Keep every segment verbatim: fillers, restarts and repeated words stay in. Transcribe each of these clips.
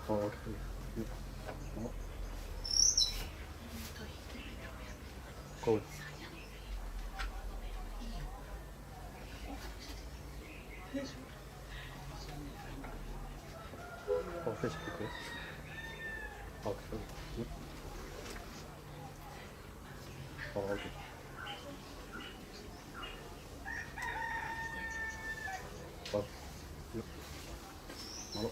Oh, okay. Yep. Oh. Go. Oh, Facebook, yeah. Okay. Yep. Oh, okay. Oh, yep. Mālō.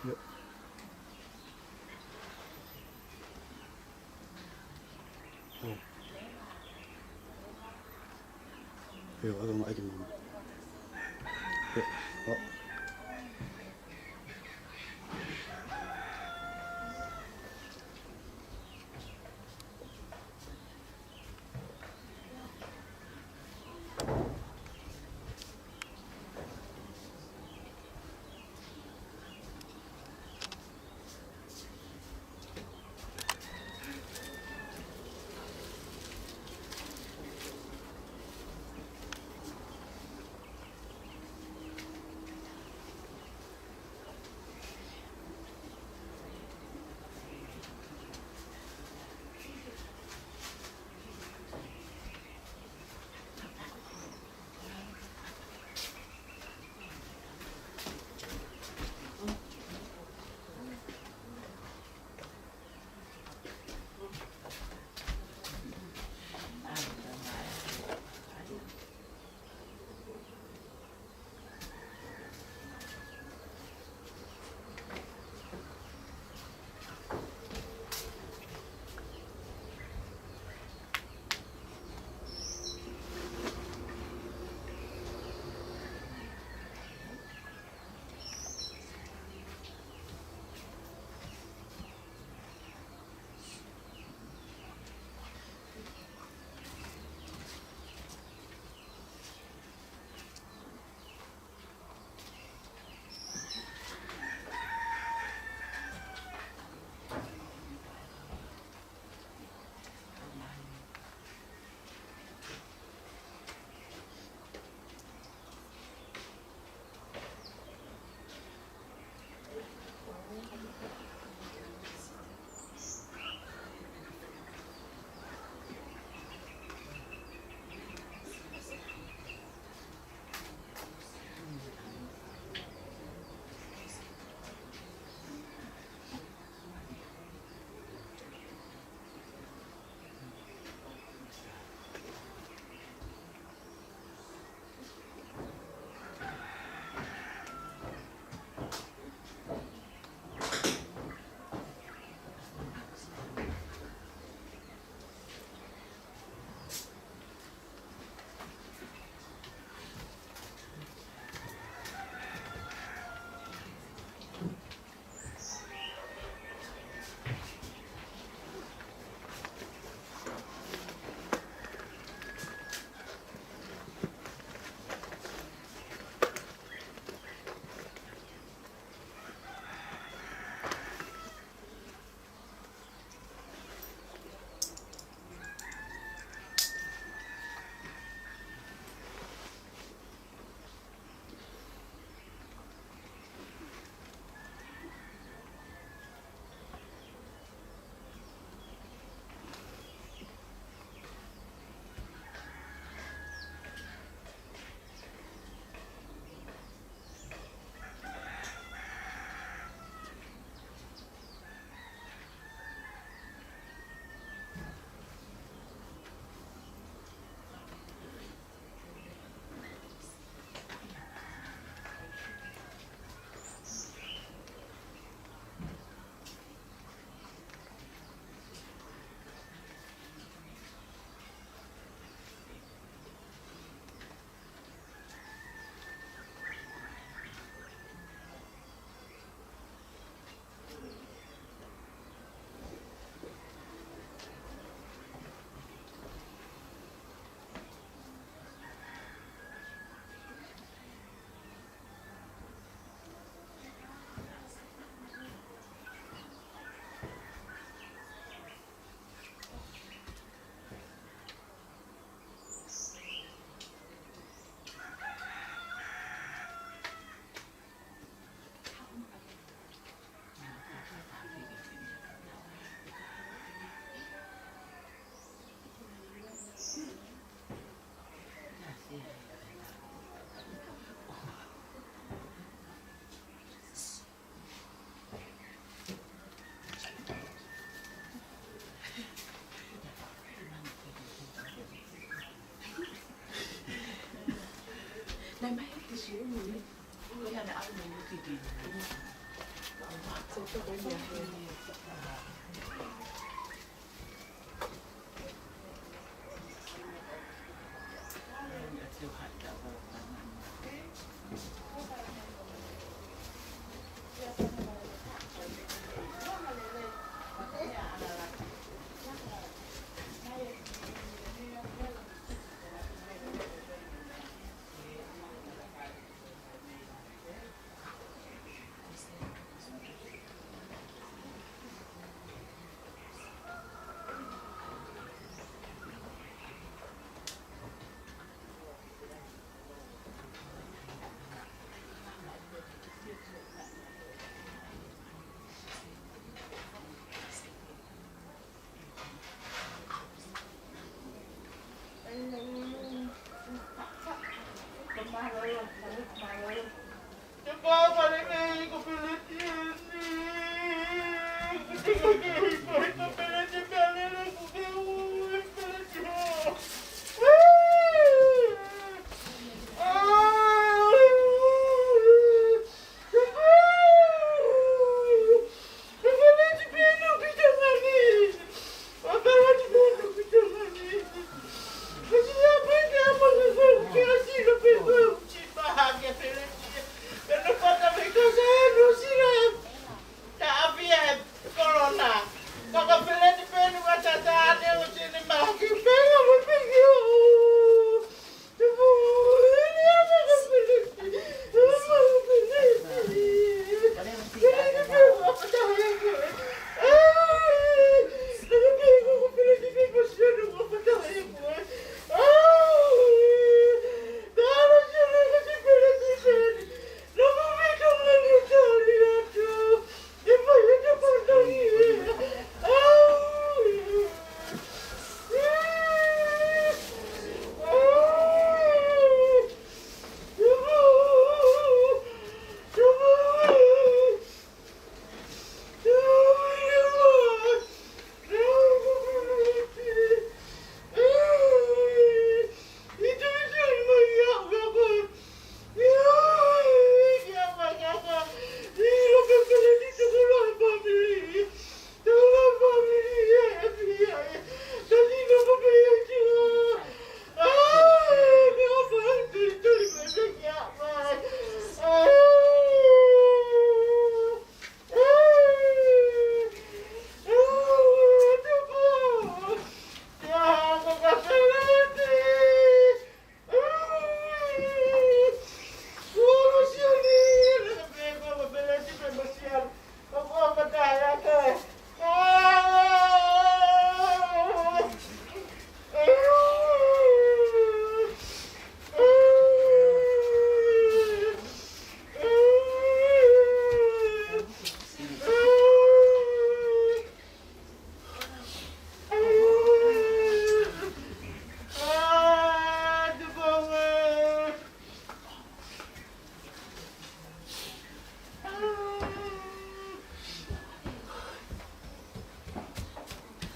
Yep. Oh. Here, I don't like it. Yep. Oh.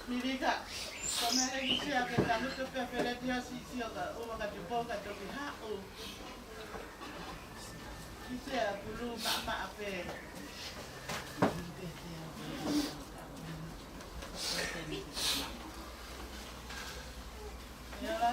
Milika, ko mele ki sea ke tangutu pē Peleti ʻo siʻisiʻi ʻo ka ʻova ka te pō ka toki haʻu. Ki sea pulu maʻamaʻa pē. Ia la.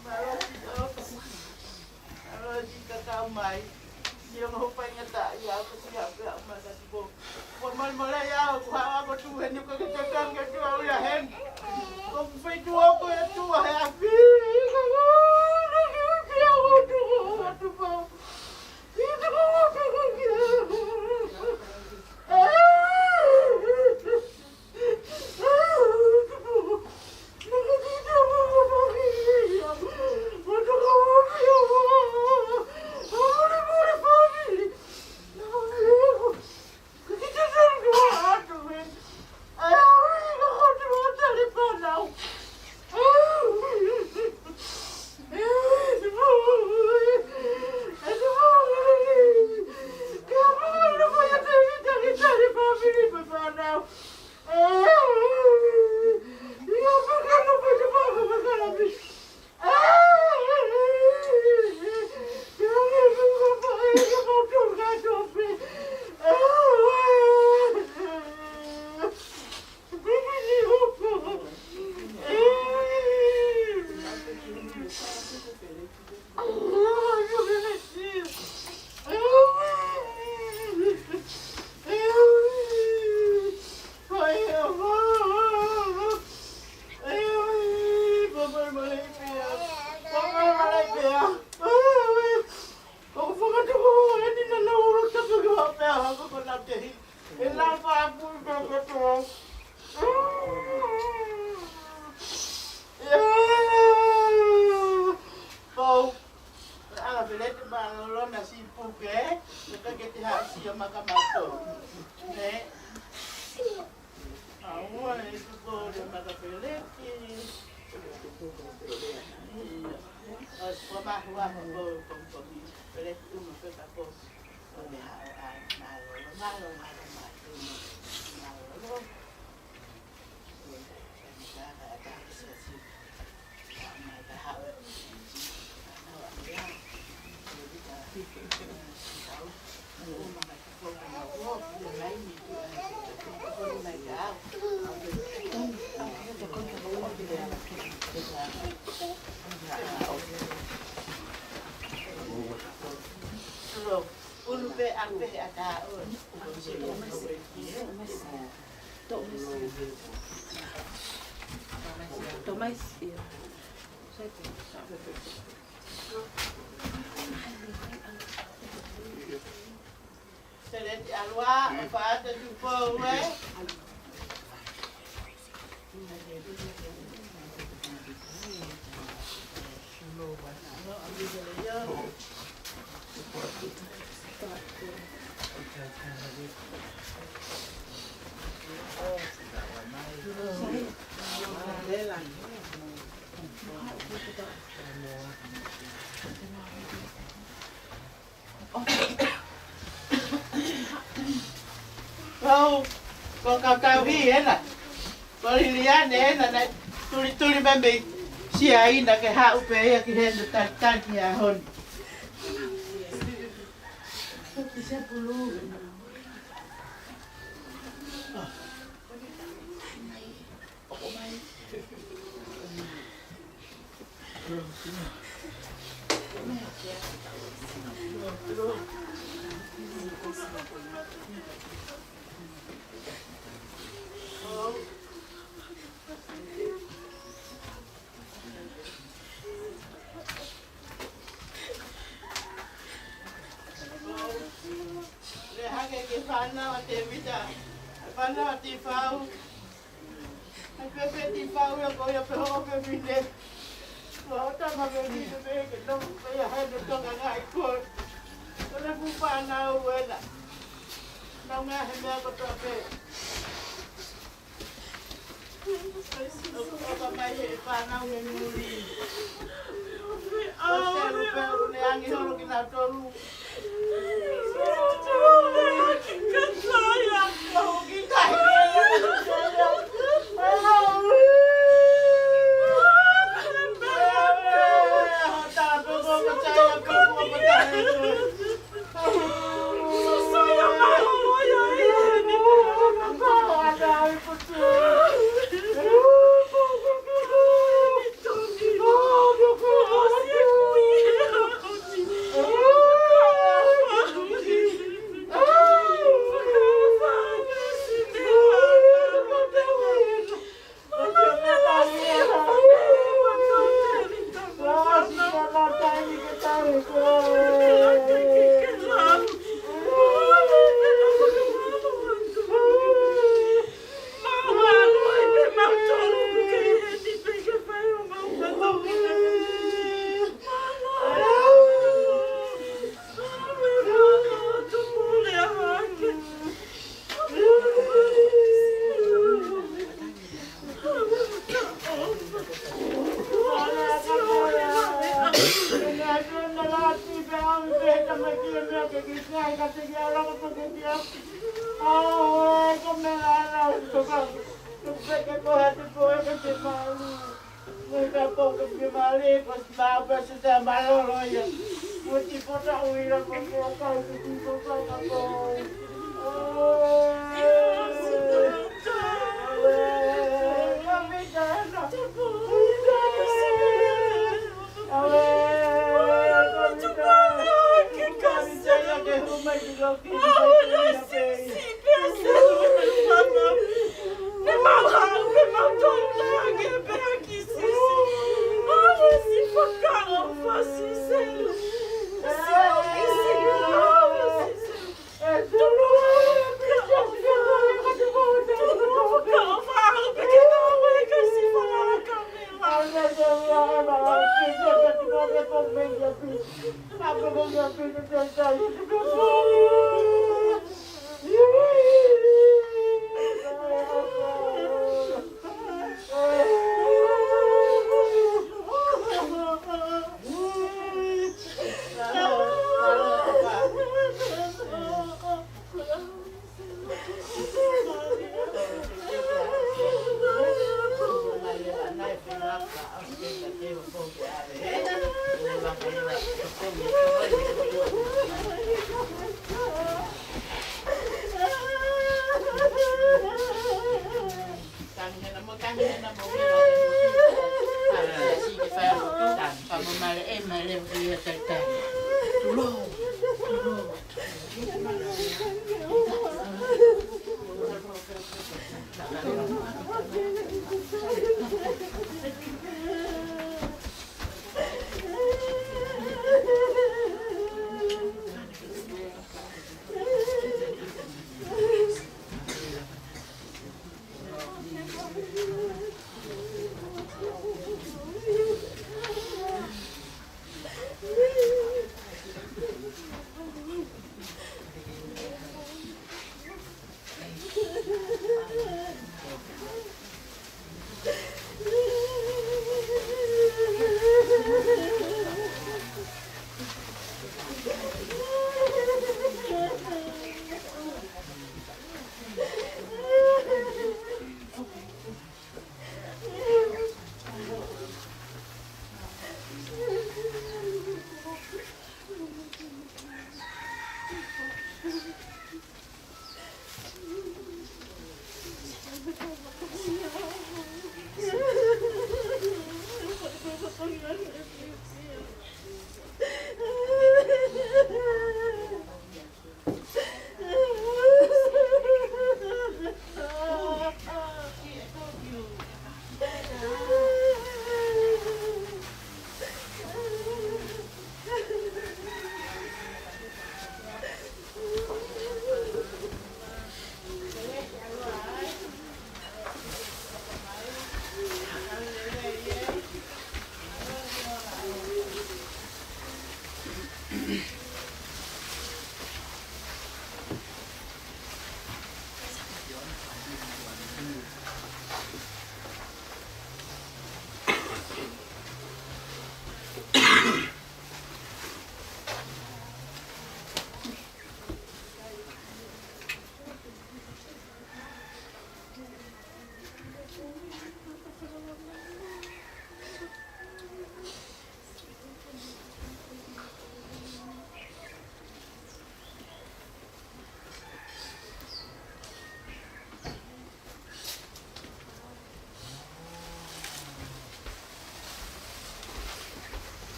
Mālō siʻi ʻofa. Mālō siʻi kakau mai. Siʻi ongo faingataʻa ia ko siʻi hape a mata tupo. Ko malimale ia ko ha ako tu heni ko ke te kange tu au ia heni. Ko fai tu ako e tu a he afi. Ko ko tu ko tu po. Pau. Ala pelete mālōlō na siʻi puke, ka ke te haʻisia maka mato. Ne? Aua, e tuko le maka pelete. Ia. Ua mahua ko, ko, ko, pelete uma pe ka ko. Ko te haʻo ai, mālōlō, mālōlō, mālōlō, mālōlō. Ulu pe a pe a ta o. Teleti alua, o fata tupo ue. Ko, ko Kautauhi ena. Ko Liliane ena naʻe tulituli mai mei Siaina ke haʻu pē ia ki heni ʻo talitali ki he ʻaho ni. Lea hake ki he fānau ʻa Tēvita, fānau ʻa Tifau. ʻAi pē pē Tifau ia ko ia pē hoʻo fefine. Ko hoʻo tama fefine pē ke nofo pē ia he ʻene tokangaʻi koe. Ko e fuʻu fānau ena. Nau meʻa he meʻa kotoa pē. ʻOku ʻoka mai he fānau mei muli. Ko Selu pē ʻoku ne angi holo kinautolu.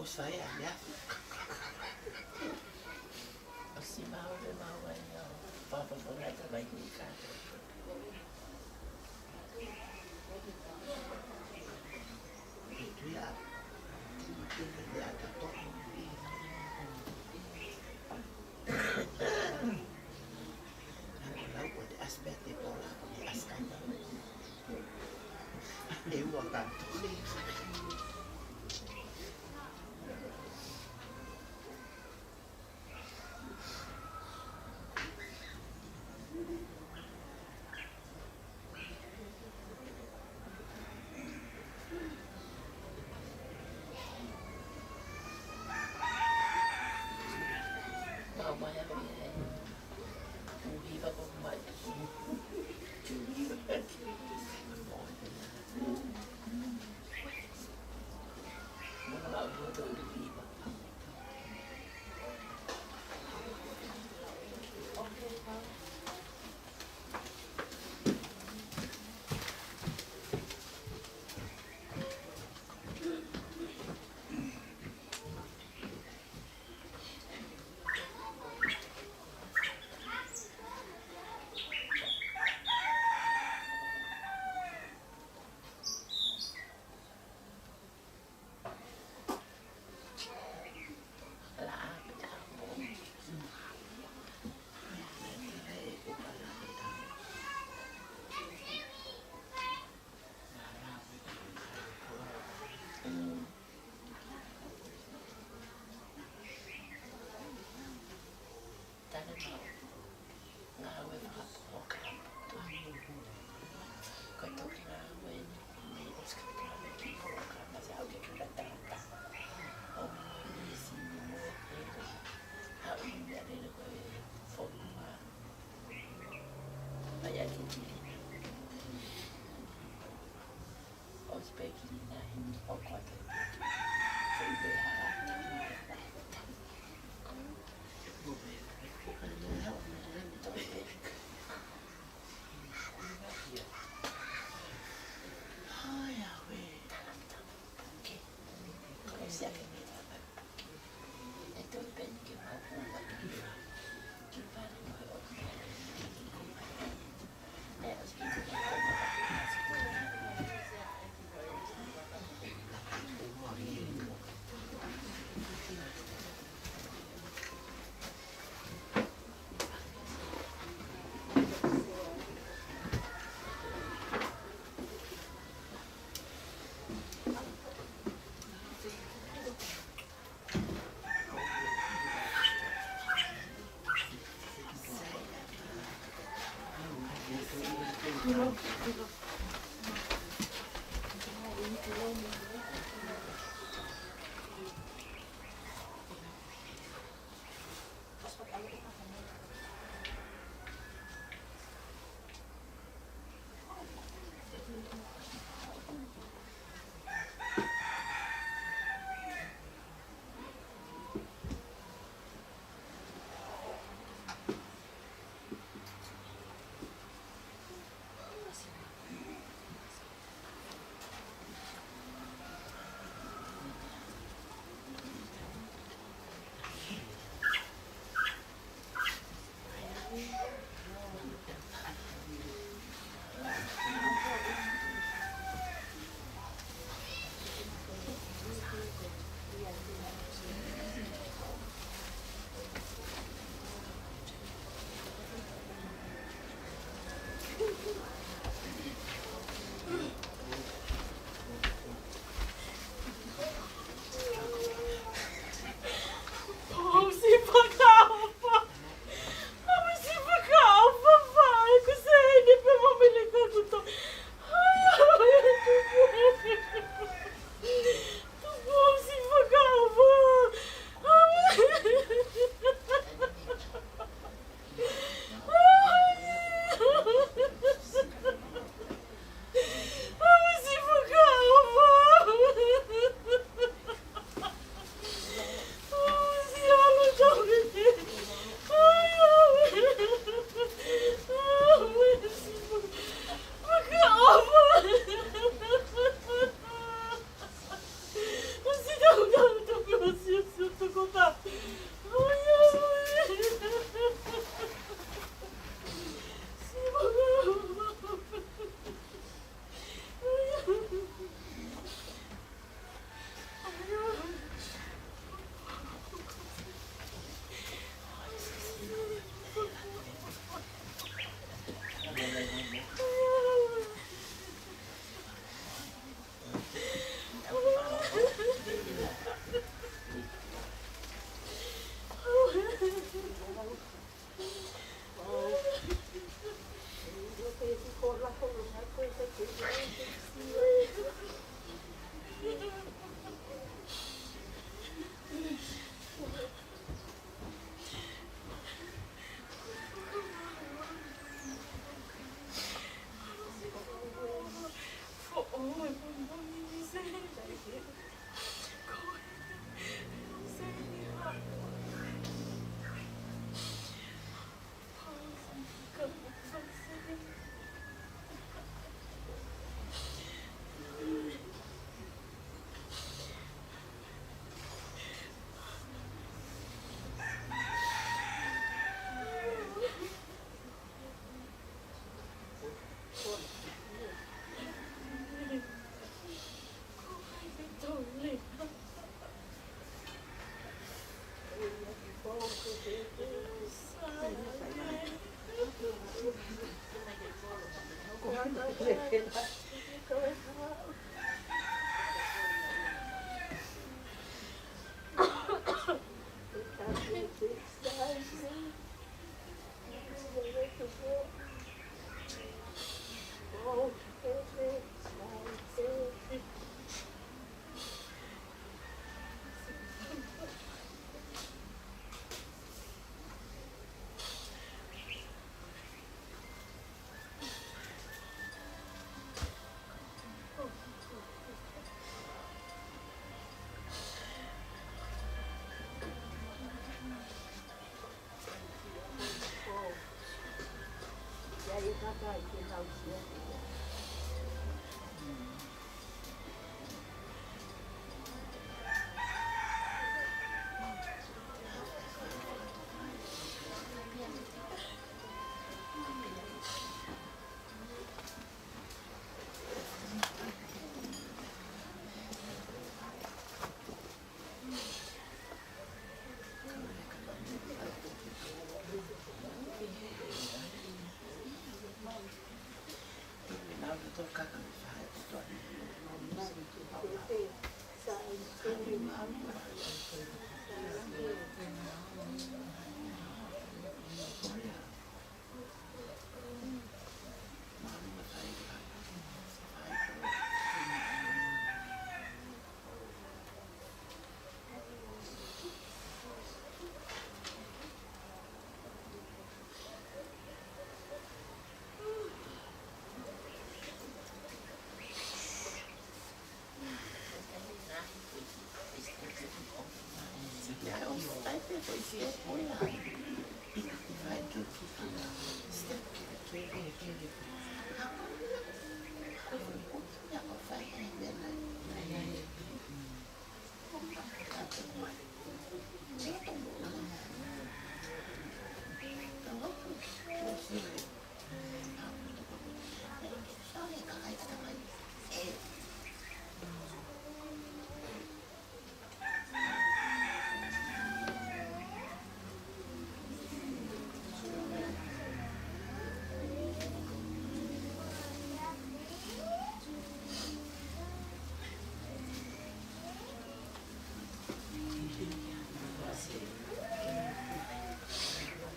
ʻOsi ia, ia. ʻOsi mau le mau ai, ia. Papa papa ka mai ni ka. Itu ia. Itu ia, itu ia. Lau ko te aspect e pola, ko te askanda. ʻE ua kātoa. Ngāue fakapolokalama. Ko e toki ngāue eni ʻo e sikapulame ki he polokalama, ʻoku ʻikai ke tangata. ʻO mo e isi ni mo e haʻu ni a lele ko e fonua. Mai a titili. ʻOsi pē ki ni nai, ʻo koe pē. Fei pē hala.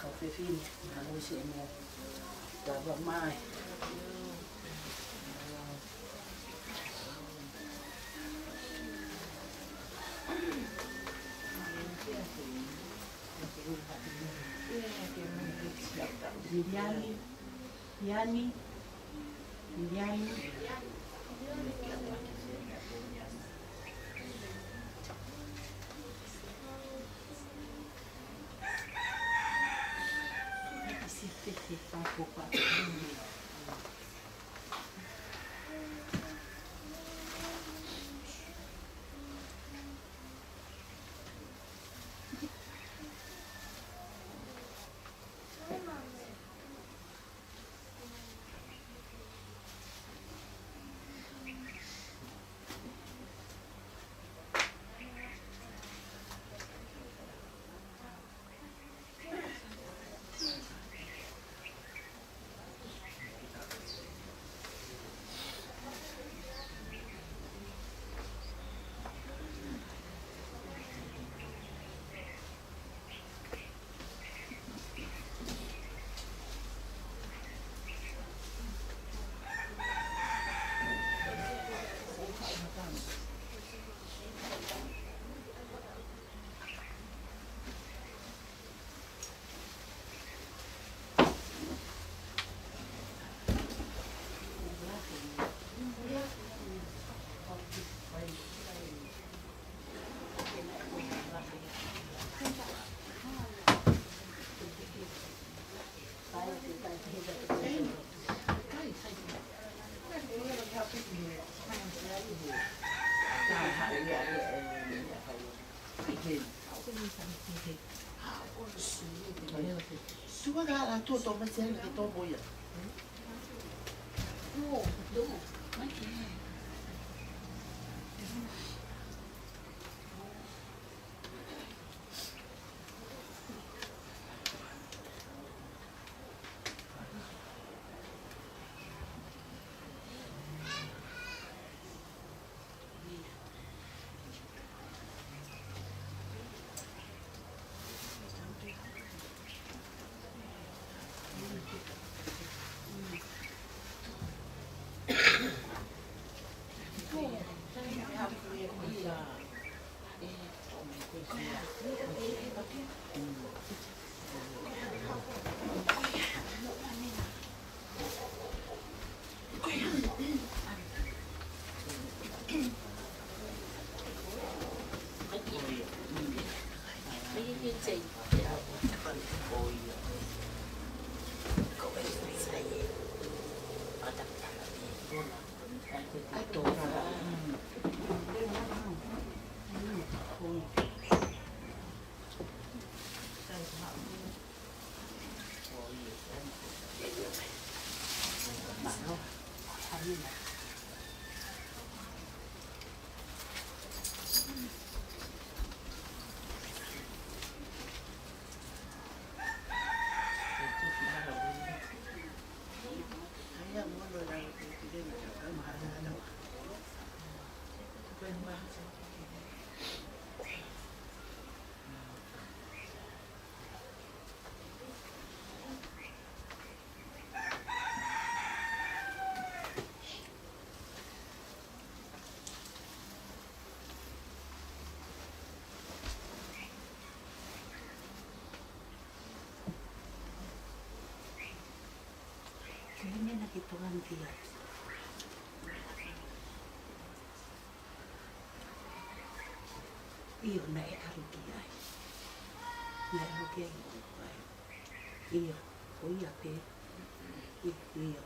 Kau fefine, na lusi mo. Lava mai. Iani, Iani, Iani. Ko e meʻa naʻe tokanga ki ai. ʻIo, naʻe ʻalu ki ai. Naʻe ʻalu ki ai, ʻio, ko ia pē. ʻI-, ʻio.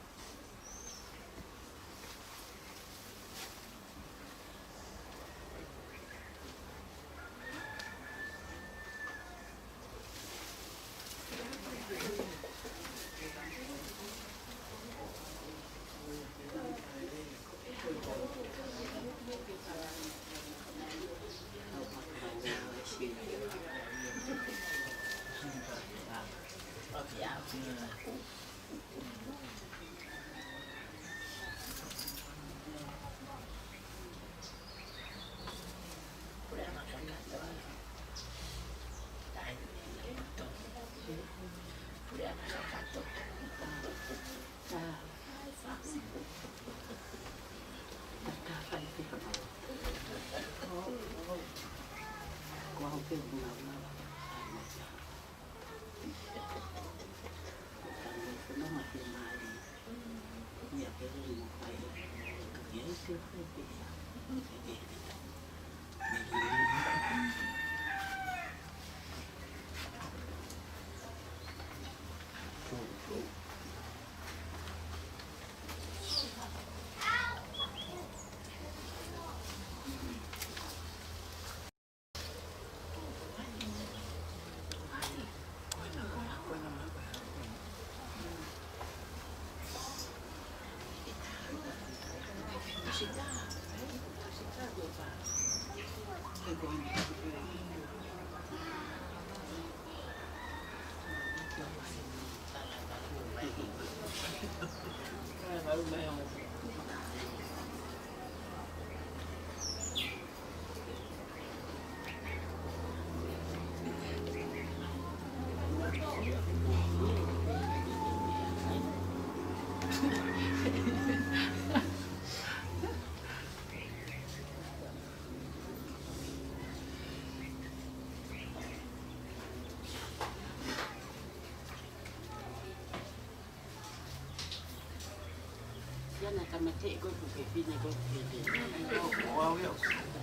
Ia naʻa tamateʻi ko ē ʻoku ke pina ko ē ʻoku ke pina. Ko au ia,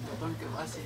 ko tonu ke vase.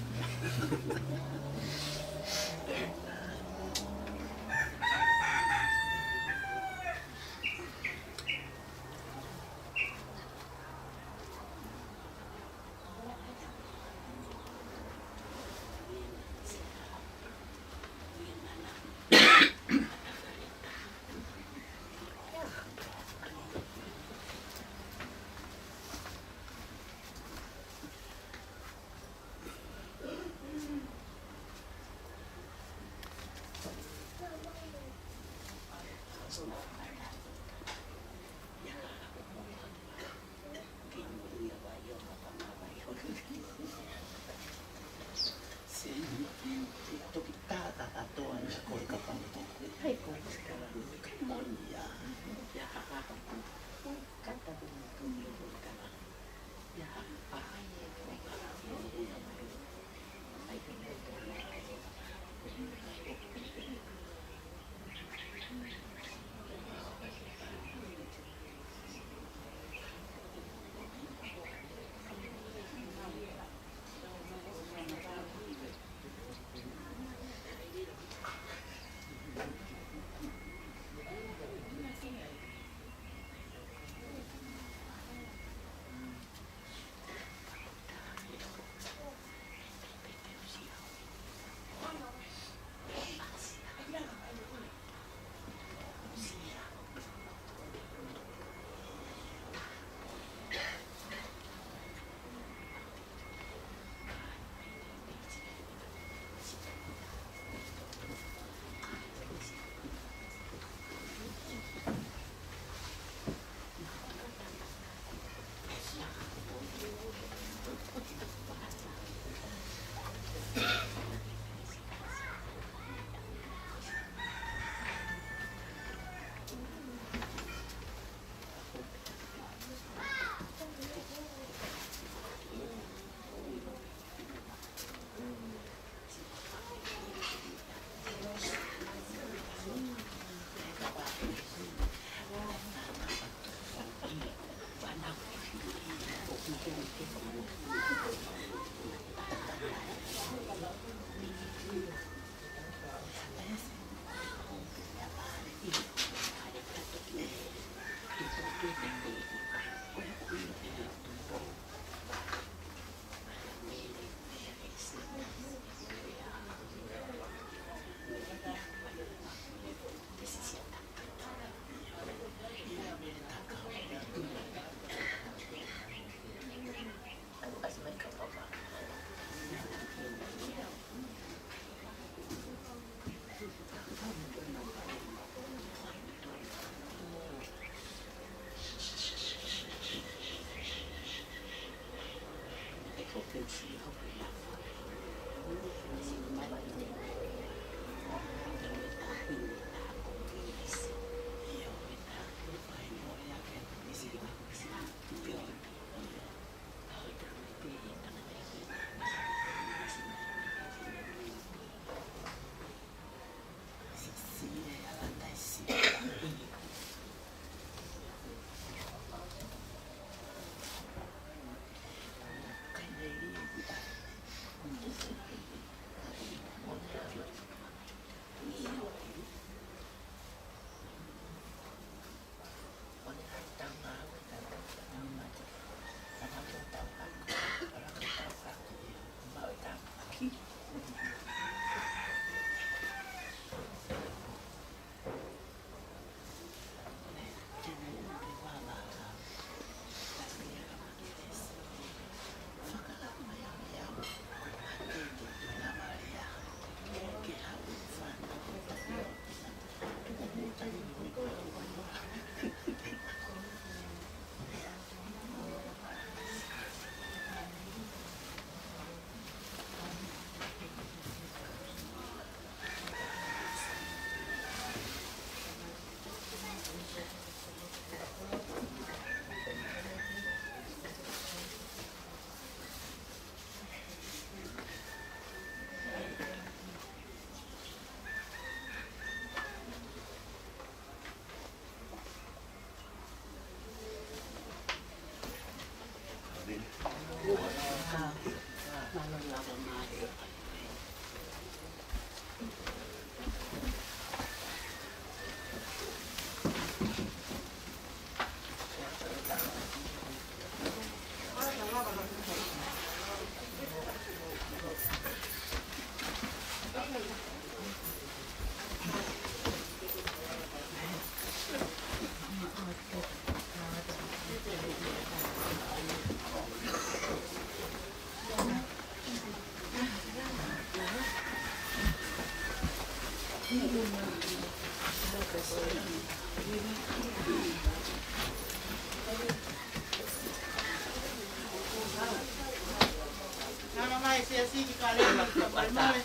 Nana mai siasi ki kalema ki kapaimale.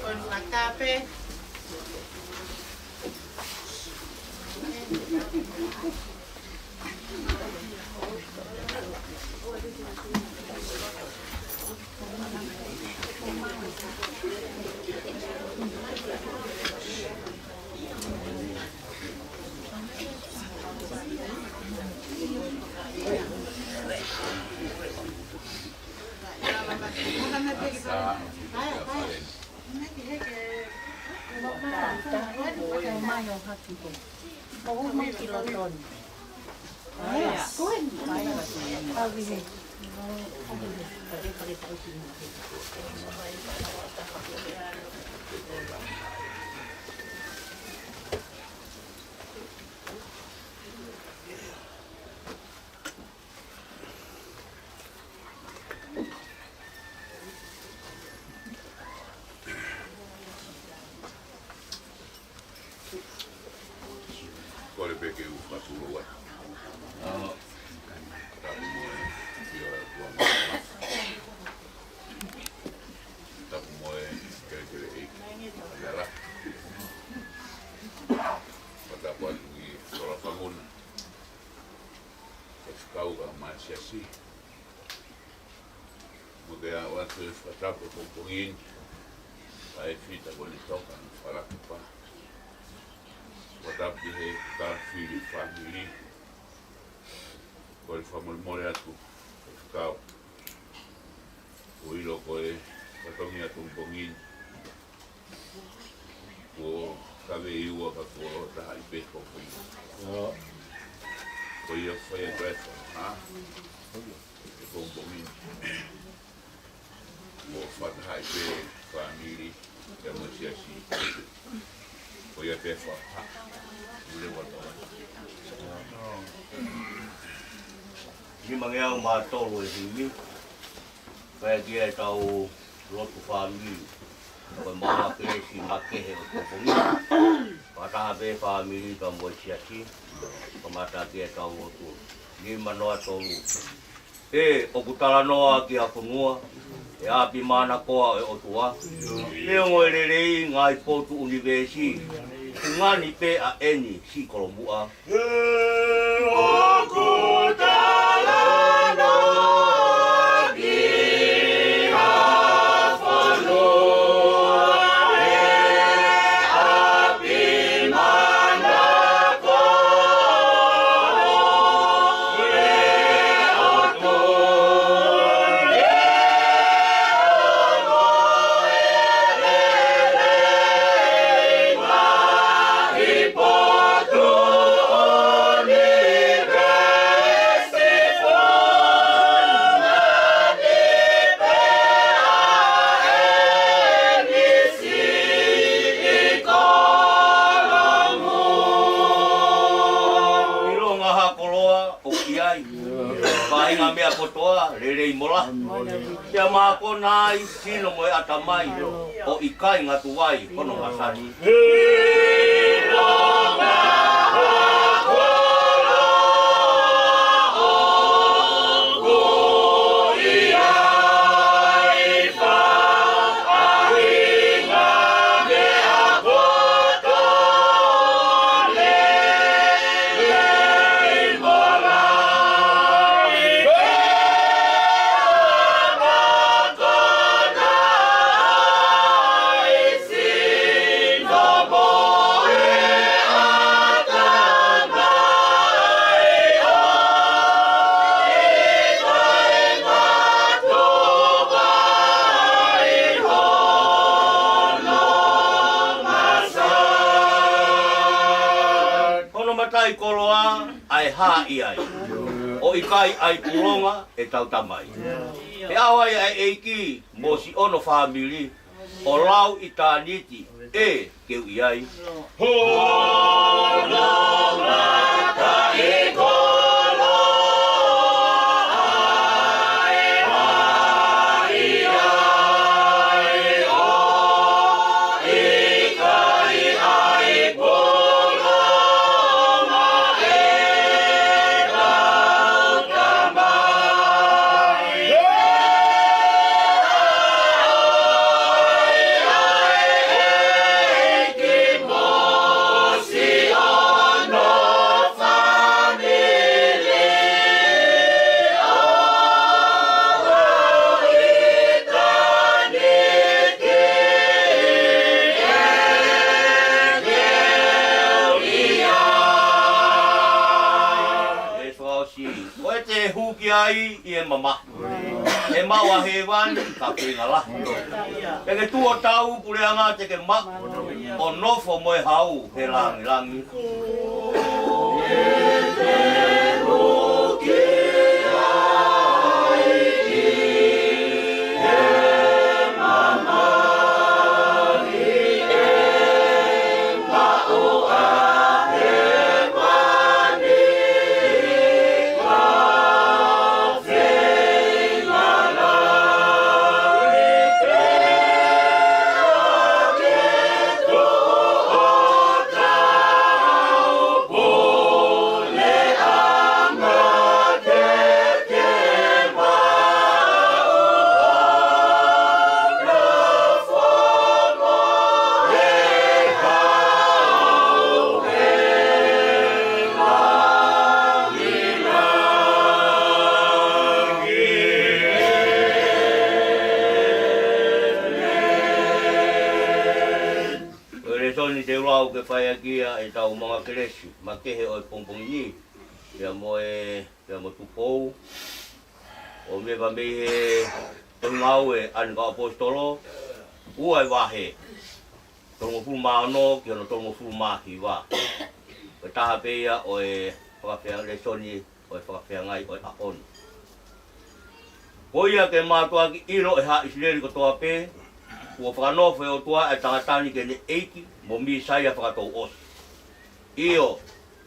Ko ni katape. Kole pē ke u fakatulou atu. Tapu mo e fia tuanga. Tapu mo e kelekele ʻeiki. Lala. Fakatapu atu ki Sola Fanguna. Ke fakau ka mai siasi. Mo ke ʻoatu e fakatapu ko pongin. Ka e fita ko ne toka na falakapa. Fakatapu ki he kau fili fāmili. Kole fakamolemole atu. Kau. Kuo ʻilo ko e fatongia ʻo e pongipongi ni, kuo kaveinga ka kuo taha ʻi pē ko ia. Ko ia fai atu e fa, ha? ʻI he pongipongi ni, kuo fakataha ʻi pē fāmili, pea mo e siasi. Ko ia pē fa, ha? Ule wa tawa. Nimangeau mā tolu e himi. Pea ki ai ʻetau lotu fāmili. Ko e maʻu kelesi makehe ʻo e pongipongi ni. Fakataha pē fāmili pea mo e siasi. Kamata ki ai ʻetau lotu. Nima noa tolu. ʻE, ʻoku talanoa ki ha fonua, ʻe ʻapi manakoa ʻo e ʻOtua. Neongo e lelei ngaahi potu ʻunivēsi, ʻoku ngani pē ʻa eni siʻi kolomuʻa. ʻE, ʻoku talanoa ki ha fonua, ʻe ʻapi manakoa ʻo e ʻOtua. ʻIlonga ha koloa ʻoku ʻi ai. Faʻahinga meʻa kotoa, lelei mo lahi. Pea mākona ai sino mo e ʻatamai, ʻo ʻikai ngatuvai hono masani. Hono mataʻikoloa ʻa e hā ʻi ai. ʻO ʻikai ʻai pulonga ʻe tautamai. Pea ʻave ai ʻa e ʻEiki mo siʻono fāmili ʻo lau ʻitāniti ʻe keu ʻi ai. Hono mataʻikoloa ʻa e hā ʻi ai. ʻO ʻikai ʻai pulonga ʻe tautamai. Ko e te hū ki ai ʻi he mamahi. ʻE maʻu ʻa hēvani ka feinga lahi. Pea ke tuʻu ʻo tau puleʻanga te ke maʻu. ʻO nofo mo e hau he langilangi. Ko e lēsoni te u lau ke fai ʻaki ʻa ʻetau maʻu kelesi makehe ʻo e pongipongi ni, pea mo e, pea mo Tupou. ʻOku meʻa mei he Tohi Ngāue ʻa e Kau ʻAposetolo, ua e vahe, tolungofulu mā ono ki hono tolungofulu mā hiva. Ko e taha pē ia ʻo e fakafeangai, lēsoni ʻo e fakafeangai ʻo e ʻaho ni. Ko ia ke mātuʻaki ʻilo ʻe haʻa ʻIsileli kotoa pē, kuo fakanofo ʻe he ʻOtua ʻa e tangata ni ke ne ʻEiki mo Mīsaia fakatouʻosi. ʻIo,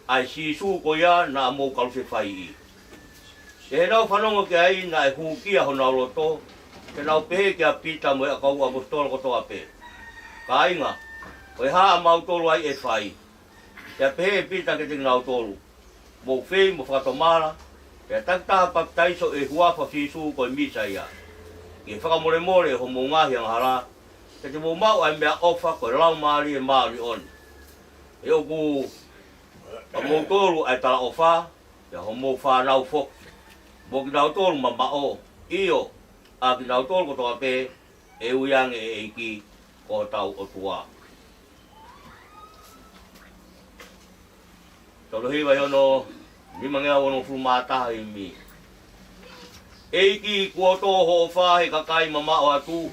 ʻa e Sīsū ko ia naʻa mou kalusefaiʻi. Pea ʻi heʻenau fanongo ki ai naʻe hūkia honau loto, pea nau pehē kia Pita mo e kau ʻaposetolo kotoa pē, Kāinga, ko e hā ʻamautolu ai ʻe fai? Pea pehē ʻe Pita kiate kinautolu, Mou fei mo fakatomala, pea takitaha papitaiso ʻi he huafa ʻo Sīsū ko e Mīsaia, ki he fakamolemole ʻo hoʻomou ngaahi angahala, pea te mou maʻu ʻa e meʻaʻofa ko e Laumālie Māʻoniʻoni. He ʻoku ʻamoutolu ʻa e talaʻofa, pea homou fānau foki, mo kinautolu mamaʻo, ʻio, ʻa kinautolu kotoa pē ʻe ui ange ʻe he ʻEiki ko hotau ʻOtua. Tolu hiva ʻi hono nimangeau onongofulu mā taha, himi. ʻEiki, kuo tō hoʻo ʻofa he kakai mamaʻo atu.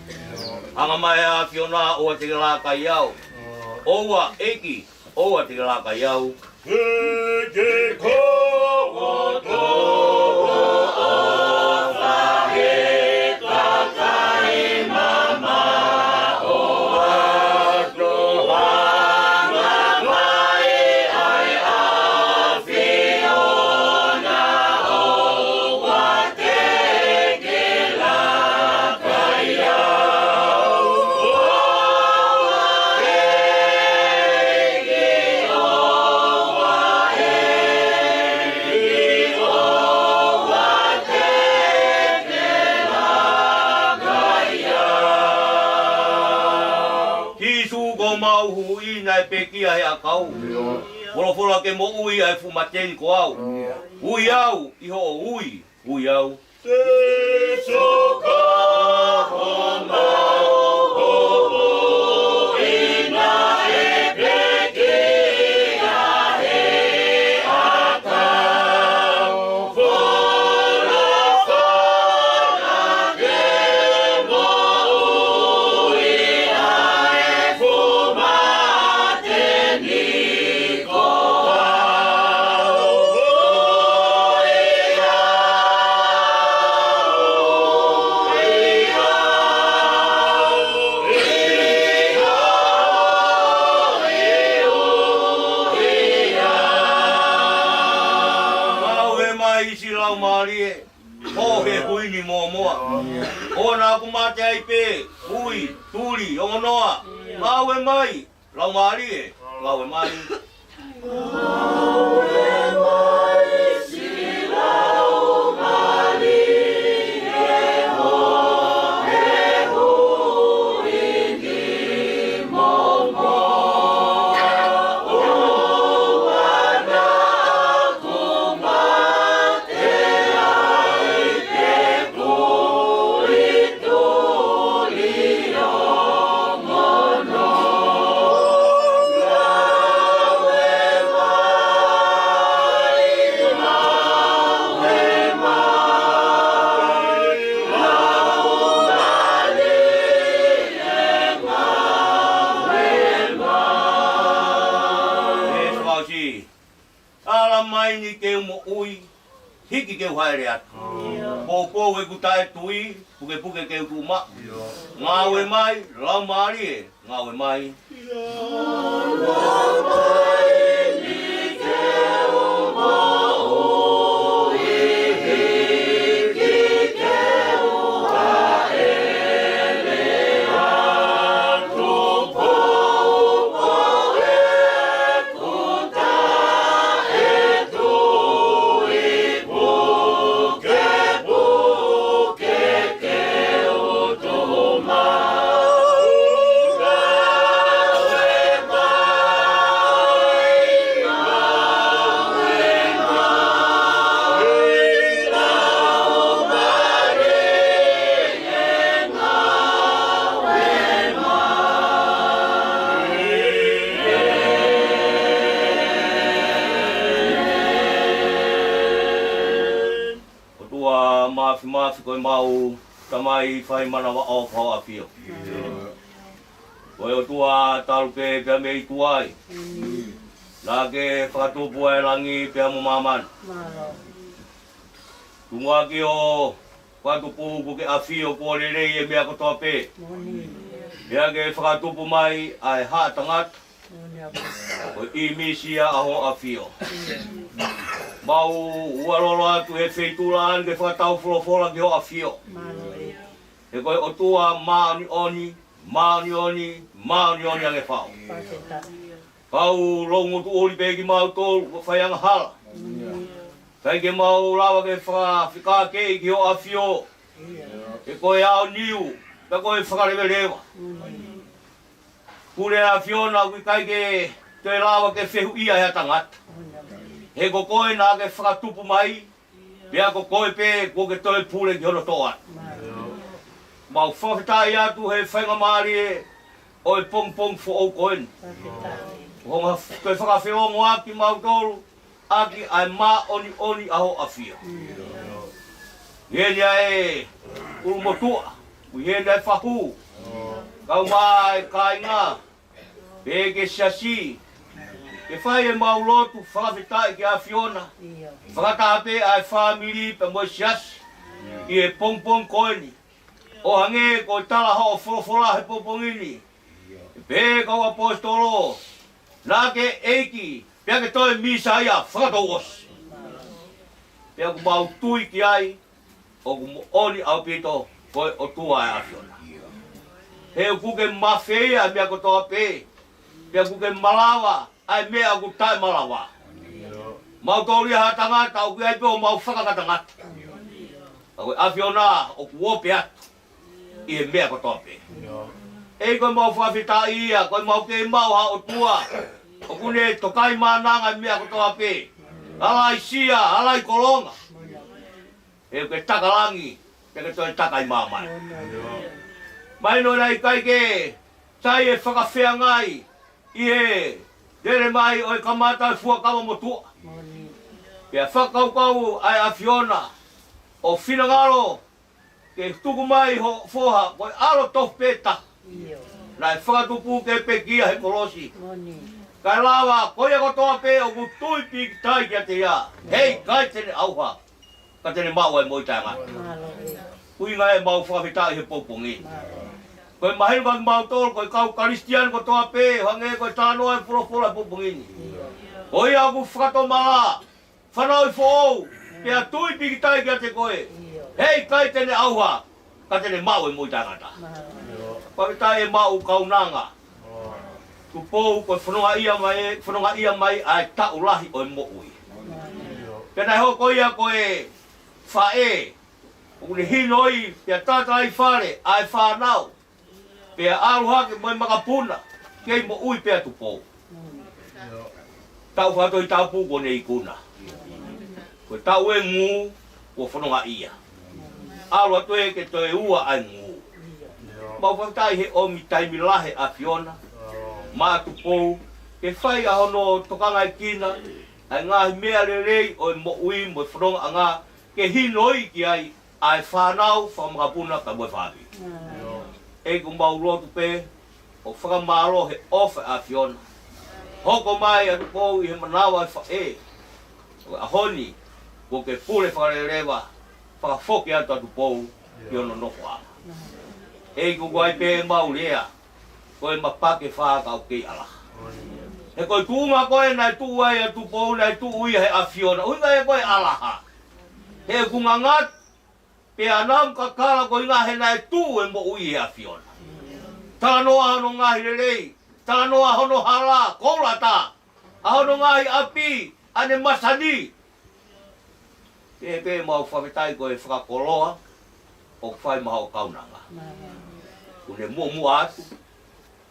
Hanga mai ʻa e ʻAfiona ʻoua te ke laka ʻiate au. ʻOua, ʻEiki, ʻoua te ke laka ʻiate au. Ke ke koto ʻofa he kakai mamaʻo atu. Hanga mai ʻa e ʻAfiona ʻoua te ke laka ʻiate au. ʻOua, ʻEiki, ʻoua, ʻEiki, ʻoua te ke laka ʻiate au. Sīsū ko homau Huhuʻi naʻe pekia he ʻakau. Folofola ke moʻui ʻa e fuʻu mate ni ko au. Ui au ʻi hoʻo ui, ui au. Sīsū ko homau Huhuʻi naʻe pekia he ʻakau. Folofola ke moʻui ʻa e fuʻu mate ni ko au. Ui au, ui au, ui au, ui au. Ngāue mai, siʻi Laumālie, ʻo he hui ni mōmoa. ʻOua naʻa ku mate ai pē, hui, tuli, ongonoa. Ngāue mai, Laumālie, ngāue mai. Ala mai ni ke u moʻui, hiki ke u hāʻele atu. Poupou ʻeku taʻetui, pukepuke ke u tuʻu maʻu. Ngāue mai, Laumālie, ngāue mai. ʻOtua Māfimafi, ko ʻemau Tamai fai manavaʻofa ʻo ʻAfio. Ko e ʻOtua talu pē pea mei tuai. Naʻa ke fakatupu ʻa e langi pea mo māmani. Tumuʻaki ʻo fakatupu kuo ke ʻafio, kuo lelei e meʻa kotoa pē. Pea ke fakatupu mai ʻa e haʻa tangata ko e ʻīmisi ia ʻa hoʻo ʻAfio. Mau ʻualolo atu he feituʻu lahi ni ke fakatau folofola ki hoʻo ʻAfio. He ko e ʻOtua māʻoniʻoni, māʻoniʻoni, māʻoniʻoni ange fau. Kau loungutu ʻuli pē kimautolu, ko e fai angahala. ʻIkai ke mau lava ke fakafekākeʻi ki hoʻo ʻAfio. He ko e aoniu, pea ko e fakaleveleva. Pule ʻAfiona, ʻoku ʻikai ke toe lava ke fehuʻia ʻe ha tangata. He ko koe naʻa ke fakatupu mai, pea ko koe pē kuo ke toe pule ki hono toʻa. Mau fakafetaʻi atu he faingamālie ʻo e pongipongi foʻou ko eni. Ko hono toe fakafeongoaki mautolu ʻaki ʻa e māʻoniʻoni ʻa hoʻo ʻAfio. ʻI heni ʻa e ʻulumotuʻa, ʻi heni ʻa e fahu, kau mai kāinga, pea ke siasi, ke fai ʻemau lotu fakafetaʻi ki he ʻAfiona. Fakataha pē ʻa e fāmili pea mo e siasi ʻi he pongipongi ko eni. ʻO hangē ko e tala hoʻo folofola he pongipongi ni, pehē ʻe he kau ʻaposetolo, naʻa ke ʻEiki, pea ke toe Mīsaia, fakatouʻosi. Pea ʻoku mau tui ki ai, ʻoku moʻoni ʻaupito ko e ʻOtua ʻa e ʻAfiona. He ʻoku ke mafeia ʻa e meʻa kotoa pē, pea ʻoku ke malava ʻa e meʻa ʻoku taʻemalava. Mautolu ia ha tangata, ʻoku ʻi ai pē homau fakangatangata. Ka ko e ʻAfiona ʻoku ope atu ʻi he meʻa kotoa pē. ʻEiki, ko ʻemau fakafetaʻi ia, ko ʻemau kei maʻu ha ʻOtua ʻoku ne tokaimaʻananga ʻi he meʻa kotoa pē. Ala ʻi Sia, ala ʻi Kolonga. He ʻoku ke taka langi, pea ke toe taka ʻi māmani. Mahino naʻe ʻikai ke sai e fakafeangai ʻi he lele mai ʻo e kamata ʻo e Fuakava Motuʻa. Pea fakakaukau ʻa e ʻAfiona ʻo finangalo ke tuku mai hoʻo foha ko e ʻAlo tofu pē taha naʻe fakatupu ke pekia he kolosi. Kae lava ko ia kotoa pē ʻoku tui pīkitai kiate ia, heʻikai te ne ʻauha, ka te ne maʻu ʻa e moʻui taʻengata. ʻUhinga ʻemau fakafetaʻi he pongipongi ni. Ko e mahino kiate kimautolu, ko e kau Kalisitiane kotoa pē, hangē ko e talanoa e folofola he pongipongi ni. Ko ia ʻoku fakatomala, fanauʻi foʻou, pea tui pīkitai kiate koe, heʻikai te ne ʻauha, ka te ne maʻu e moʻui taʻengata. Fakafetaʻi ʻemau kaunanga Tupou, ko e fonongaʻia mai, fonongaʻia mai ʻa e taʻu lahi ʻo e moʻui. Pea naʻe hoko ia ko e faʻē ʻoku ne hinoi pea tātāifale ʻa e fānau, pea ʻalu hake mo e makapuna, kei moʻui pē ʻa Tupou. Taʻu fakatohitapu kuo ne ikuna. Ko e taʻu e ngū, kuo fonongaʻia. ʻAlu atu ē ke toe ua ʻa e ngū. Mau fakafetaʻi he ʻomi taimi lahi ʻa e ʻAfiona maʻa Tupou ke fai ʻa hono tokangaekina ʻa e ngaahi meʻa lelei ʻo e moʻui mo e fonongaʻanga, ke hinoi ki ai ʻa e fānau, fakamakapuna pea mo e fāmili. ʻEiki, ʻoku mau lotu pē ʻo fakamālō he ʻofa ʻa e ʻAfiona. Hoko mai ʻa Tupou ʻi he manava ʻo e faʻē. ʻO e ʻaho ni, kuo ke pule fakaleleva, fakafoki atu ʻa Tupou ki hono nofoʻanga. ʻEiki, ʻoku ʻi ai pē ʻemau lea, ko e mapake fā ka ʻoku kei ʻalaha. He ko e tuʻunga ko ē naʻe tuʻu ai ʻa Tupou, naʻe tuʻu ia he ʻAfiona. ʻUhinga ia ko e ʻalaha. He ʻoku ngangatu pea namu kakala, ko e ʻuhinga he naʻe tuʻu e moʻui he ʻAfiona. Talanoa hono ngaahi lelei, talanoa hono hala, koula ʻatā, ʻa hono ngaahi ʻapi, ʻa ʻene masani. Pea pē mau fakafetaʻi ko e fakakoloa ʻoku fai maʻa hoʻo kaunanga. ʻOku ne muʻomuʻa atu,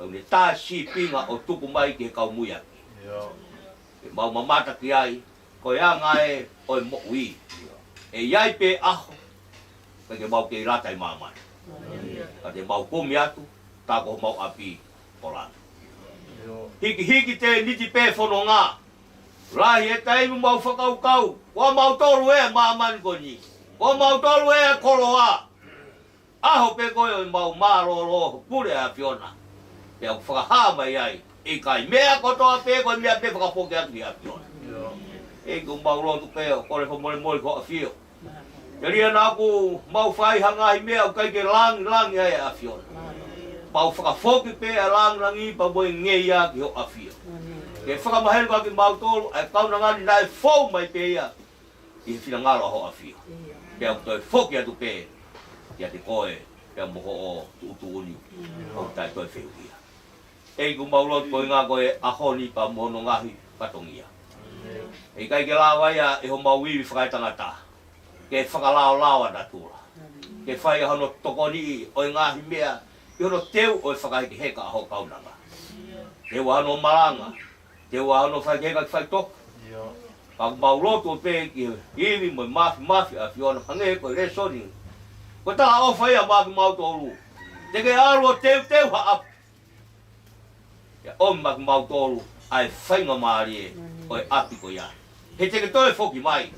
ʻoku ne tā sīpinga ʻo tuku mai ki he kau muiaki. Ke mau mamata ki ai, ko e anga ē ʻo e moʻui. ʻE ʻi ai pē ʻaho, ʻikai ke mau kei lata ʻi māmani. Ka te mau kumi atu, tā ko homau ʻapi ʻo langi. Hikihiki tēniti pē fononga. Lahi e taimi mau fakakaukau, ko mautolu ē māmani ko eni. Ko mautolu ē ʻa e koloa. ʻAho pē ko ē ʻo e mau mālōlō, pule ʻa e ʻAfiona. Pea ʻoku fakahā mai ai, ʻikai, meʻa kotoa pē ko e meʻa pē fakafoki atu ki he ʻAfiona. ʻEiki, ʻoku mau lotu pē ʻo kole fakamolemole ki ho ʻAfio. Telia naʻa ʻoku mau fai ha ngaahi meʻa ʻoku ʻikai ke langilangi ai ʻa e ʻAfiona. Mau fakafoki pē ʻa e langilangi pea mo e ngeia ki ho ʻAfio. Ke fakamahino kiate kimautolu ʻa e kaunanga ni naʻe fou mai pē ia ʻi he finangalo ʻo ho ʻAfio. Pea ʻoku toe foki atu pē kiate koe, pea mo hoʻo tuʻutuʻuni, ʻoku taʻe toe fehuʻia. ʻEiki, ʻoku mau lotu ko e ʻuhinga ko e ʻaho ni pea mo hono ngaahi fatongia. ʻE ʻikai ke lava ia ʻe homau ivi fakaetangata ke fakalaolao ʻa natula, ke fai ʻa hono tokoniʻi ʻo e ngaahi meʻa ʻi hono teu ʻo e fakahekeheka ʻa ho kaunanga. Teu ʻa hono malanga, teu ʻa hono fakaheka ki faitoka. Ka ʻoku mau lotu pē ki he ivi mo e mafimafi ʻa e ʻAfiona, hangē ko e lēsoni, ko e talaʻofa ia maʻa kimautolu. Te ke ʻalu ʻo teuteu ha ʻapi, pea ʻomi maʻa kimautolu ʻa e faingamālie ʻo e ʻapi ko ia. He te ke toe foki mai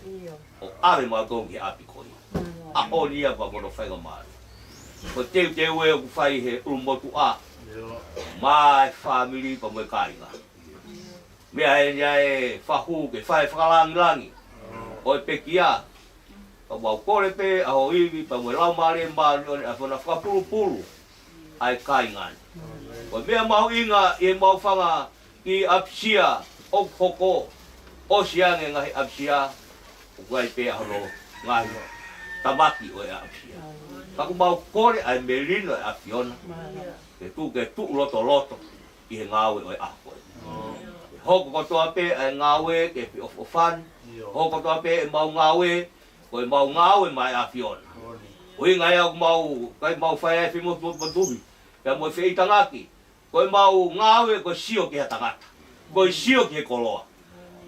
ʻo ʻave mautolu ki he ʻapi ko ia. ʻAho ni ia pea mo hono faingamālie. Ko e teuteu ē ʻoku fai he ʻulumotuʻa maʻa e fāmili pea mo e kāinga. Meʻa eni ʻa e fahu ke fai e fakalangilangi ʻo e pekia. Ka mau kole pē ʻa ho ivi pea mo e Laumālie Māʻoniʻoni ʻa e ʻAfiona, fakapulupulu ʻa e kāinga ni. Ko e meʻa mahuʻinga ʻi heʻemau fanga kiʻi ʻapisia ʻoku hoko, ʻosi ange ngaahi ʻapisia, ʻoku ʻi ai pē ʻa hono ngaahi tamaki ʻo e ʻapisia. Ka ʻoku mau kole ʻa e melino ʻa e ʻAfiona ke tuʻu, ke tuʻu lotoloto ʻi he ngāue ʻo e ʻaho ko ē. Ke hoko kotoa pē ʻa e ngāue ke feʻofoʻofani. Hoko kotoa pē ʻemau ngāue ko ʻemau ngāue maʻa e ʻAfiona. ʻUhinga ia ʻoku mau, ʻikai mau fai ai e femotumotuhi pea mo e feʻitangaki. Ko ʻemau ngāue ko e sio ki ha tangata, ko e sio ki he koloa.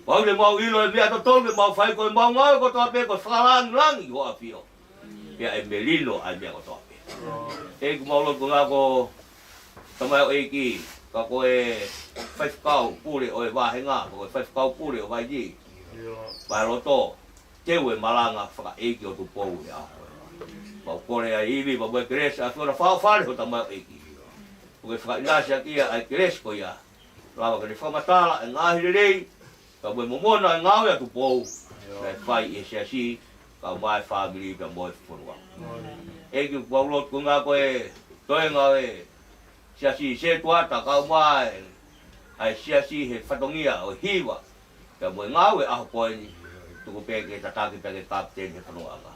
Pau ke mau ʻilo e meʻa totonu ke mau fai, ko ʻemau ngāue kotoa pē ko e fakalangilangi ho ʻAfio, pea ʻe melino ʻa e meʻa kotoa pē. ʻEiki, ʻoku mau lotu ko e ʻuhinga ko e tamaioʻeiki, ka ko e faifekau pule ʻo e vāhenga, ka ko e faifekau pule ʻo Vaiti, Vaheloto, teu e malanga fakaʻeiki ʻo Tupou he ʻaho ko ē. Mau kole ʻa e ivi pea mo e kelesi ʻa e ʻAfiona, fafale ho tamaioʻeiki. Ko e fakaʻinasi ʻaki ia ʻa e kelesi ko ia, lava ke ne fakamatala e ngaahi lelei pea mo e momona e ngāue ʻa Tupou naʻe fai ʻi he siasi, kae ʻumaʻā e fāmili pea mo e fonua. ʻEiki, ʻoku mau lotu ko e ʻuhinga ko e toenga ʻo e siasi Setuata, kae ʻumaʻā ʻa e siasi he fatongia ʻo e hiva pea mo e ngāue ʻaho ko eni, tuku pē ke tataki pē ke kapiteni he fonongaʻanga.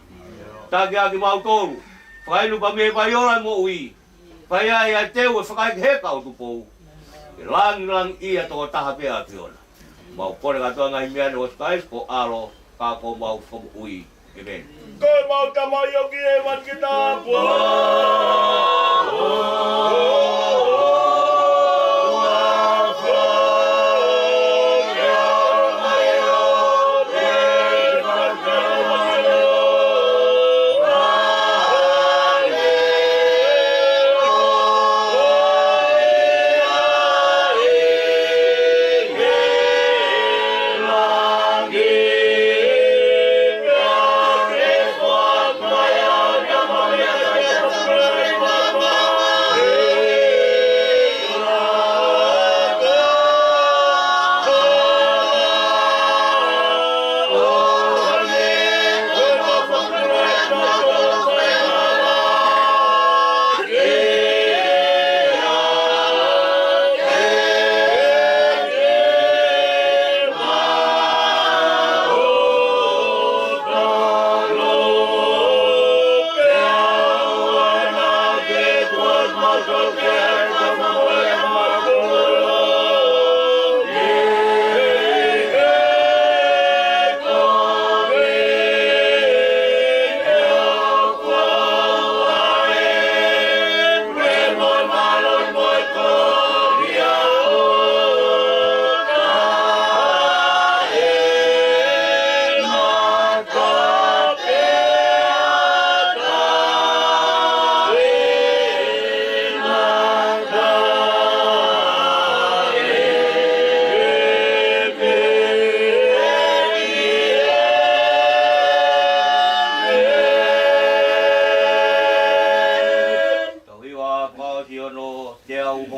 Taki ʻaki mautolu, fakainu pea mei he vai ola e moʻui, fai ai ʻa e teu e fakahekeheka ʻo Tupou, ke langilangiʻia tokotaha pē ʻa e ʻAfiona. Mau kole kātoa e ngaahi meʻa ni ʻia Sīsū Kalaisi ko ho ʻAlo ka ko homau Fakamoʻui. ʻĒmeni. Ko ʻemau Tamai ʻoku ʻi he vani ke tāpuhā.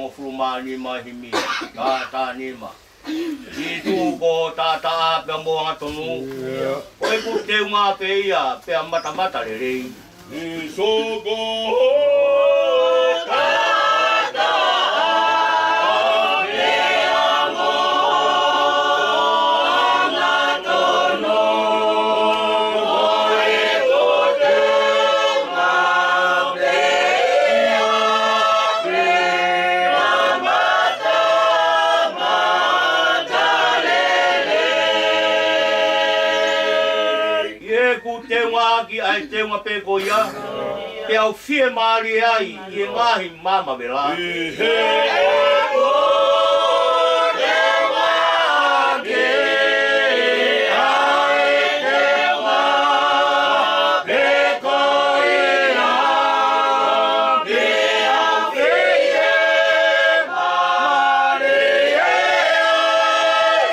Hongofulu mā nima himi, taʻataʻa nima. Hiki tuʻu ko taʻataʻa pea mo angatonu. Ko e kuteunga pē ia, pea matamata lelei. Isoko taʻataʻa pea mo angatonu. Ko e kuteunga pē ia, pea matamata lelei. ʻI heʻeku teungaʻaki ʻa e teunga pē ko ia, pea u fiemālie ai ʻi he ngaahi maama vela. ʻI heʻeku teungaʻaki ʻa e teunga pē ko ia, pea u fiemālie ai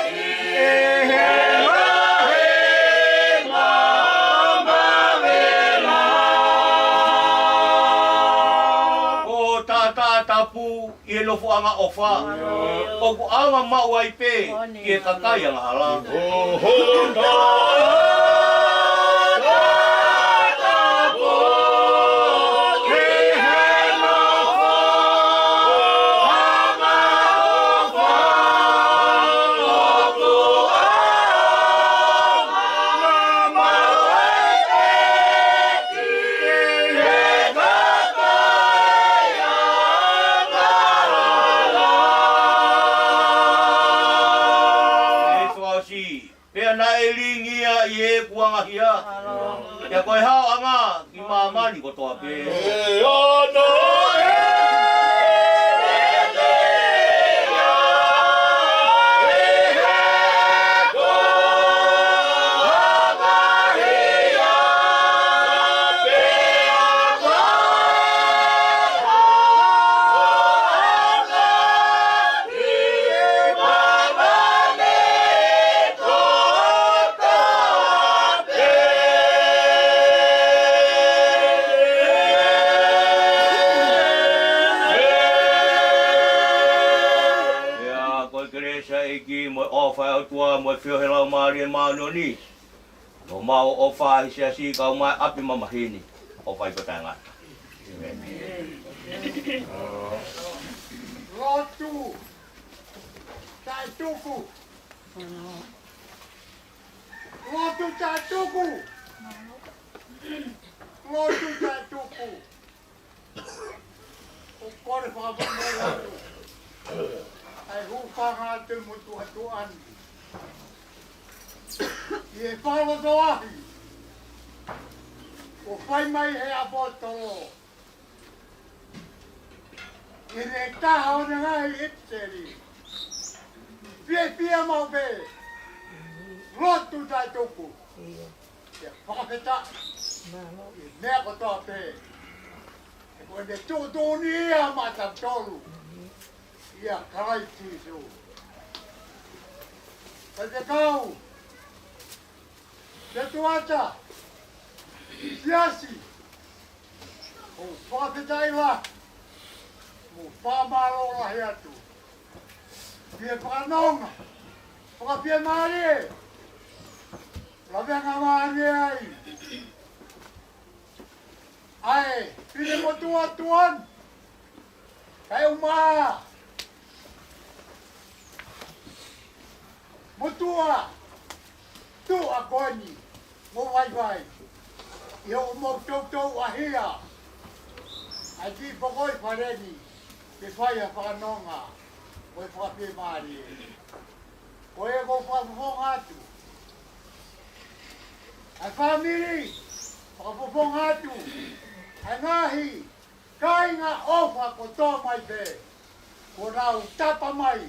ʻi he ngaahi maama vela. Ko taʻataʻa tapu ʻi he nofoʻanga ʻofa, ʻoku ʻaonga maʻu ai pē ki he kakai angahala. Ko hona taʻataʻa tapu ʻi he nofoʻanga ʻofa, ʻoku ʻaonga maʻu ai pē ki he kakai angahala. ʻE fakaʻosi, pea naʻe lilingi ia ʻi heʻeku angahia. Pea ko e haoʻanga ki māmani kotoa pē. ʻE ono ʻe Pea ko e kelesi ʻa e ʻEiki mo e ʻofa ʻa e ʻOtua mo e feohi ʻa e Laumālie Māʻoniʻoni, ʻo mau ʻofa ʻi he siasi kae ʻumaʻā ʻapi mamahi ni, ʻo fai pē taʻengata. ʻĒmeni. Lotu taʻetuku. Lotu taʻetuku. Lotu taʻetuku. ʻOku ou kole fakamolemole atu ʻa e hūfanga atu mo e tuʻatuʻa ni ʻi he fakalotolahi kuo fai mai ʻe he ʻaposetolo ʻi he taha ʻo ʻene ngaahi ʻipiseli. Fiefia maʻu pē. Lotu taʻetuku. ʻIo. ʻIo, fakafetaʻi ʻi he meʻa kotoa pē. He ko ʻene tuʻutuʻuni ia maʻatautolu ʻia Kalaisi Sīsū. Faifekau, Setuata, siasi, ʻoku ou fakafetaʻi lahi mo fakamālō lahi atu ʻi he fakanonga fakafiemālie, laveʻanga mālie ai ʻa e finemotuʻa tuʻa ni, kae ʻumaʻā motuʻa tuʻa ko eni mo vaivai ʻi hoʻomou toutou ʻahia ʻa e kiʻi fokoʻi fale ni ke fai ha fakanonga mo e fakafiemālie. Ko ia ʻoku ou fakafofonga atu ʻa e fāmili, fakafofonga atu ʻa e ngaahi kāinga ʻofa kotoa mai pē kuo nau tapa mai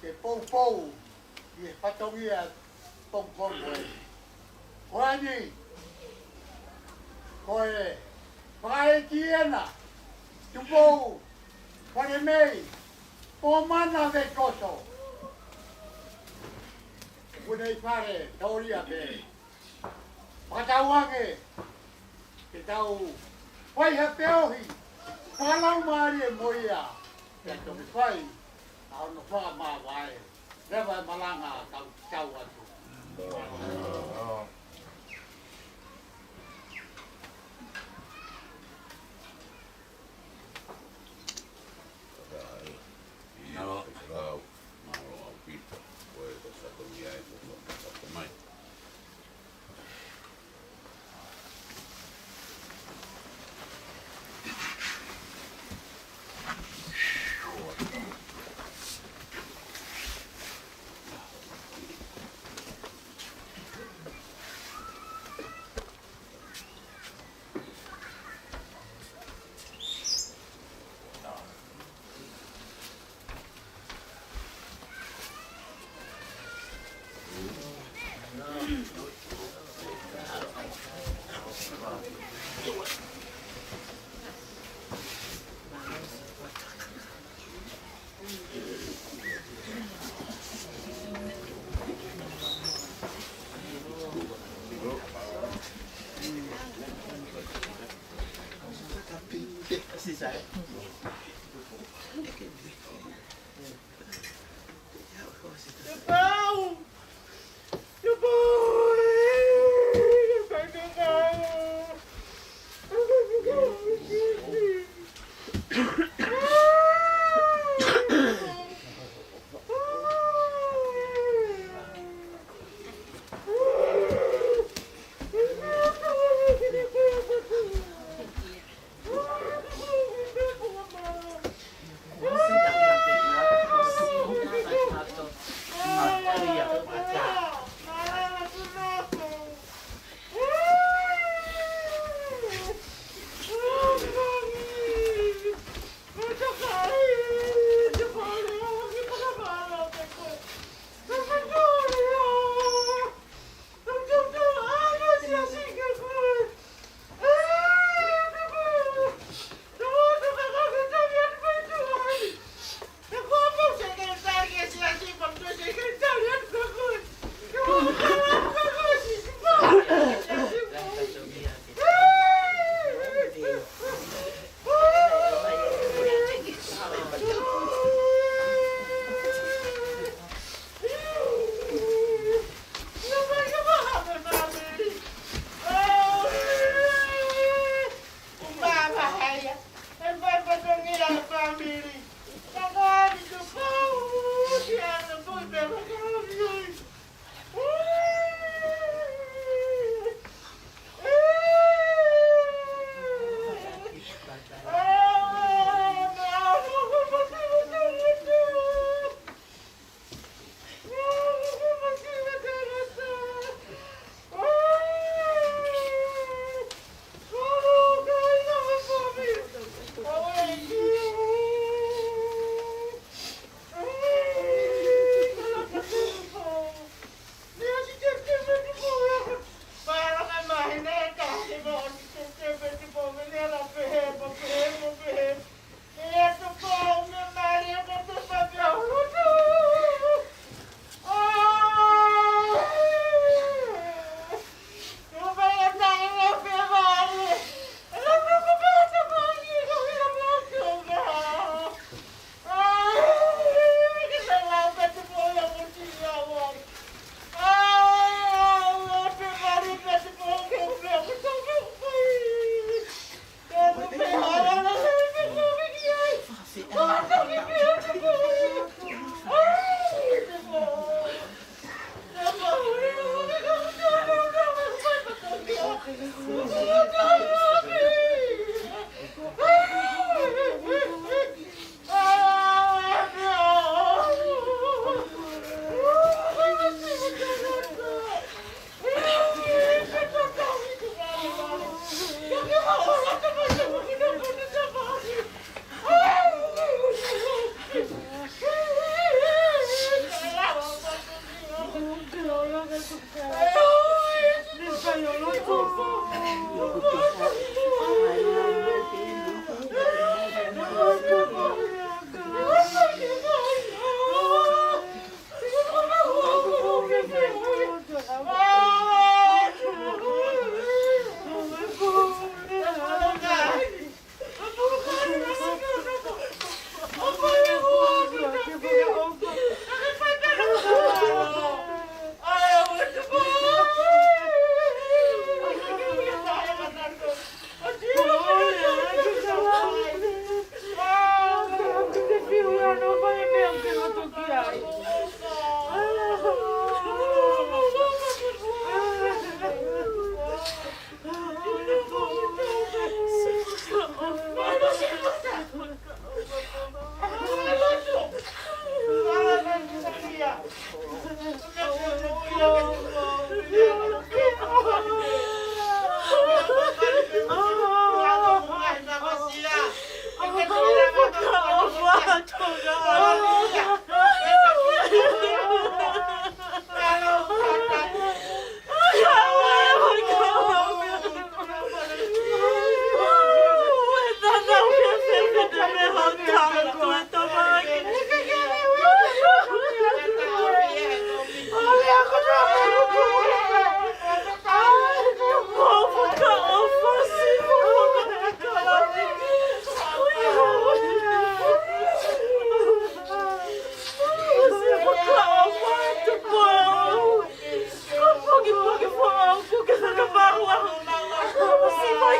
ke poupou ʻi he fatongia pongipongi ko eni. Ko eni, ko e fakaʻeiki ena, Tupou Falemei Pomana Veikoso. Kunei fale taulia pē. Fakatauange ke tau fai ha feohi fakalaumālie mo ia. Pea toki fai ʻa hono fakamāvae. Leva e malanga, tau tau atu. Mālō. Mālō ʻaupito. Ko e satomi ai, ko e satomi mai.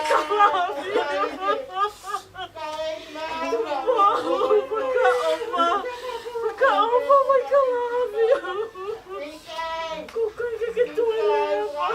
Ka lāvea. Tupu, fakaʻofa. Fakaʻofa mai ka lāvea. Ko kai ke ke tue leva.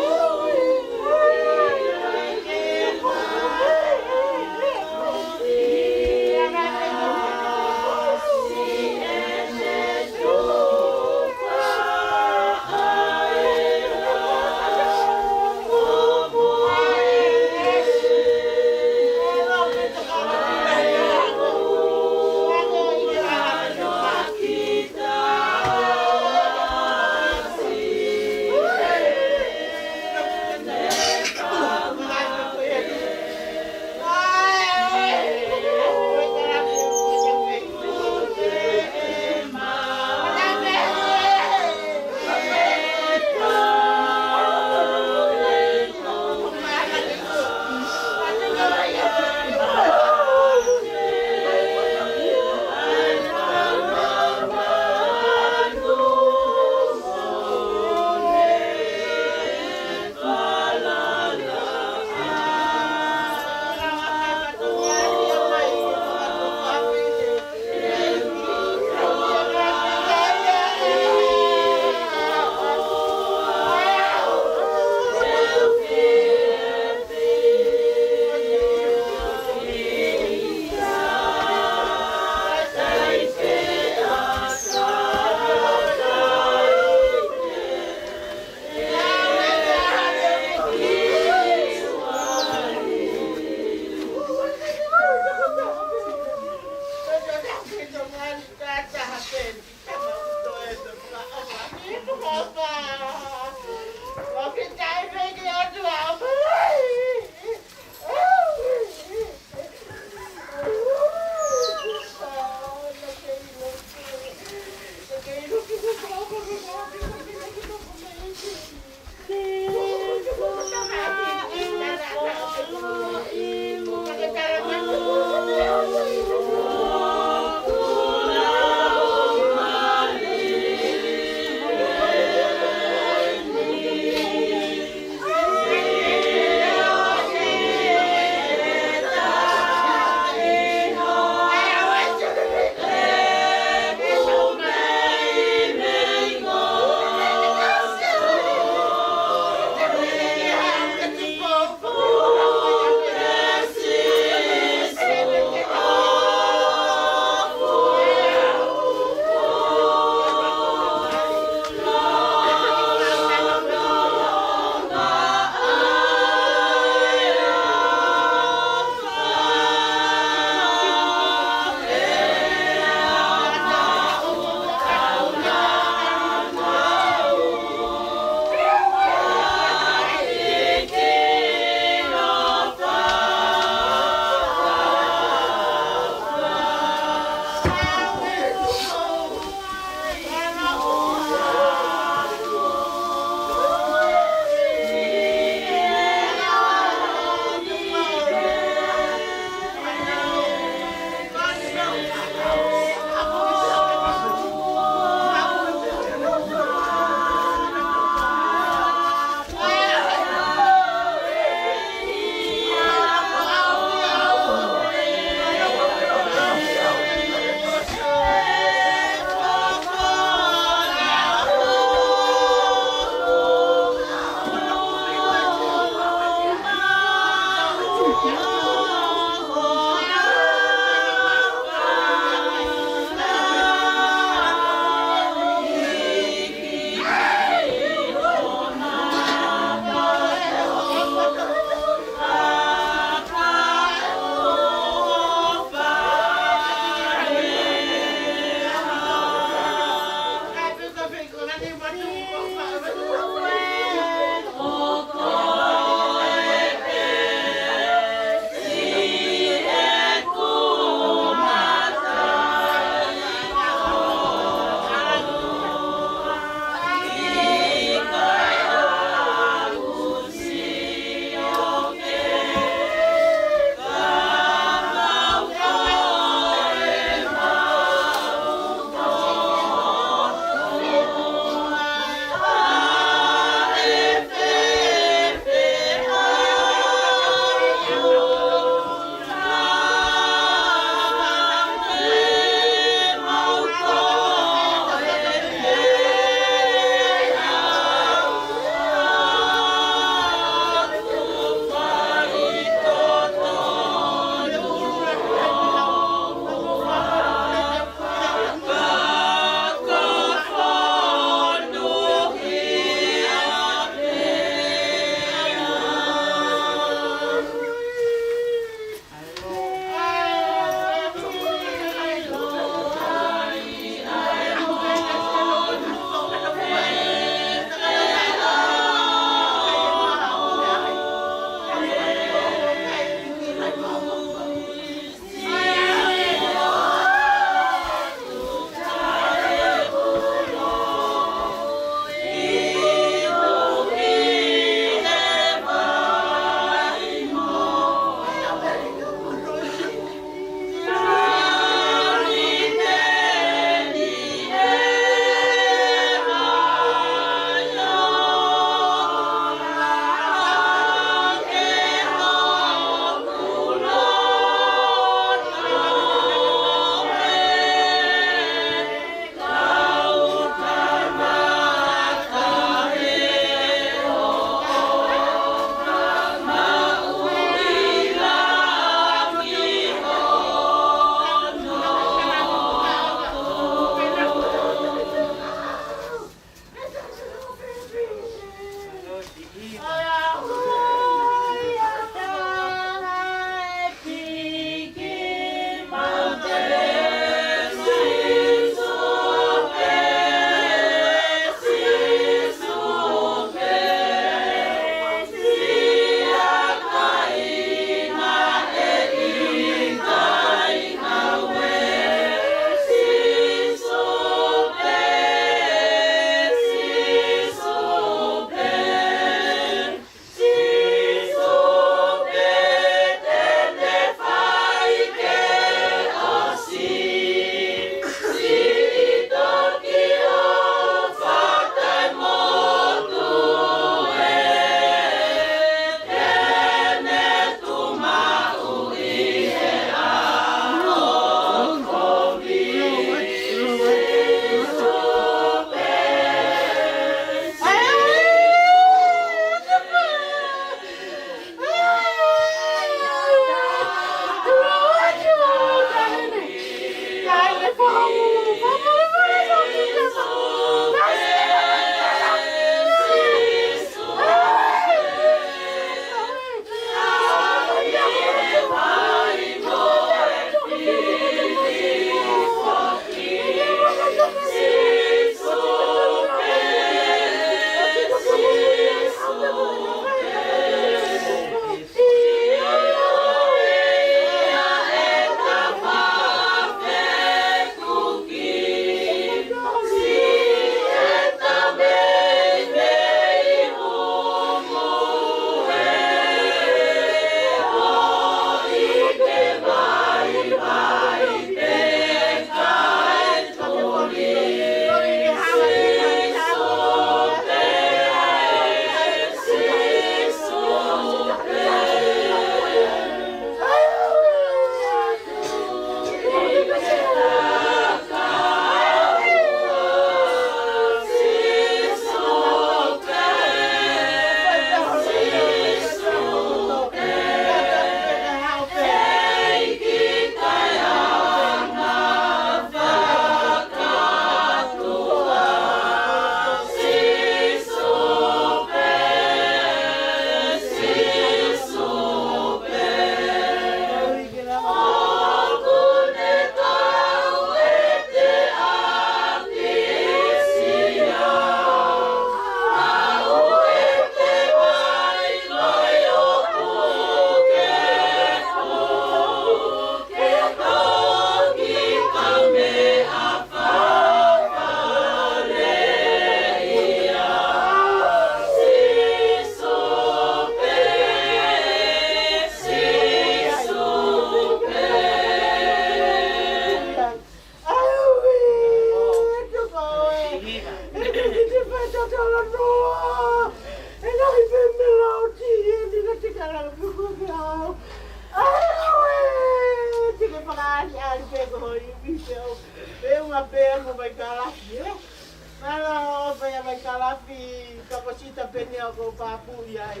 Ka ko sita pē eni ʻoku ou pāpū ai.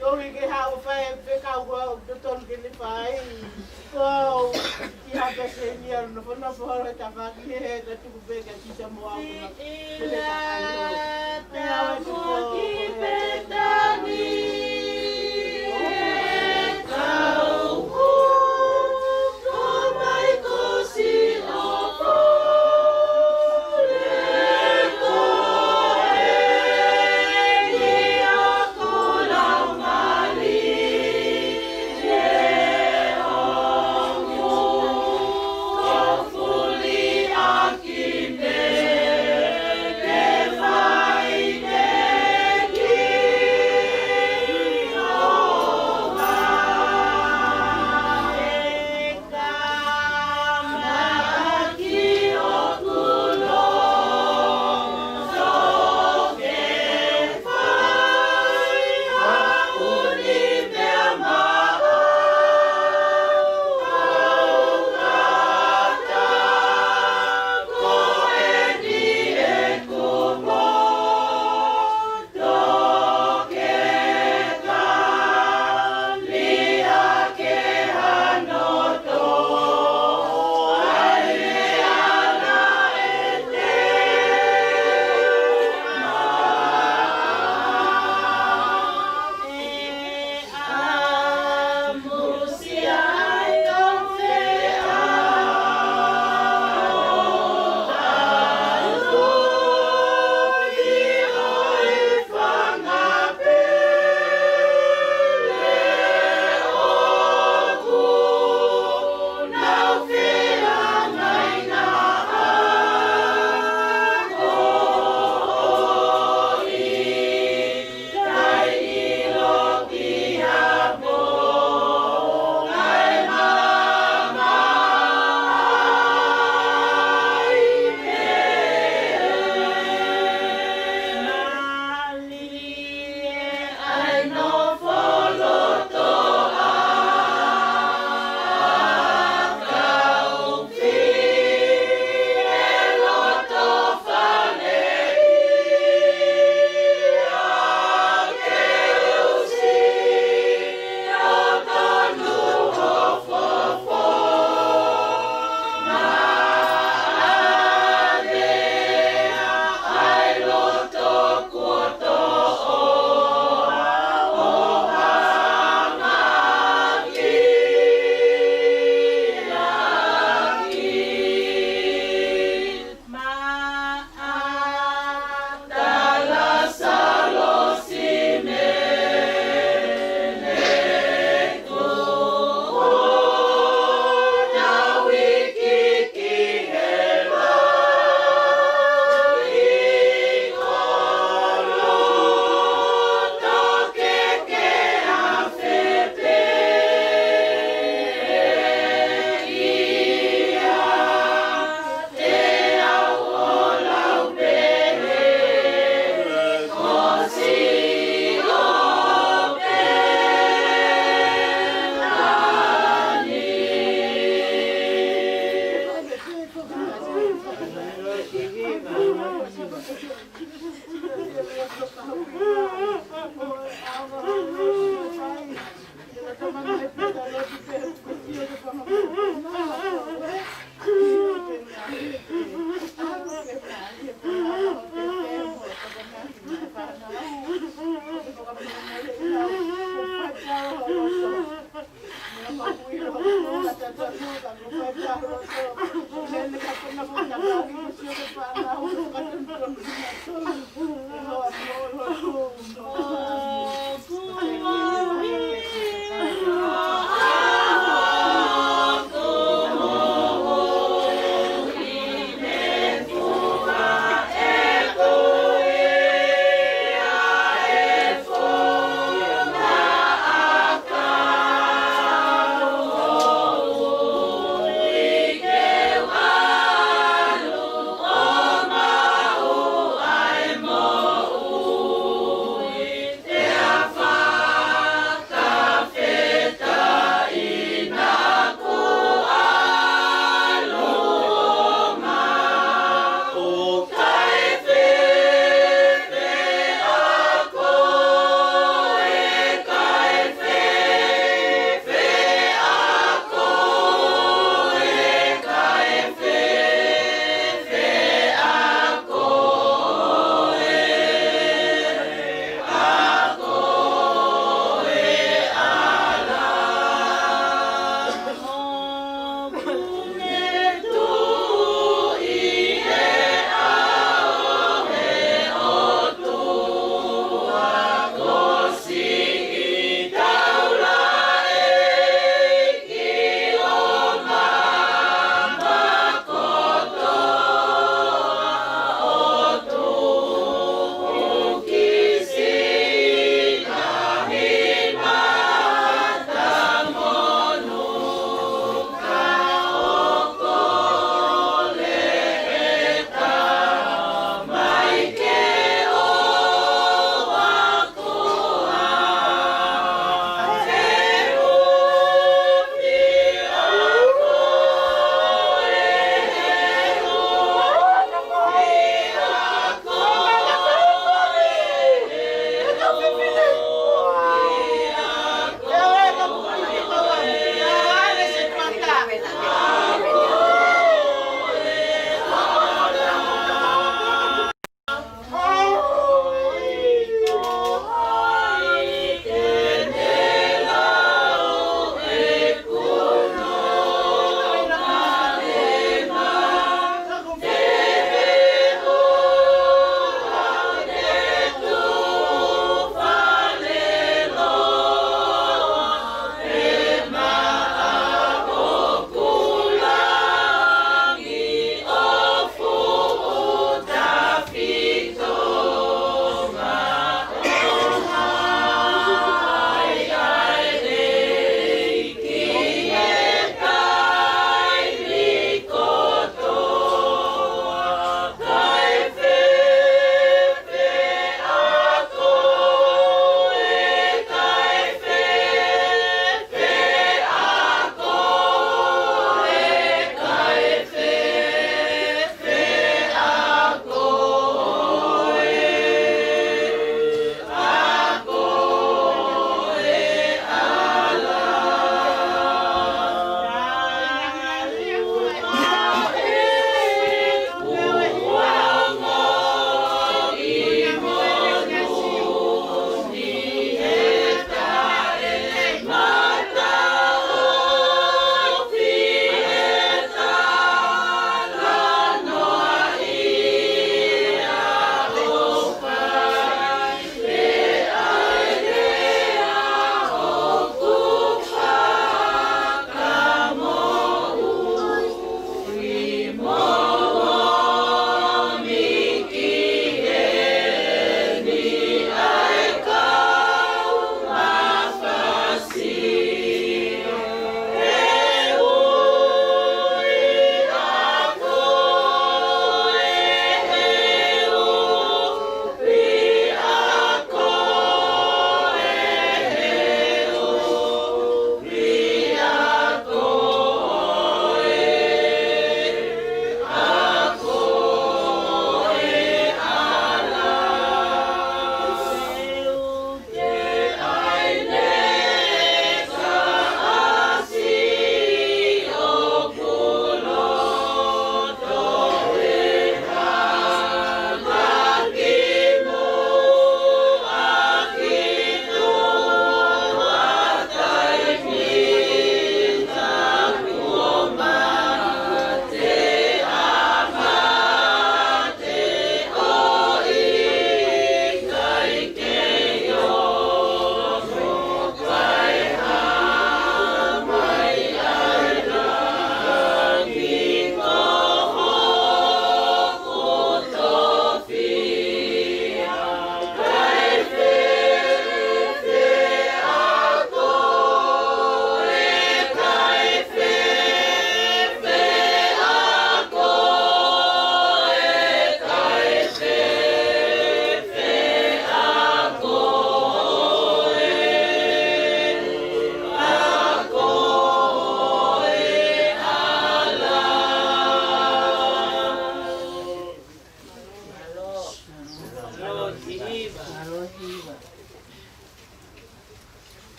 Koeʻuhi ke haʻu ʻo fai e fekau ko ē ʻoku totonu ke ne fai. Ko au, ʻi ha pēseni ia nofonofo holo he tafaʻaki he he ka tuku pē kia sita mo au. Ke ne fai holo. Pea ʻoku ou ki Petani, e kau ko mai ko si o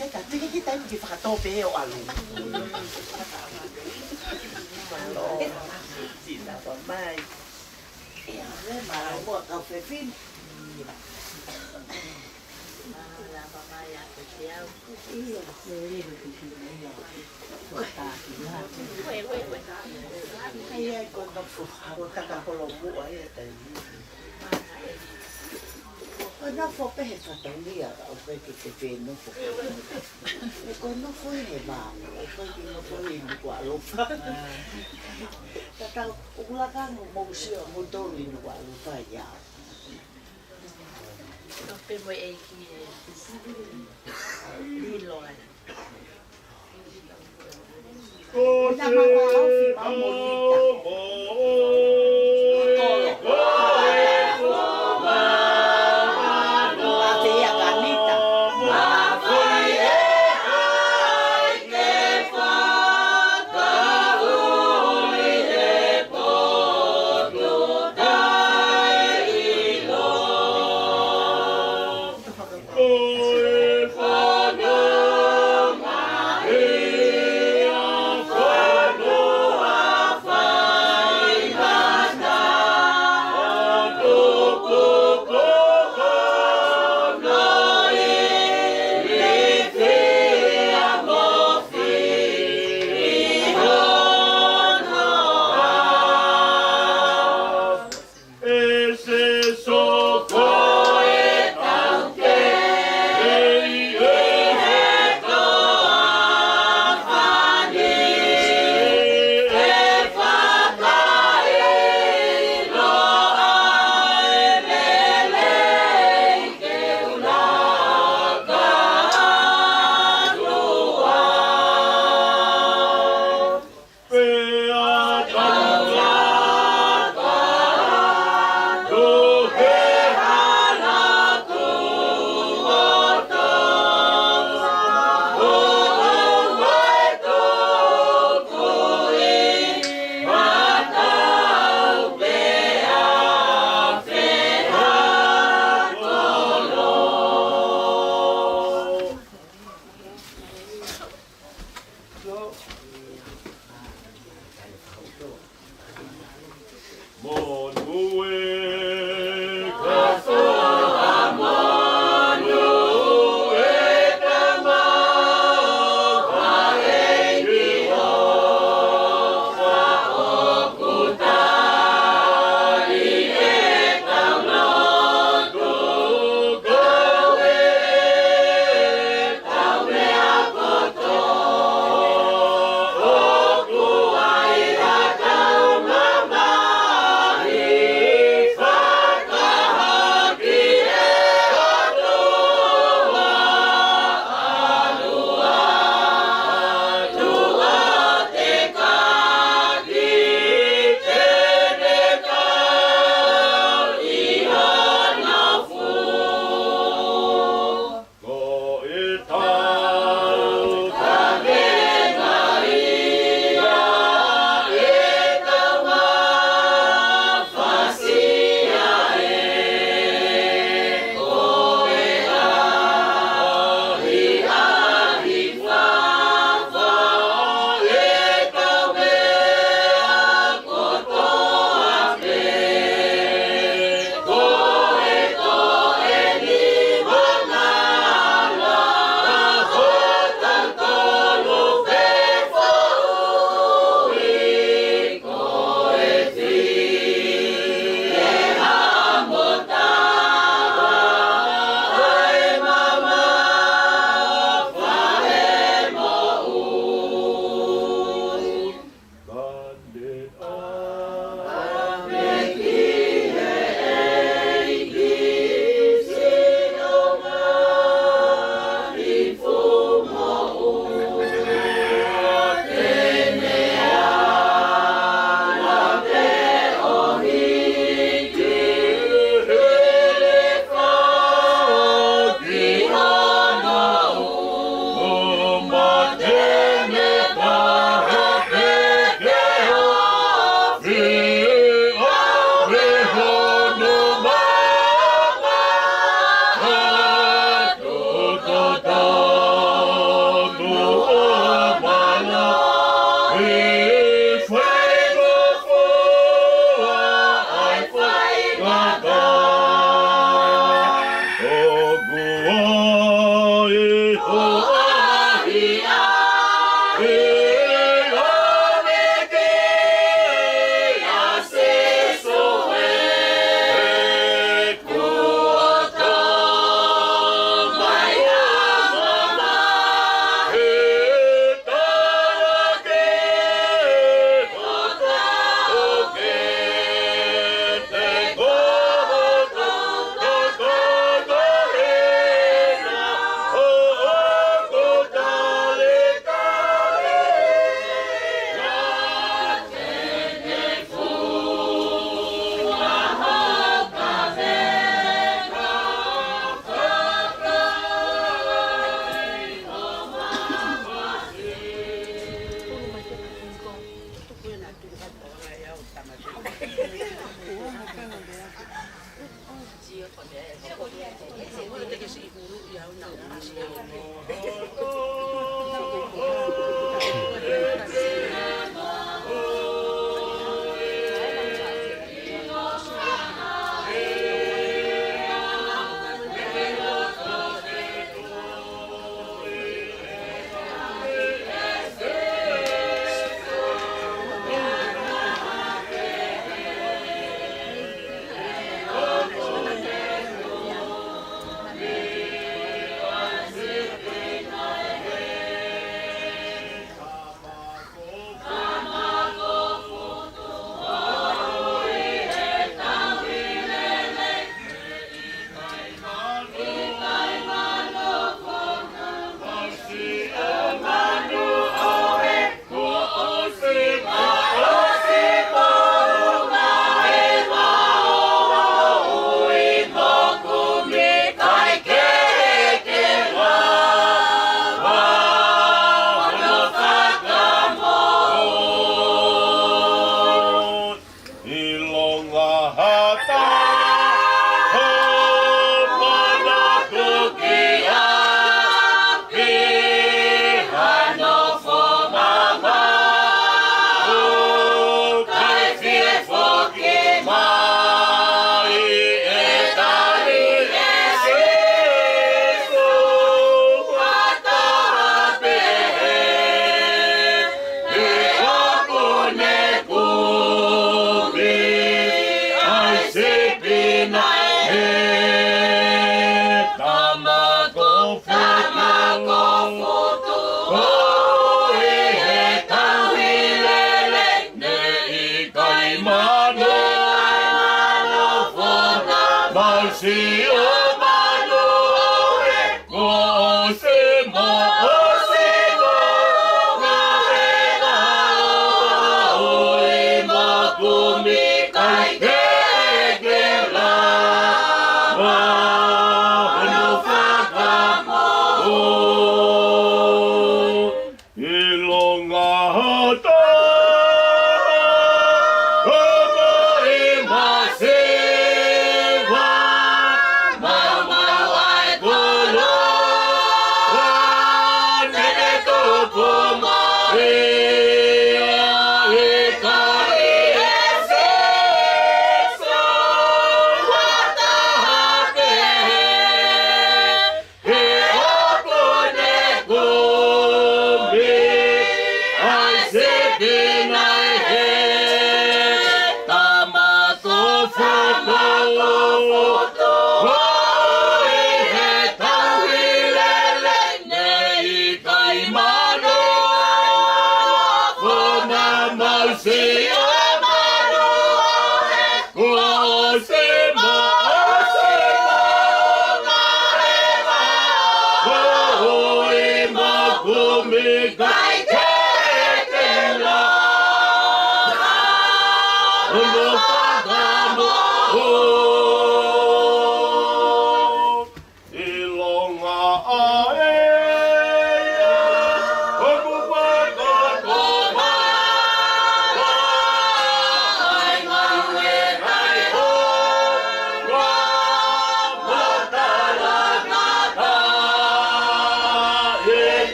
Seta, tiki kita ini fakatope ʻo ʻalu. Mālō. Sita, bye-bye. Ia, mālō muʻa kau fefine. Mālō, bye-bye, ʻa te au. Ia, ia, ia. Ai, ai, ko nofo, ko taka holo muʻa ia taimi. Ko nofo pē he fatongia, ʻoku ʻikai ke te pē nofo. He ko nofo ʻi he vā, ʻoku ʻikai ke nofo ʻi Nukuʻalofa. Tatau, ʻoku laka ange mou sio, mou tolu ʻi Nukuʻalofa ia. Pea mo e ʻEiki ʻe lilo ai. Ko e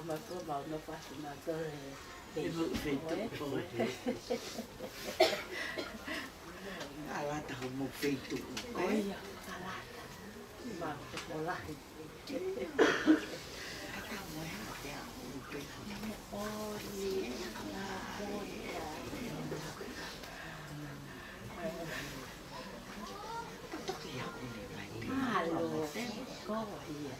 Mātuʻa mau nofo atu mātuʻa he, he, he feituʻu, ē? Kalata hoʻomou feituʻu, ē? ʻIo, kalata. Mau tokolahi. Kalata mo e, mo e, mo e. Mālō, ko ia.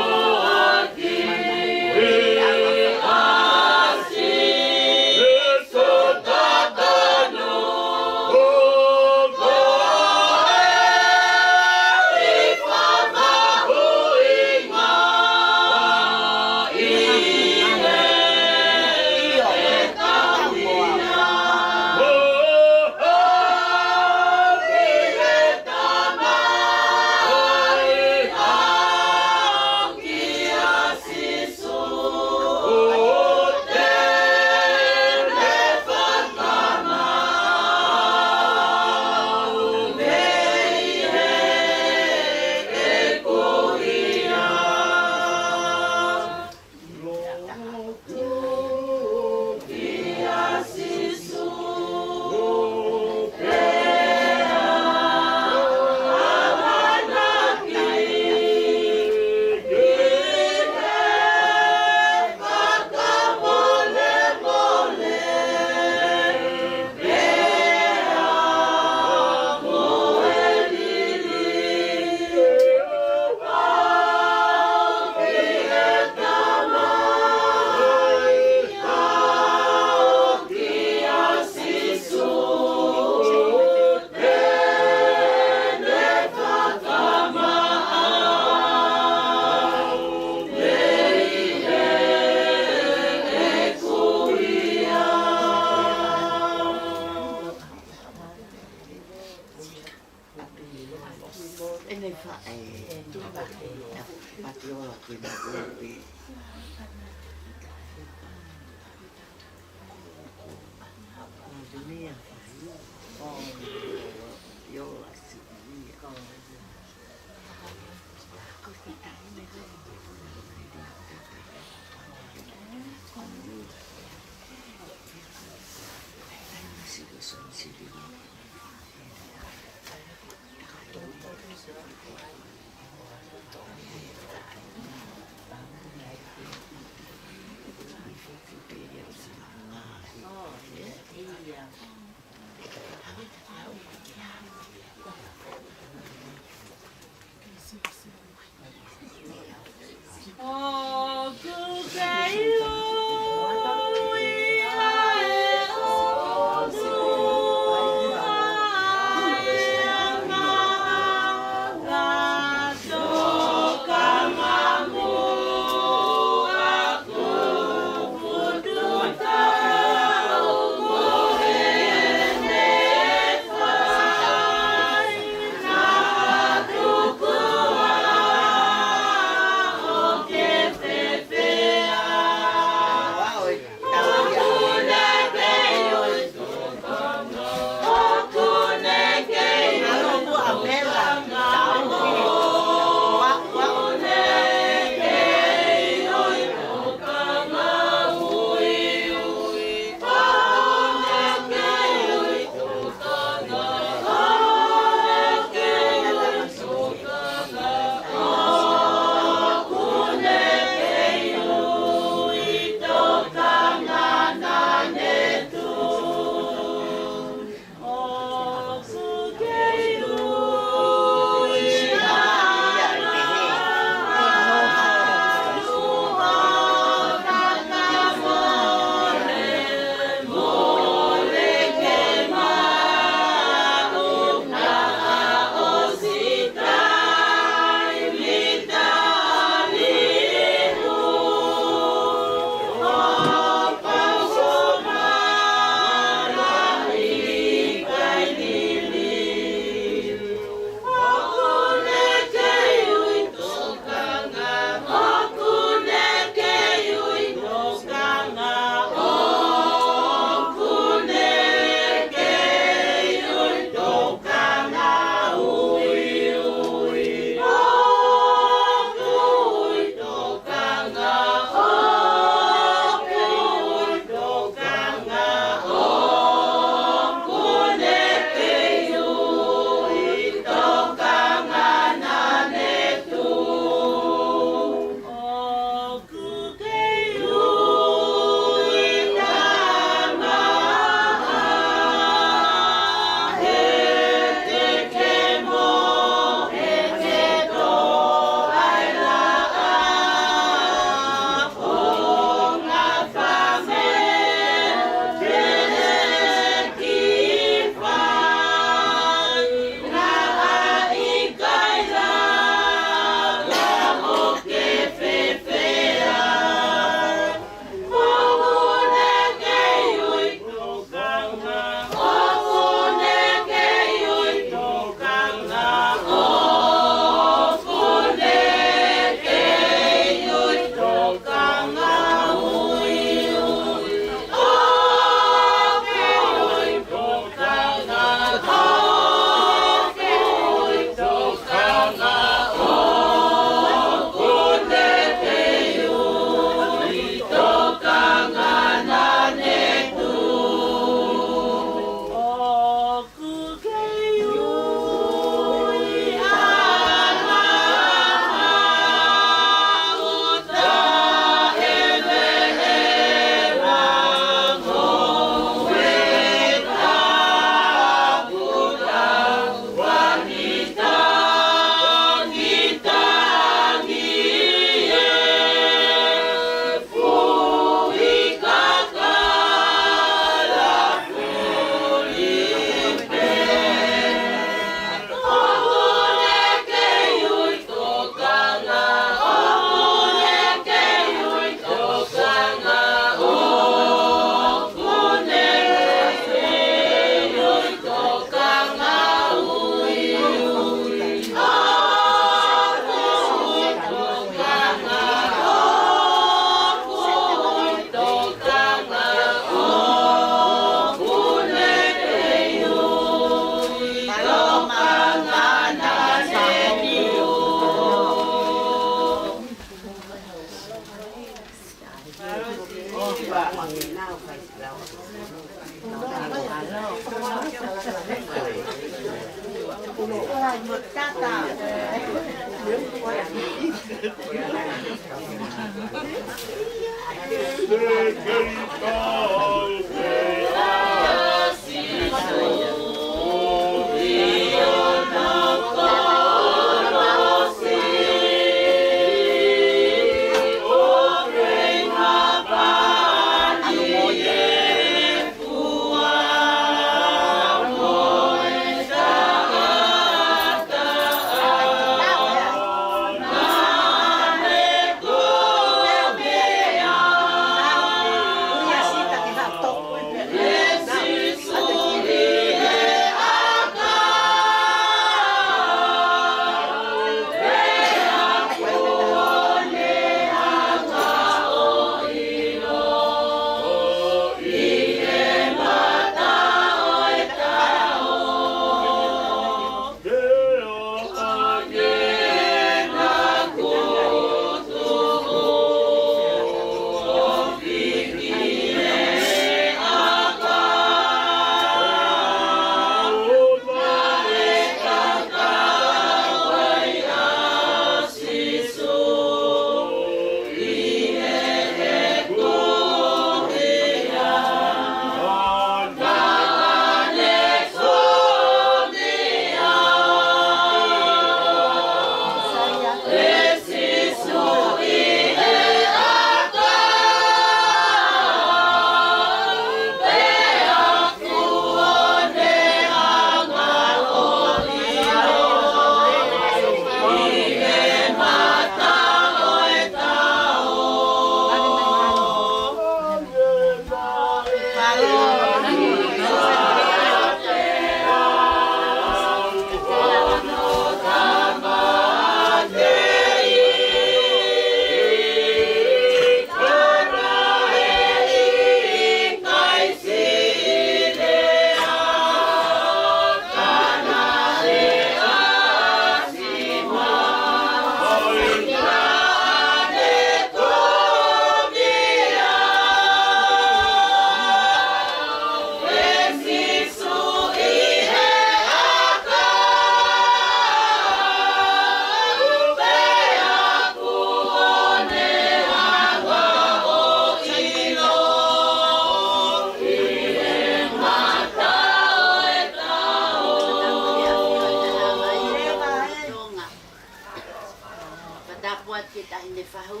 Fakatapu atu ki he taʻahine fahu.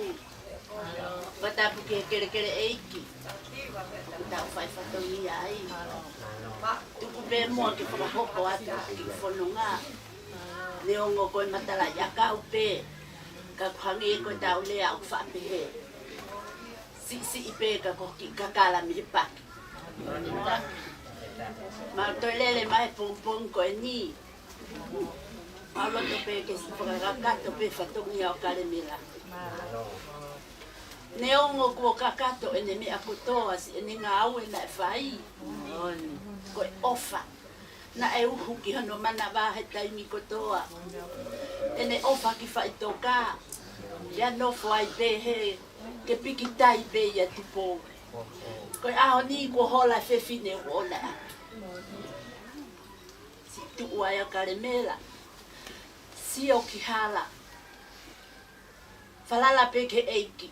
Fakatapu ki he kelekele ʻeiki. Tau fai fatongia ai. Tuku pē muʻa ke fakahoko atu ki he fononga. Neongo ko e matalaʻiʻakau pē. Ka ʻoku hangē ko e tau lea ʻoku faʻa pehē. Siʻisiʻi pē ka ko e kiʻi kakala mei he paki. Mau toe lele mai he pongipongi ko eni. Mau loto pē ke fakakakato pē fatongia ʻo Kalemela. Neongo kuo kakato ʻene meʻa kotoa siʻene ngāue naʻe fai. Ko e ʻofa naʻe uhu ki hono manava he taimi kotoa. ʻEne ʻofa ki faʻitoka. Ia nofo ai pē he ke pikitai pē ʻia Tupou. Ko e ʻaho ni kuo hola e fefine ʻoku ʻola atu. Siʻi tuʻu ai ʻa Kalemela. Sio ki hala. Falala pē ki he ʻEiki.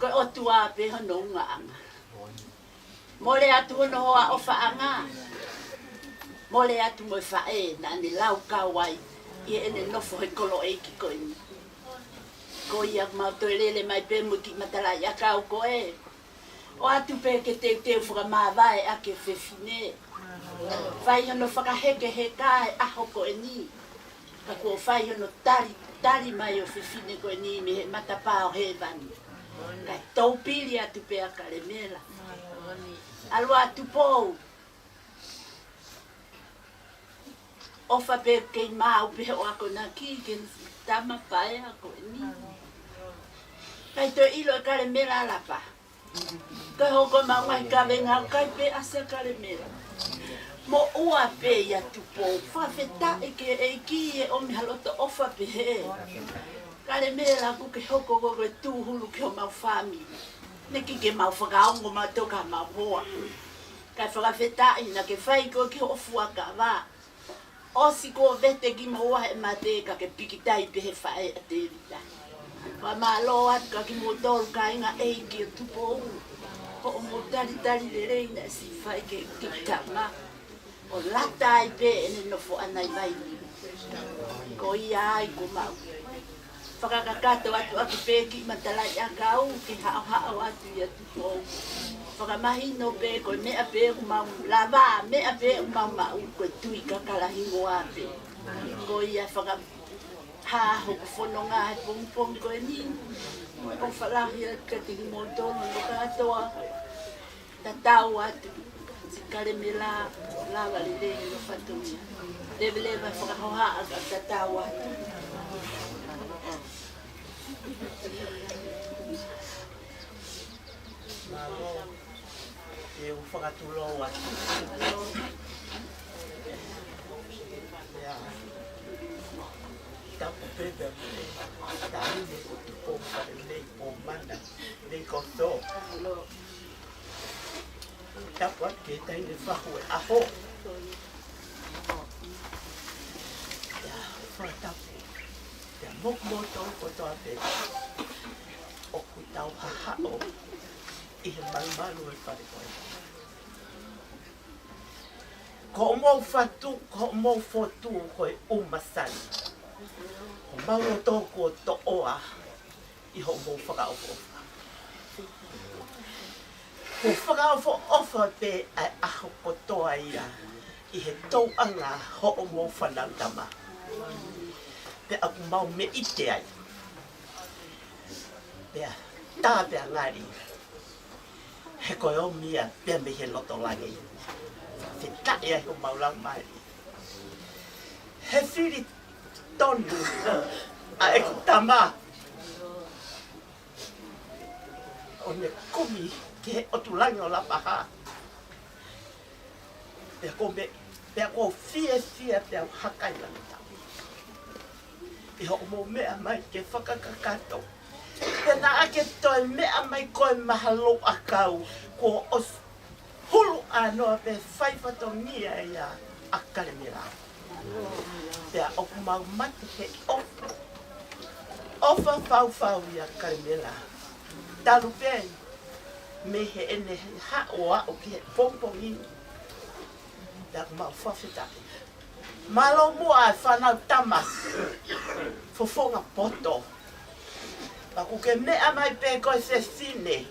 Ko e ʻOtua pē hono ungaʻanga. Mole atu hono hoa ʻofaʻanga. Mole atu mo e faʻē naʻa ne laukau ai ʻi heʻene nofo he kolo ʻeiki ko eni. Ko ia mau toe lele mai pē mo e kiʻi matalaʻiʻakau ko ē. ʻOatu pē ke teuteu fakamāvae ʻaki e fefine. Fai hono fakahekeheka he ʻaho ko eni. Ka kuo fai hono tali, tali mai ʻo e fefine ko eni mei he matapā ʻo hēvani. Kae toupili atu pē ʻa Kalemela. ʻAlu ā Tupou. ʻOfa pē kei maʻu pē hoʻo akonaki ki he tama paea ko eni. Kae toe ʻilo ʻe Kalemela ʻa Lapa. Kae hoko maʻu ngaahi kavenga ʻoku ʻikai pē ʻasi ʻa Kalemela. Moʻua pē ʻia Tupou. Fakafetaʻi ki he ʻEiki ʻi he ʻomi ha loto ʻofa pehē. Kalemela ʻoku ke hoko ko e tūhulu ki homau fāmili. Neʻe ʻikai ke mau fakaongo mautolu ka mau hoa. Kae fakafetaʻi naʻa ke fai koe ki hoʻo fuakava. ʻOsi ko e vete kimoua he mate ka ke pikitai pē he faʻē ʻa Tēvita. Fakamālō atu kia kimoutolu kāinga ʻeiki ʻo Tupou. Hoʻomou talitali lelei naʻe siʻi fai ki he kiʻi tama. ʻO lata ai pē ʻene nofo ʻana ʻi vai. Ko ia ai ko mau. Fakakakato atu ʻaki pē kiʻi matalaʻiʻakau ke haʻohaʻo atu ʻia Tupou. Fakamahino pē ko e meʻa pē ʻoku mau lava, meʻa pē ʻoku mau maʻu ko e tui kakala hingoa pē. Ko ia fakahā hoku fononga he pongipongi ko eni. ʻOfa lahi atu kiate kimoutolu hono kātoa. Tatau atu, siʻi Kalemela, lava lelei hono fatongia. Leveleva fakahohaʻa ka tatau atu. Mālō, ʻe u fakatulou atu. ʻIa. Tapu pē pea mo e taʻahine ko Tupou Fakalelei Pomana, nei ko tō. Tapu atu ki he taʻahine fahu e ʻaho. ʻIa, fakatapu. ʻIa, mo kimoutolu kotoa pē ʻoku tau hahaʻo ʻi he malumalu e fale ko ē. Ko hoʻomou fatu, ko hoʻomou fotu, ko e ʻumasani. Ko homau loto kuo toʻoa ʻi hoʻomou fakaʻofoʻofa. Kuo fakaʻofoʻofa pē ʻa e ʻaho kotoa ia ʻi he tōʻonga hoʻomou fānautama. Pea ʻoku mau meʻite ai. Pea tā pea ngali. He ko e ʻomi ia pea mei he loto langi. Fakafetaʻi ai homau laumālie. He fili tonu ʻa ʻeku tama ʻo ne kumi ki he ʻotu langi ʻo Lapaha. Pea ko me, pea ko fiefia pea u hakaila me tau. ʻI hoʻomou meʻa mai ke fakakakato. Pea naʻa ke toe meʻa mai ko e mahalo ʻakau kuo ʻosi hulu ʻanoa pē fai fatongia ia ʻa Kalemela. Pea ʻoku mau mate he ʻofa. ʻOfa faufau ia Kalemela. Talu pē mei heʻene haʻu ʻo aʻu ki he pongipongi ni. Pea ʻoku mau fakafetaʻi. Mālō muʻa e fānautama fofonga poto. Pea ʻoku ke meʻa mai pē ko e fefine.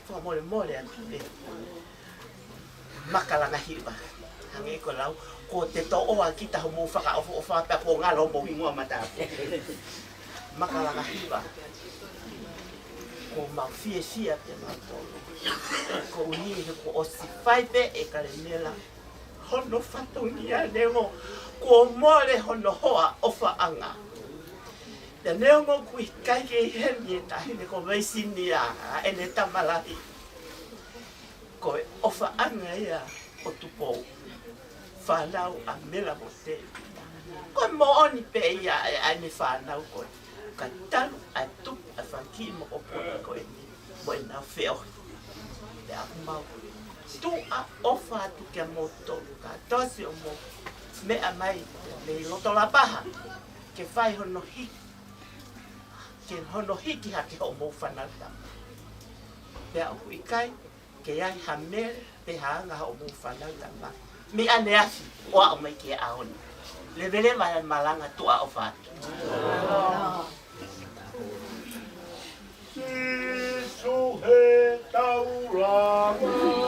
Fakamolemole atu pē. Makalanga hiva. Hangē ko e lau, ko te toʻoa kita homou fakaʻofoʻofa pea kuo ngalo homou hingoa matapu. Makalanga hiva. Kuo mau fiefia pē mautolu. Koeʻuhi he kuo ʻosi fai pē ʻe Kalemela hono fatongia neongo kuo mole hono hoa ʻofaʻanga. Pea neongo ʻoku ʻikai ke ʻi heni e taʻahine ko Veisinia ʻa ʻene tama lahi. Ko e ʻofaʻanga ia ʻo Tupou. Fānau ʻa Mela mo Tēvita. Ko e moʻoni pē ia ʻa e, ʻa ʻene fānau ko ē. Ka talu ʻa e tupu ʻa e fanga kiʻi mokopuna ko eni mo ʻenau feohi. Pea ʻoku mau tuʻa ʻofa atu kia moutolu kātoa siʻomou meʻa mai mei loto Lapaha ke fai hono hiki, ke hono hiki hake hoʻomou fānautama. Pea ʻoku ʻikai ke ʻi ai ha mele pe ha anga hoʻomou fānautama mei ʻaneafi ʻo aʻu mai ki he ʻaho ni. Leveleva e malanga tuʻa ʻofa atu. Sīsū he taulama.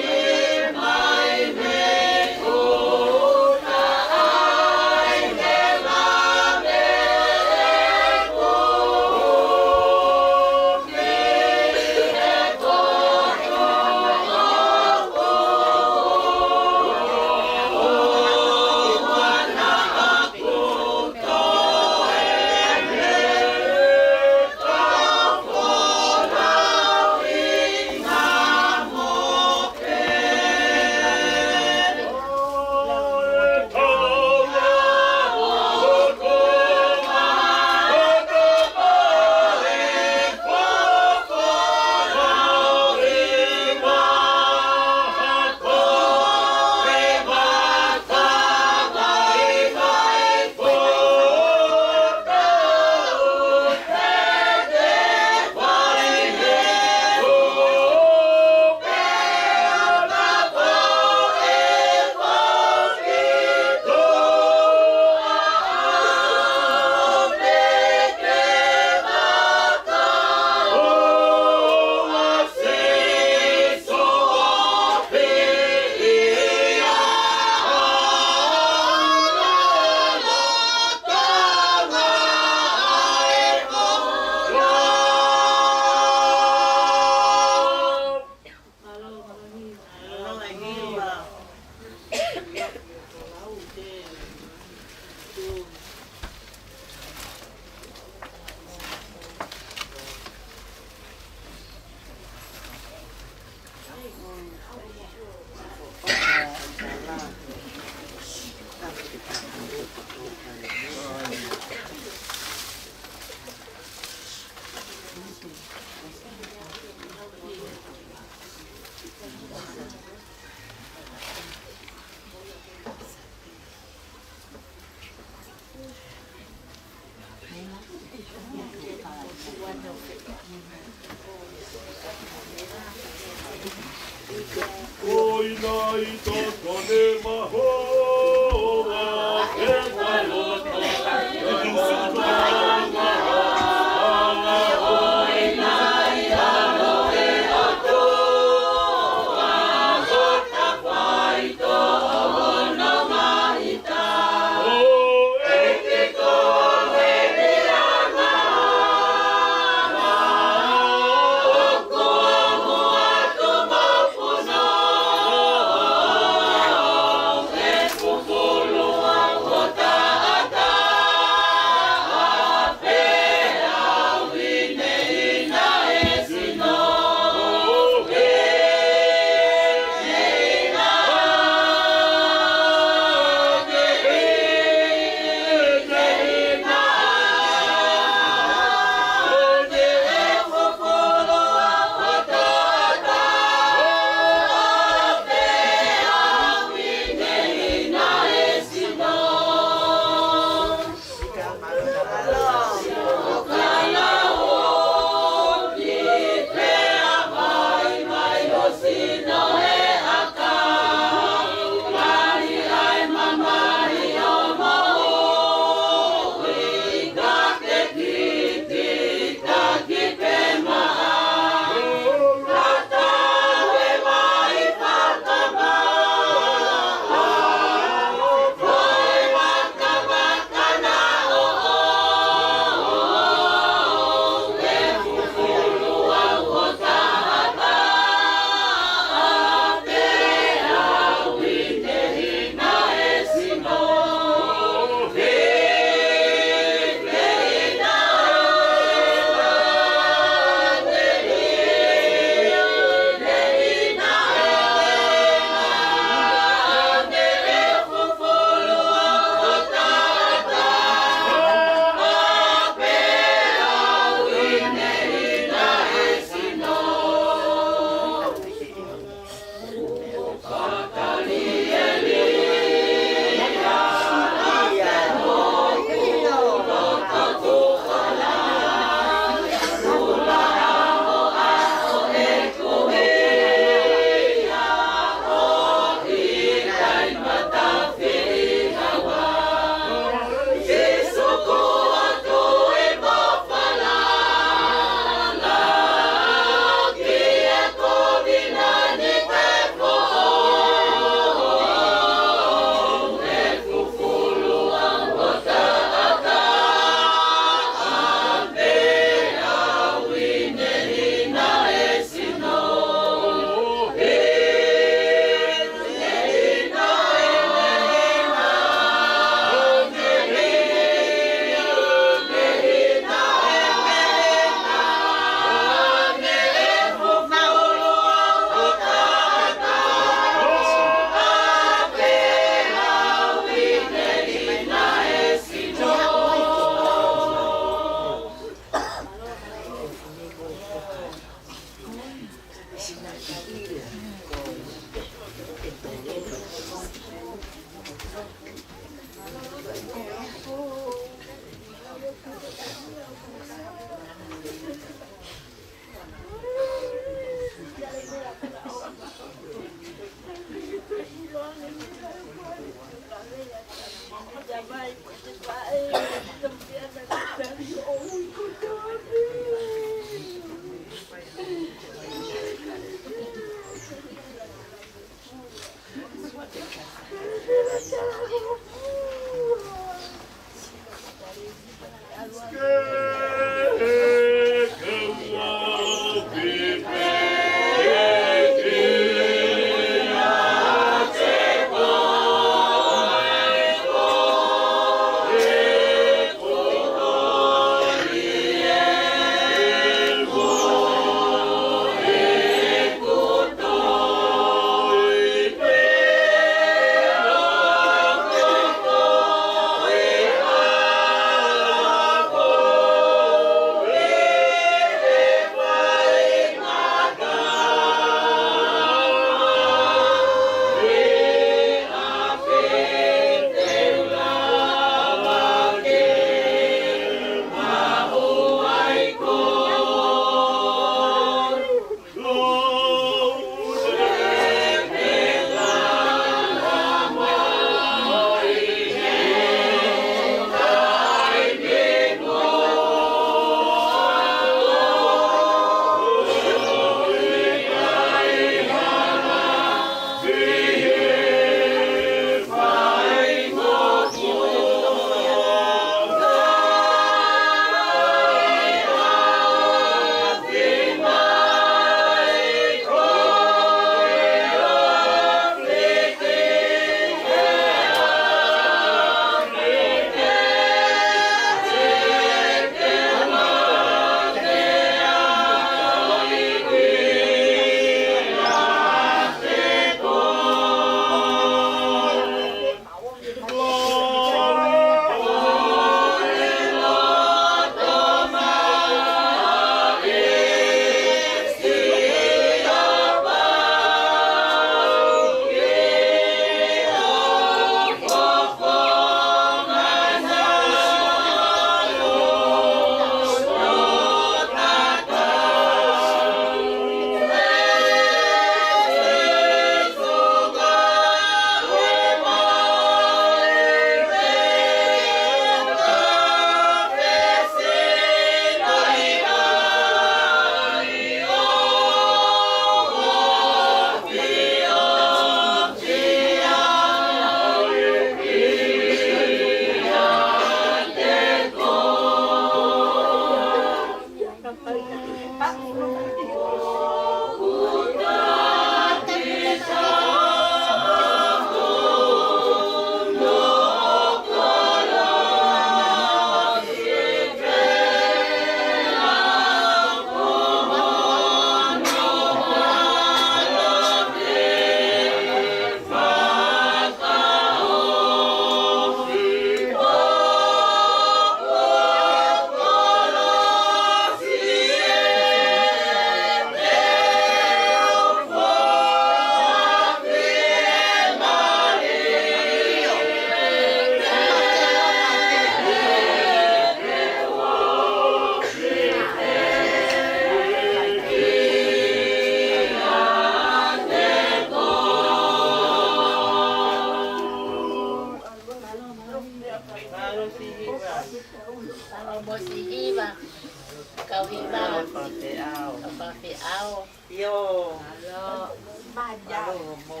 Mālō mo.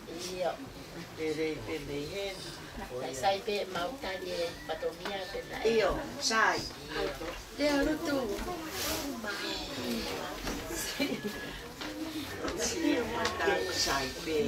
ʻIo. Pele, pele, he. Sai, sai pē mau tali e fatongia pē naʻe. ʻIo, sai. ʻIo. Te alu tu. Sai pē.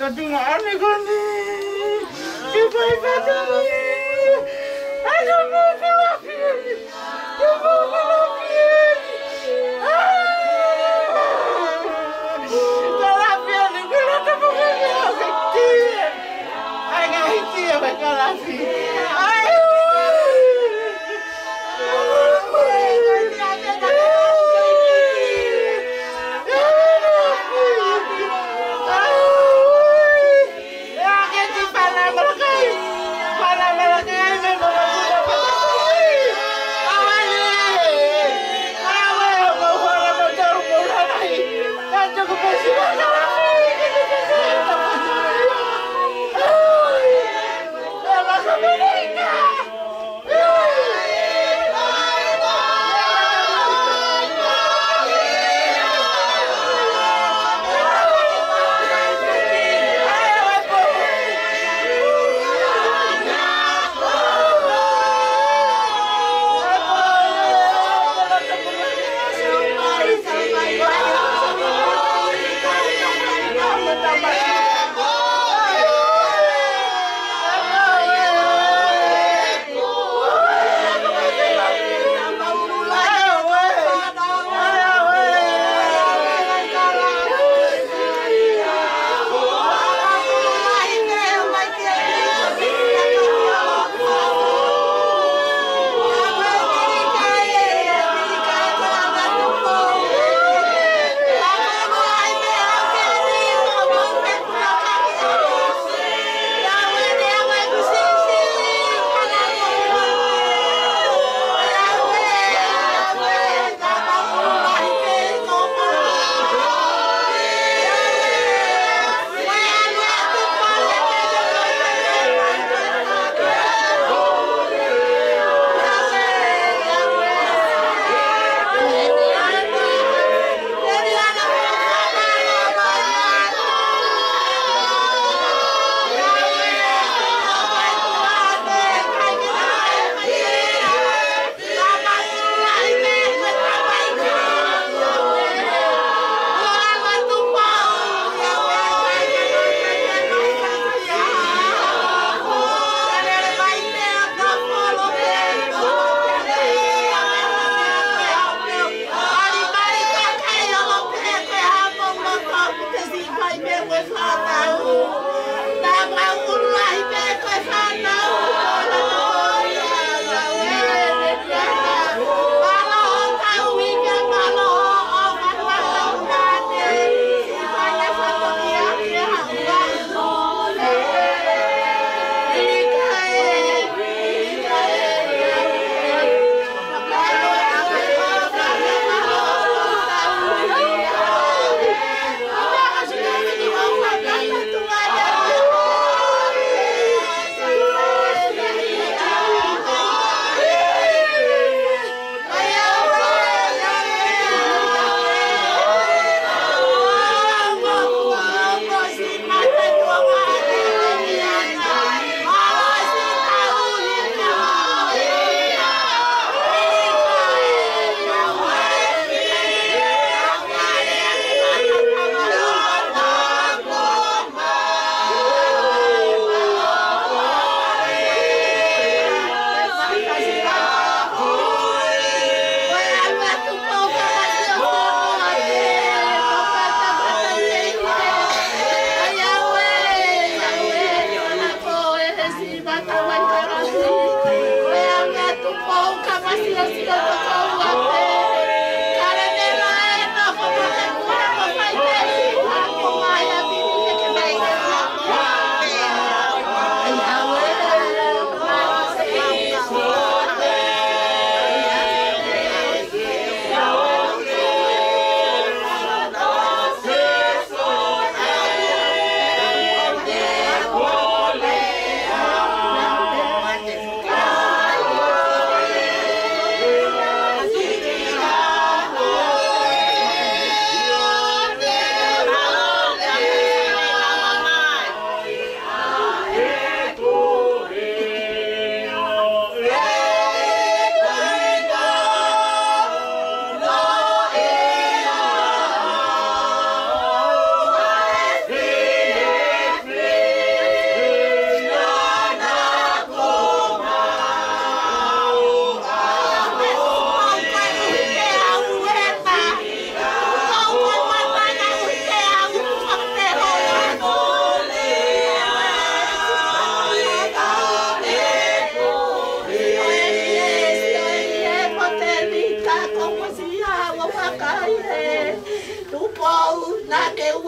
Ka tunga ane koni. Ke fai fata ni. Ai, ka mau kalafi. Ka mau kalafi. Ai. Kalafi ni, kula ka mau kalafi. Ai, ngaahi tia, kalafi. Ai.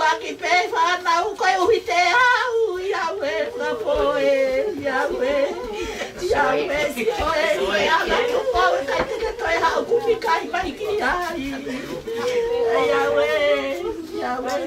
Taki pē fānau koeʻuhi te u ʻalu, Yahweh, fakapoʻuli, Yahweh. Yahweh, siʻi ʻEiki, ʻalu atu pau, ʻikai te ke toe haʻu ʻo kumi kai mai ki ai. Yahweh, Yahweh.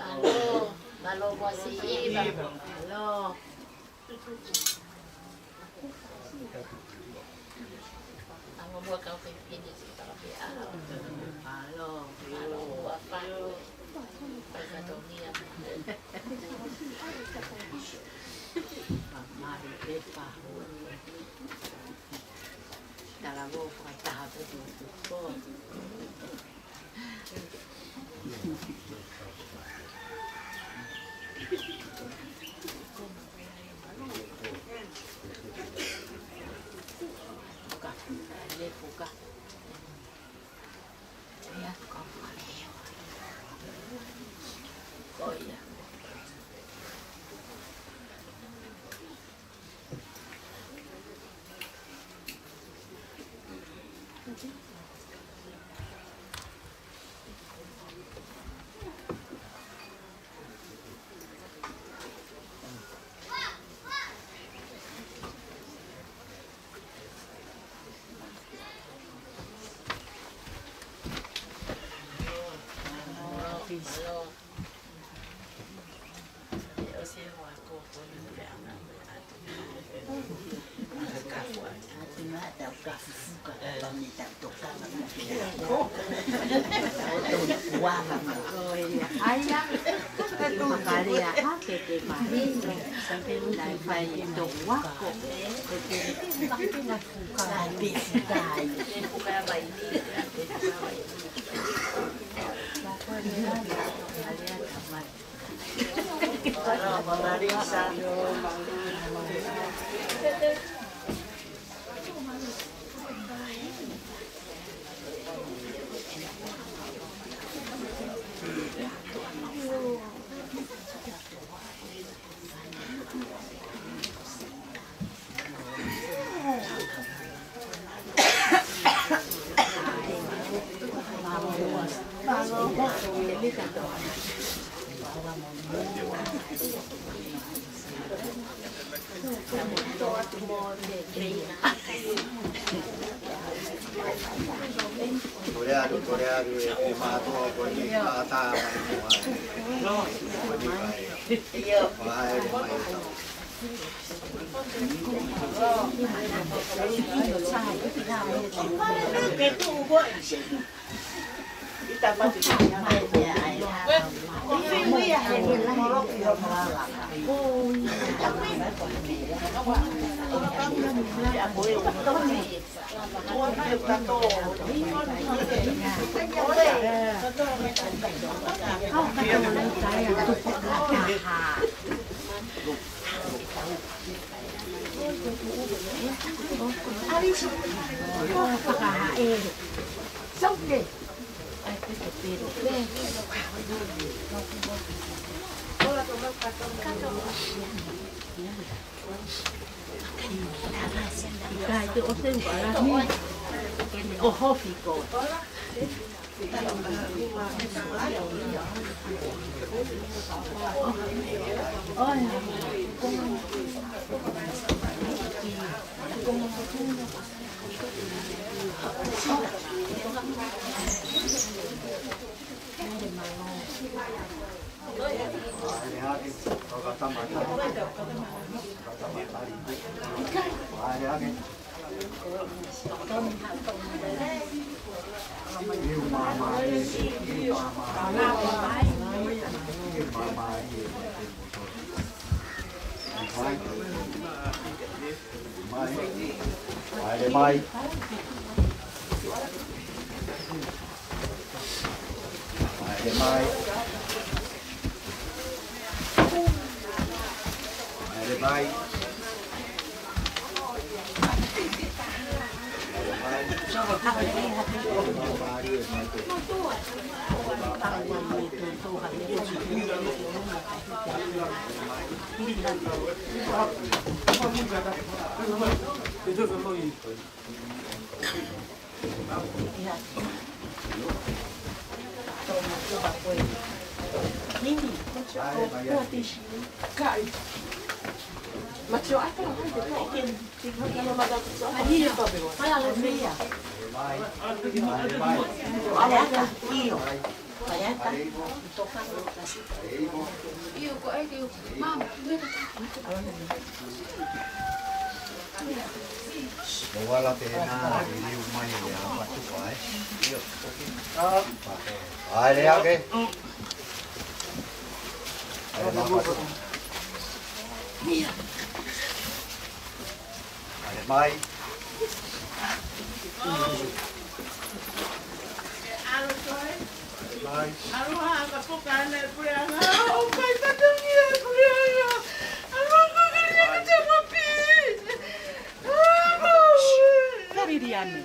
Mālō, mālō muʻa Siva. Mālō. Ango muʻa kau fefine si kala pē ʻa. Mālō, mālō muʻa Fatu. Fai fatongia. Mālō e pa. Ta Ala mo fakataha pe tu tu ko. Fuka, le fuka. Ia, ko fuka le. Ko ia. Aia, e tu makalea hake ke mahino. Nai fai toku ako. Ko e ke fuka. Nai pe fuka ai. Kole atu, kole atu, e, e mātuʻa ko eni, ʻa tā mai mua. Ko eni kai. Ia. Vahe mai. Ke tuʻu ko e. Kai te o te uala ni. Ke ne ʻohofi ko. Mai. Mai. Mai, mai. Mai, mai. Mo wala pē na, liliu mai e a matuʻa, ē. ʻAi, lea ke. ʻAi, matuʻa. ʻAi, mai. Kana e puleʻanga, ʻo fai fatongia e puleʻanga. ʻAlu ʻo kakalia ki te mapi. Liliane.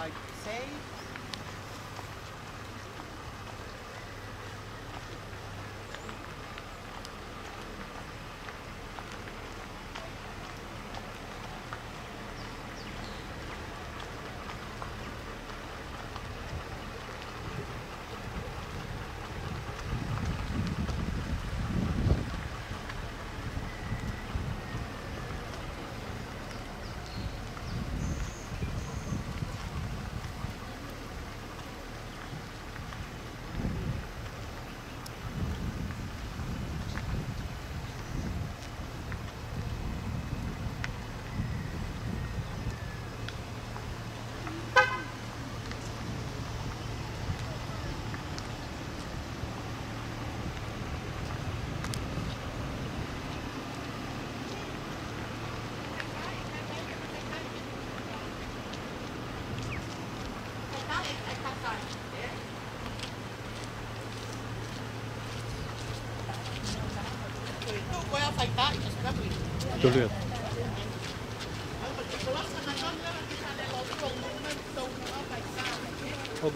Like to say. Tolea. Ok.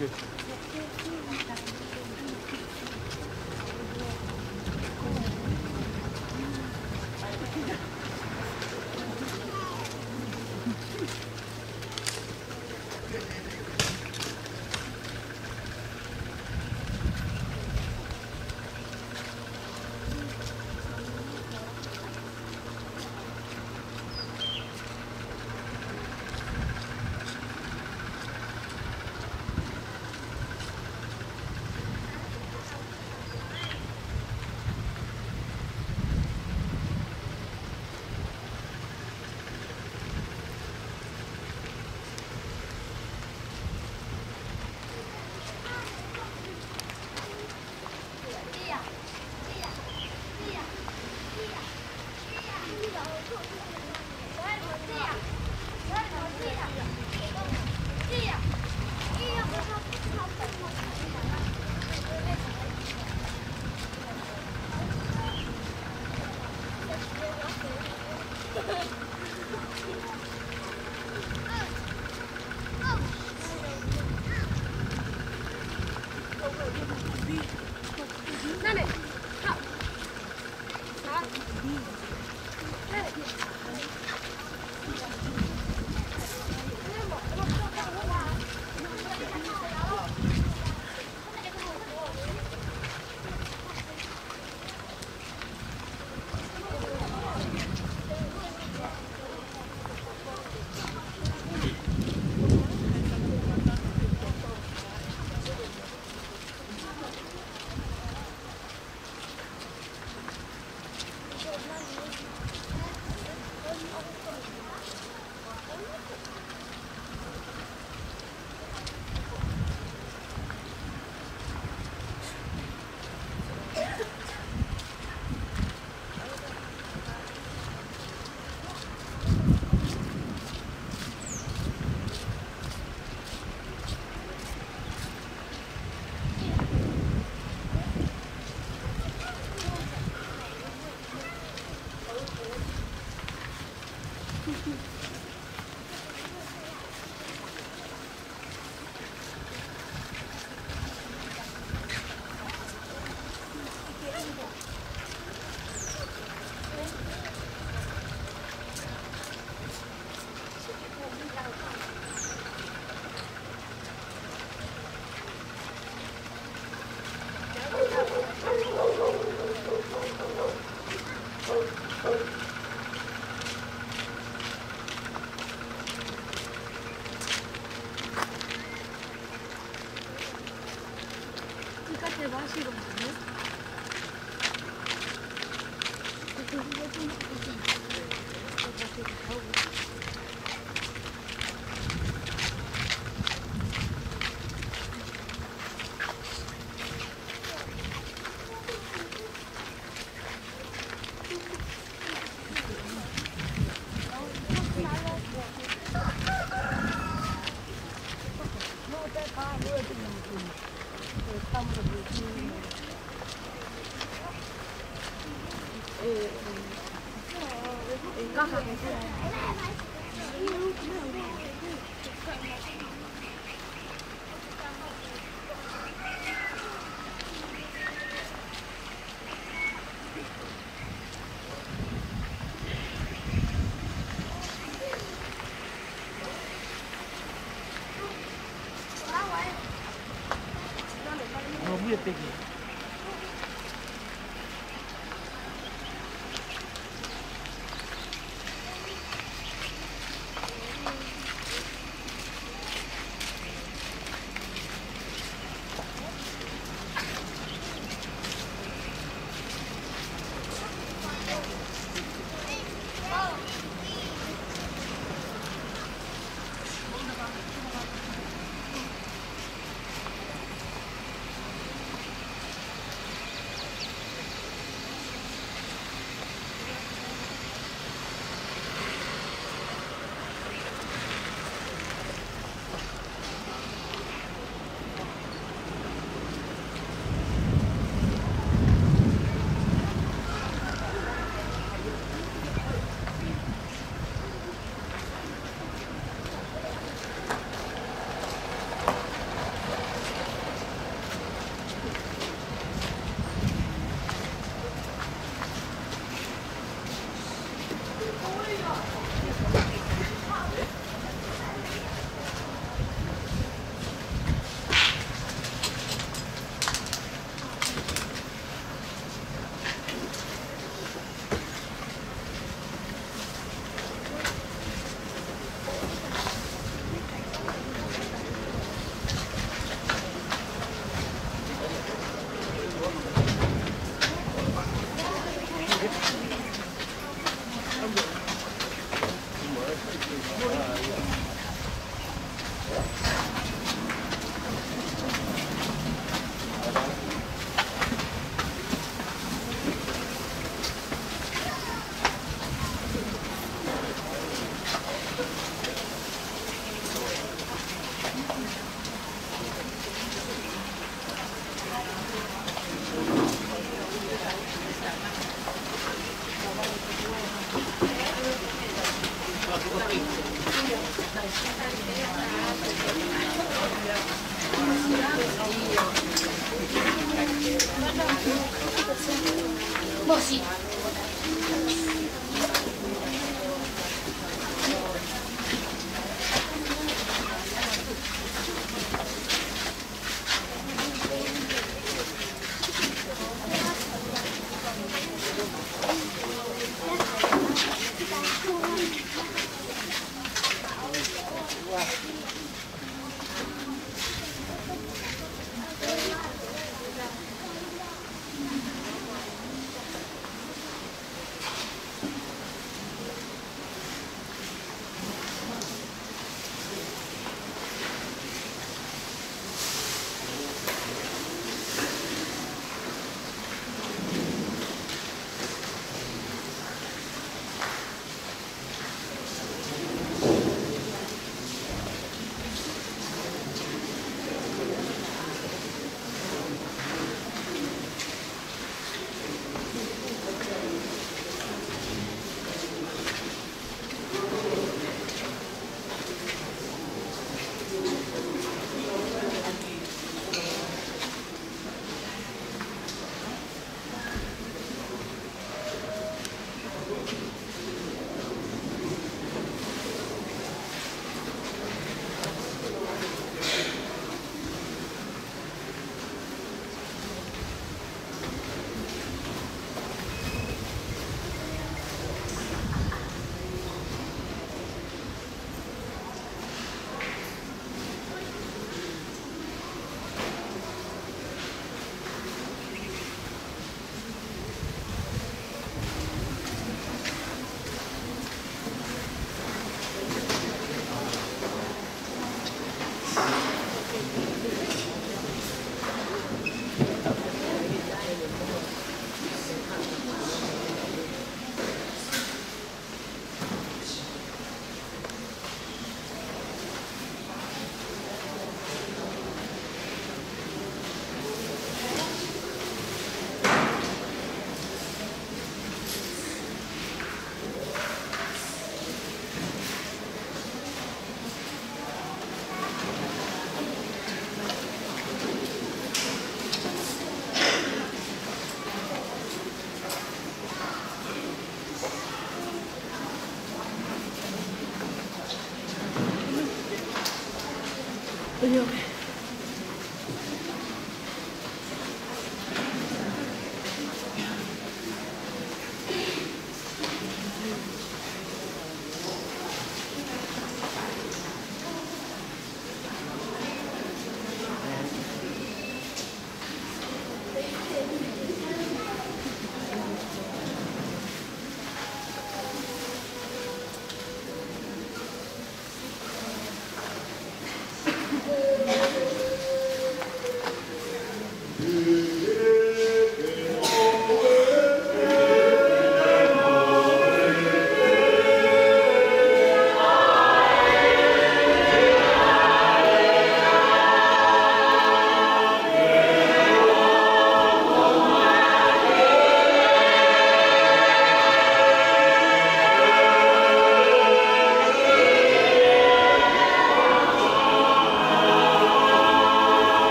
Ia peke.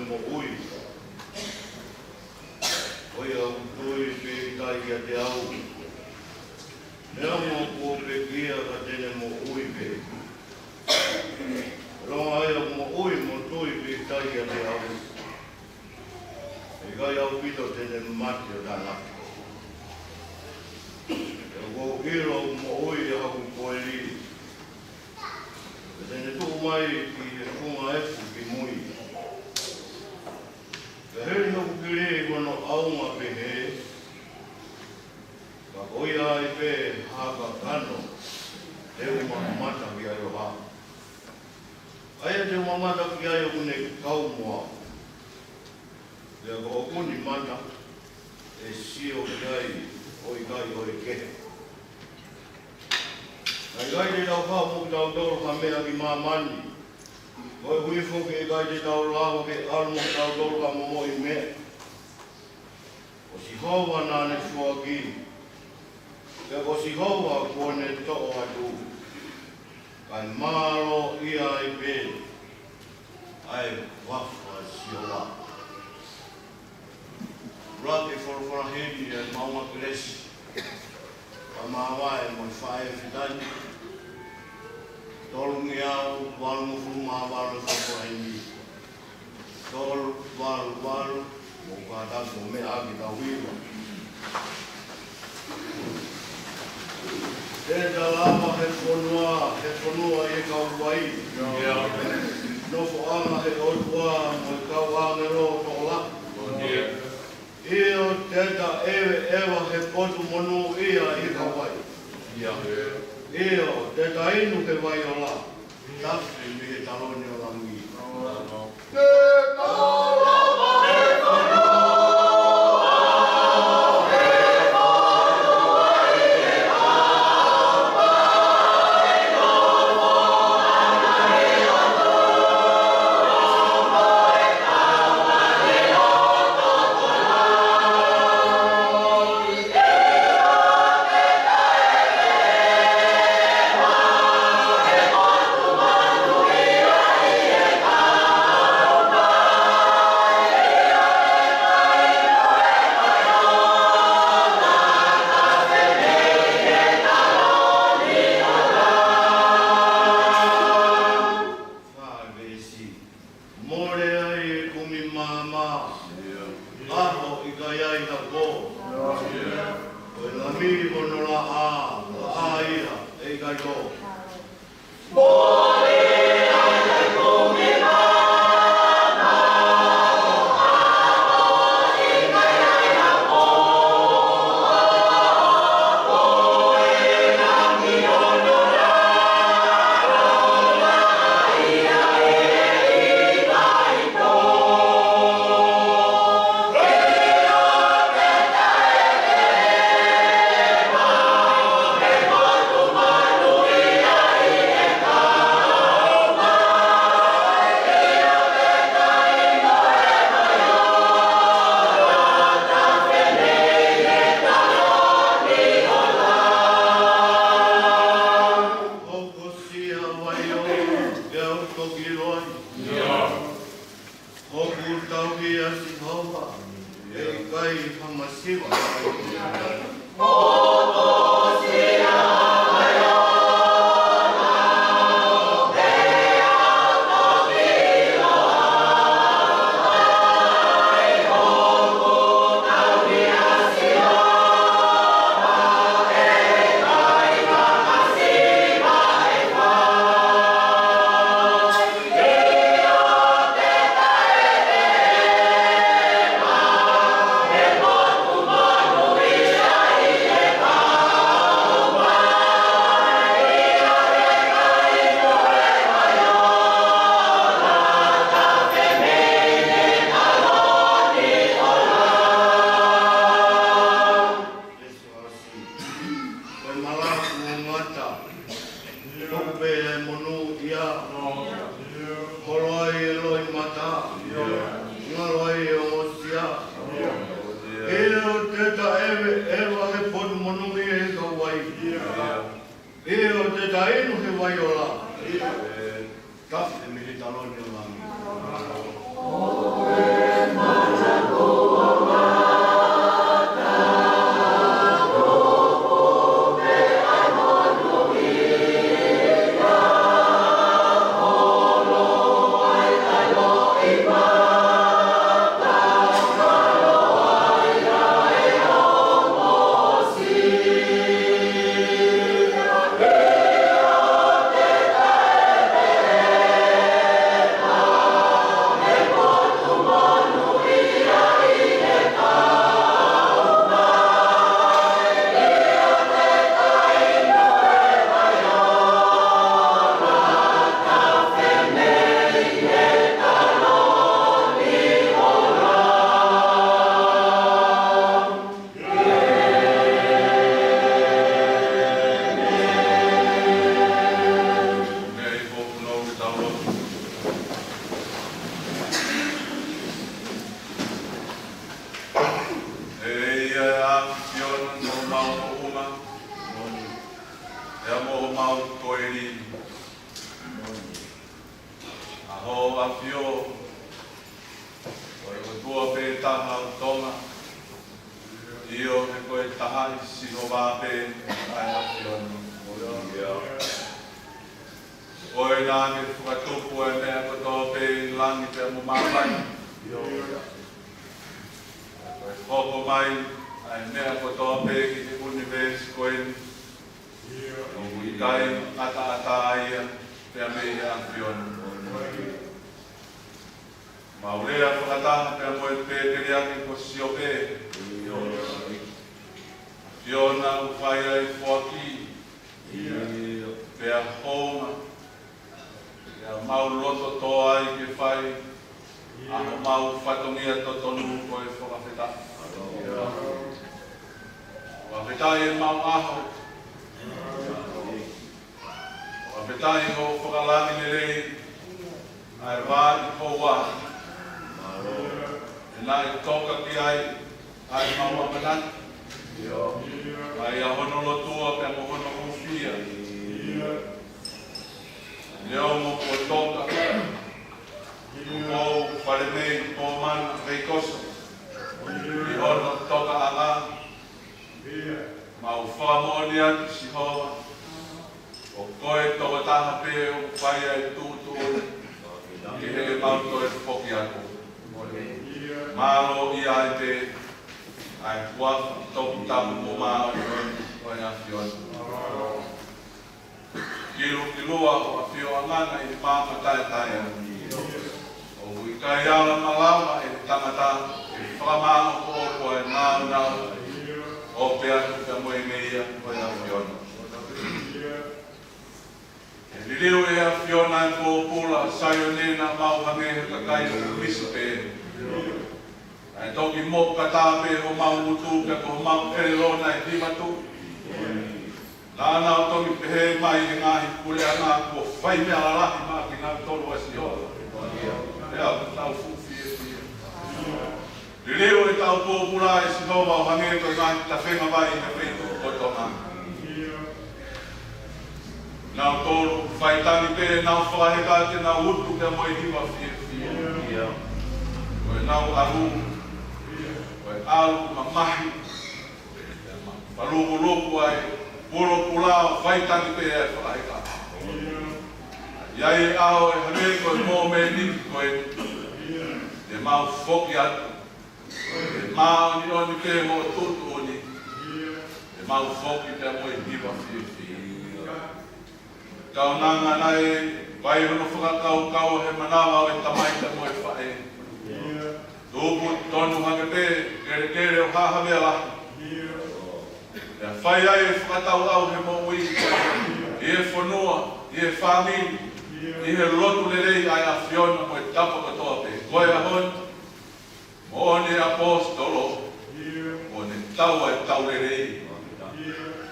moʻui. Ko ia ʻoku tui pīkitai kiate au, neongo kuo pekia ka te ne moʻui pē. Lolotonga ia ʻoku moʻui mo tui pīkitai kiate au, ʻe ʻikai ʻaupito te ne mate ʻo taʻengata. He ʻoku ou ʻilo ʻoku moʻui ʻa hoku koeli, pea te ne tuʻu mai ki he funga efu ki mui. Pea hili hoku kili ʻi hono ʻaunga pehē, ka ko ia ai pē ha kakano te u mamata ki ai ʻo hā. ʻA ia te u mamata ki ai ʻoku ne kau mo au. Pea ko ʻeku mata ʻe sio ki ai ʻo ʻikai ʻo e kehe. Naʻe ʻikai te tau haʻu mo kitautolu ha meʻa ki māmani, koeʻuhi foki ʻe ʻikai te tau lava ke ʻalu mo kitautolu ha momoʻi meʻa. Ko Sihova naʻa ne foaki, pea ko Sihova kuo ne toʻo atu. Kae mālō ia ai pē ʻa e huafa ʻo Sihova. Laka e folofola heni ʻe Maunga Kelesi, ʻa Māvae mo e Faʻē Fitani. Tolungeau valungofulu mā valu e folofola heni. Tolu valu valu, mou kātaki ʻo meʻa ʻaki tau hiva. Te ta lava he fonua, he fonua ʻi he kauvai. ʻIo. Nofoʻanga he ʻOtua mo e kau ʻāngelo tokolahi. ʻIo. ʻIo, te ta ʻeveʻeva he potu monūʻia ʻi he kauvai. ʻIo. ʻIo, te ta inu he vai ola, tafe mei he taloni ʻo langi. Fā veesi. Mole ai e kumi maama, ʻaho ʻikai ai ha pō. Ko e lami hono laʻā, laʻā ia ʻe ʻikai tō. Hokosia vai ʻo ke au toki loi. ʻIo. Hoku tauhi ʻa Sihova, ʻe ʻikai ha masiva. Ko eni, ʻa Hoʻo ʻAfio, ko e ʻOtua pē taha ʻo Tonga, ʻio, he ko e taha ʻi Sihova pē ʻa e ʻAfiona. Ko ia naʻa ke fakatupu ʻa e meʻa kotoa pē ʻi langi pea mo māmani. Ko e hoko mai ʻa e meʻa kotoa pē ki he ʻunivēsi ko eni, ʻoku ʻikai ʻataʻatā ia pea mei he ʻAfiona. Mau lea fakataha pea mo e pēteliake ko Siope. ʻAfiona, ʻoku fai ʻa e foaki pea hounga, pea mau loto tō ai ke fai ʻa homau fatongia totonu ko e fakafetaʻi. Fakafetaʻi ʻemau ʻaho. Fakafetaʻi hoʻo fakalangi lelei ʻa e vā ʻi Houa, he naʻe toka ki ai ʻa ʻemau ʻamanaki, ʻa ia hono lotua pea mo hono hūfia. Neongo kuo toka, kuo fale mei Pomana Veikoso ʻi hono tokaʻanga, mau fakamoʻoni atu, Sihova, ko koe tokotaha pē ʻoku fai ʻa e tuʻutuʻuni ki heʻemau toe foki atu. Mālō ia ai pē ʻa e huafa toputapu mo māʻoniʻoni ʻo e ʻAfiona. Kilukilua hoʻo ʻafioʻanga ʻi māmani taʻetaʻe. ʻOku ʻikai ala malava ʻe he tangata ke fakamāʻopoʻopo ʻa e nāunau ʻo pehē atu pea mo e ngeia ʻo e ʻAfiona. ʻE liliu ʻe he ʻAfiona ʻa e pōpula ʻo Saione naʻa mau hangē ha kakai ʻoku misi pē, naʻe toki moʻukata pē homau ngutu pea ko homau ʻelelo naʻe hiva tuʻu. Naʻa nau toki pehē mai ʻi he ngaahi puleʻanga, kuo fai meʻa lalahi maʻa kinautolu ʻa Sihova. Pea ʻoku tau fuʻu fiefia. Liliu ʻetau pōpula, ʻe Sihova, ʻo hangē ko e ngaahi tafenga vai ʻi he feituʻu kotoa. Nautolu fai tangi pē ʻenau fakaheka, te nau utu pea mo e hiva fiefia. Ko ʻenau ʻalu, ko e ʻalu mamahi, fakalūkuluku ai, pōpula ʻo fai tangi pē ʻa e fakaheka. ʻI ai e ʻaho ʻe hangē ko e mōmeniti ko eni, te mau foki atu. ʻE māʻoniʻoni pē hoʻo tuʻutuʻuni, te mau foki pea mo e hiva fiefia. Kaunanga naʻe fai hono fakakaukau he manava ʻo e tamai pea mo e faʻē. Tupu tonu hake pē, kelekele ʻo hahavea lahi. Pea fai ai e fakatauʻau he moʻui, ʻi he fonua, ʻi he fāmili, ʻi he lotu lelei ʻa e ʻAfiona mo e tapa kotoa pē. Ko e ʻaho ni, moʻoni ʻaposetolo, ʻo ne tau ʻa e tau lelei,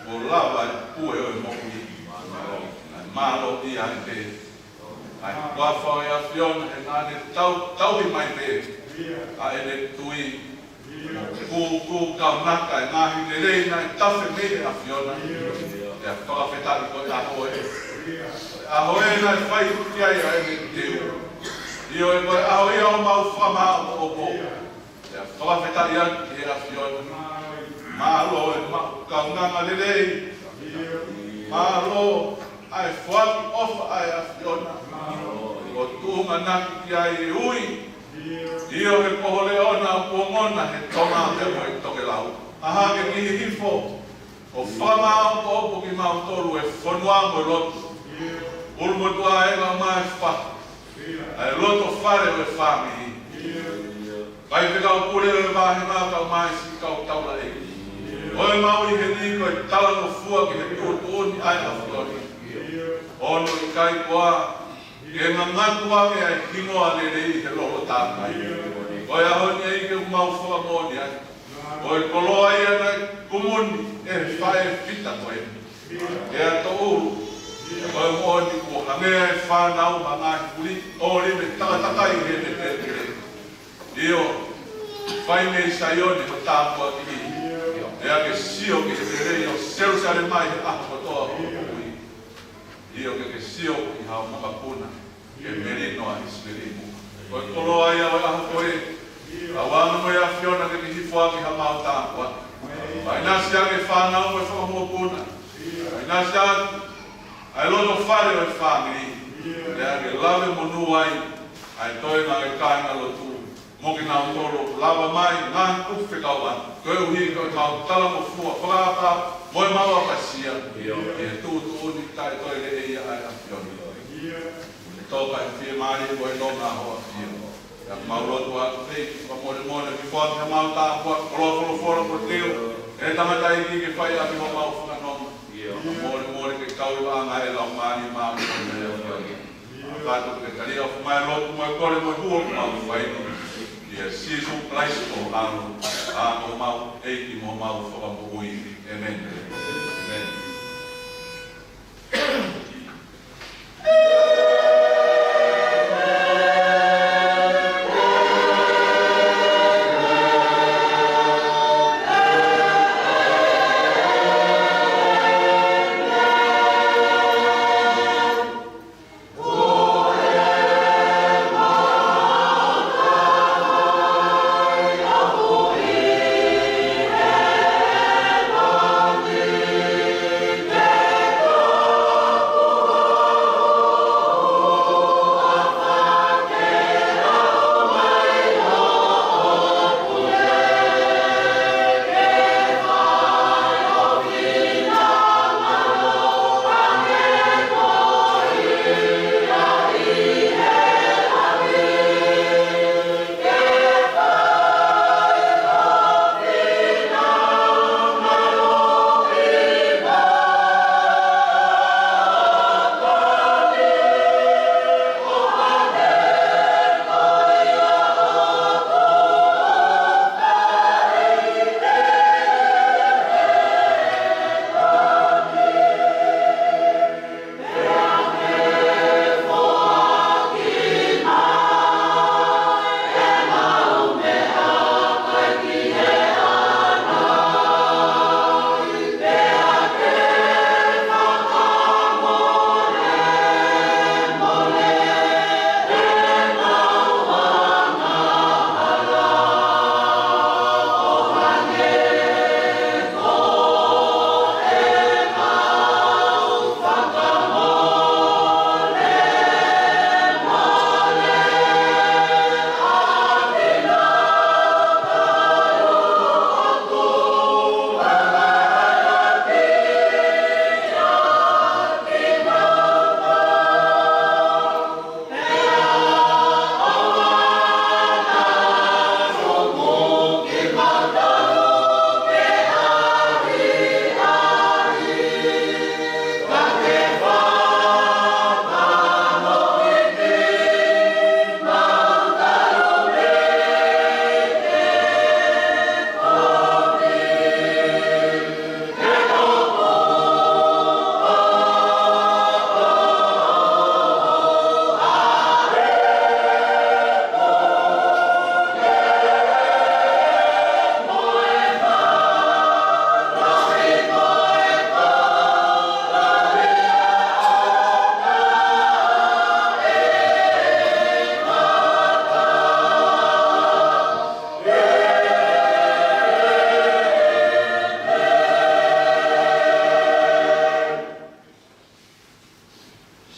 ʻo lava e pue ʻo e moʻui, ʻa e mālō ia ʻi he ʻa e huafa ʻo e ʻAfiona, he naʻa ne tau, tauhi mai pē ʻa ʻene tui, mo kūkū kaunaka e ngaahi lelei naʻe tafe mei he ʻAfiona. Pea fakafetaʻi ko e ʻaho ē. Ko e ʻaho ē naʻe fai ki ai ʻa ʻene teu. ʻIo, ʻe ko e ʻaho ia ʻo mau fakamāʻopoʻopo. Pea fakafetaʻi atu ki he ʻAfiona. Mālō ʻemau kaunanga lelei. Mālō ʻa e foaki ʻofa ʻa e ʻAfiona. ʻO tuʻunga naki ki ai e ui. ʻIo, he ko ho leʻo na ʻoku ongona he tonga pea mo e tokelau. ʻAhake ki hihifo ʻo fakamāʻopoʻopo kimautolu e fonua mo e lotu. Ulumotuʻa e ngaahi mai fa ʻa e loto fale ʻo e fāmili. Faifekau pule ʻo e vāhenga, kau mai siʻi kau taulaʻeiki. ʻOku mau ʻi heni ko e talangofua ki he tuʻutuʻuni ʻa e ʻAfiona. ʻO ne ʻikai koā ke ngangatu ange ʻa e hingoa lelei he lolo tākai. Ko e ʻaho ni ʻEiki ʻoku mau fakamoʻoni ai, ko e koloa ia naʻe kumuni ʻe he faʻē fita ko eni. Pea toʻulu, ko e moʻoni kuo hangē ʻa e fānau mo e ngaahi fuli ʻo live takatakai he ne tēpile. ʻIo, fai mei Saione ho tāpuaki. Pea ke sio ki he lelei ʻo Selusalema ʻi he ʻaho kotoa ʻo hoʻo moʻui. ʻIo, ke ke sio ki hao makapuna, ke melino ʻa ʻIsileli muʻa. Ko e koloa ia ʻo e ʻaho ko ē, ʻa e ʻuhinga mo e ʻAfiona ke ke hifo ʻaki hamau tāpuaki. Fakaʻinasi ʻaki e fānau mo e fanga mokopuna. Fakaʻinasi ʻaki ʻa e loto fale ʻo e fāmili. Lea ke lave monū ai ʻa e toenga ʻo e kāingalotu. Mo kinautolu lava mai ngaahi kupu fekauʻaki, koeʻuhi ko ʻemau talangofua, fakaʻapaʻapa, mo ʻemau apasia, ʻio, ʻi he tuʻutuʻuni taʻe toe leʻeia ʻa e ʻAfiona. ʻIo. Ke toka e fiemālie mo e nonga ho ʻAfio. ʻIo, mau lotu atu pē, fakamolemole, ke foaki hamau tāpuaki, koloa folofola kuo teu ʻe he tangataʻeiki ke fai ʻaki homau fakanonga. ʻIo. Fakamolemole ke kau ʻi he anga e Laumālie Māʻoniʻoni ʻo e ʻAfiona. Kātaki ke tali ʻa e ʻofa mo e lotu mo e kole mo e hū ʻoku mau fai ni. ʻIa Sīsū Kalaisi ko ho ʻAlo, ʻa homau ʻEiki mo homau Fakamoʻui. ʻĒmeni. ʻĒmeni.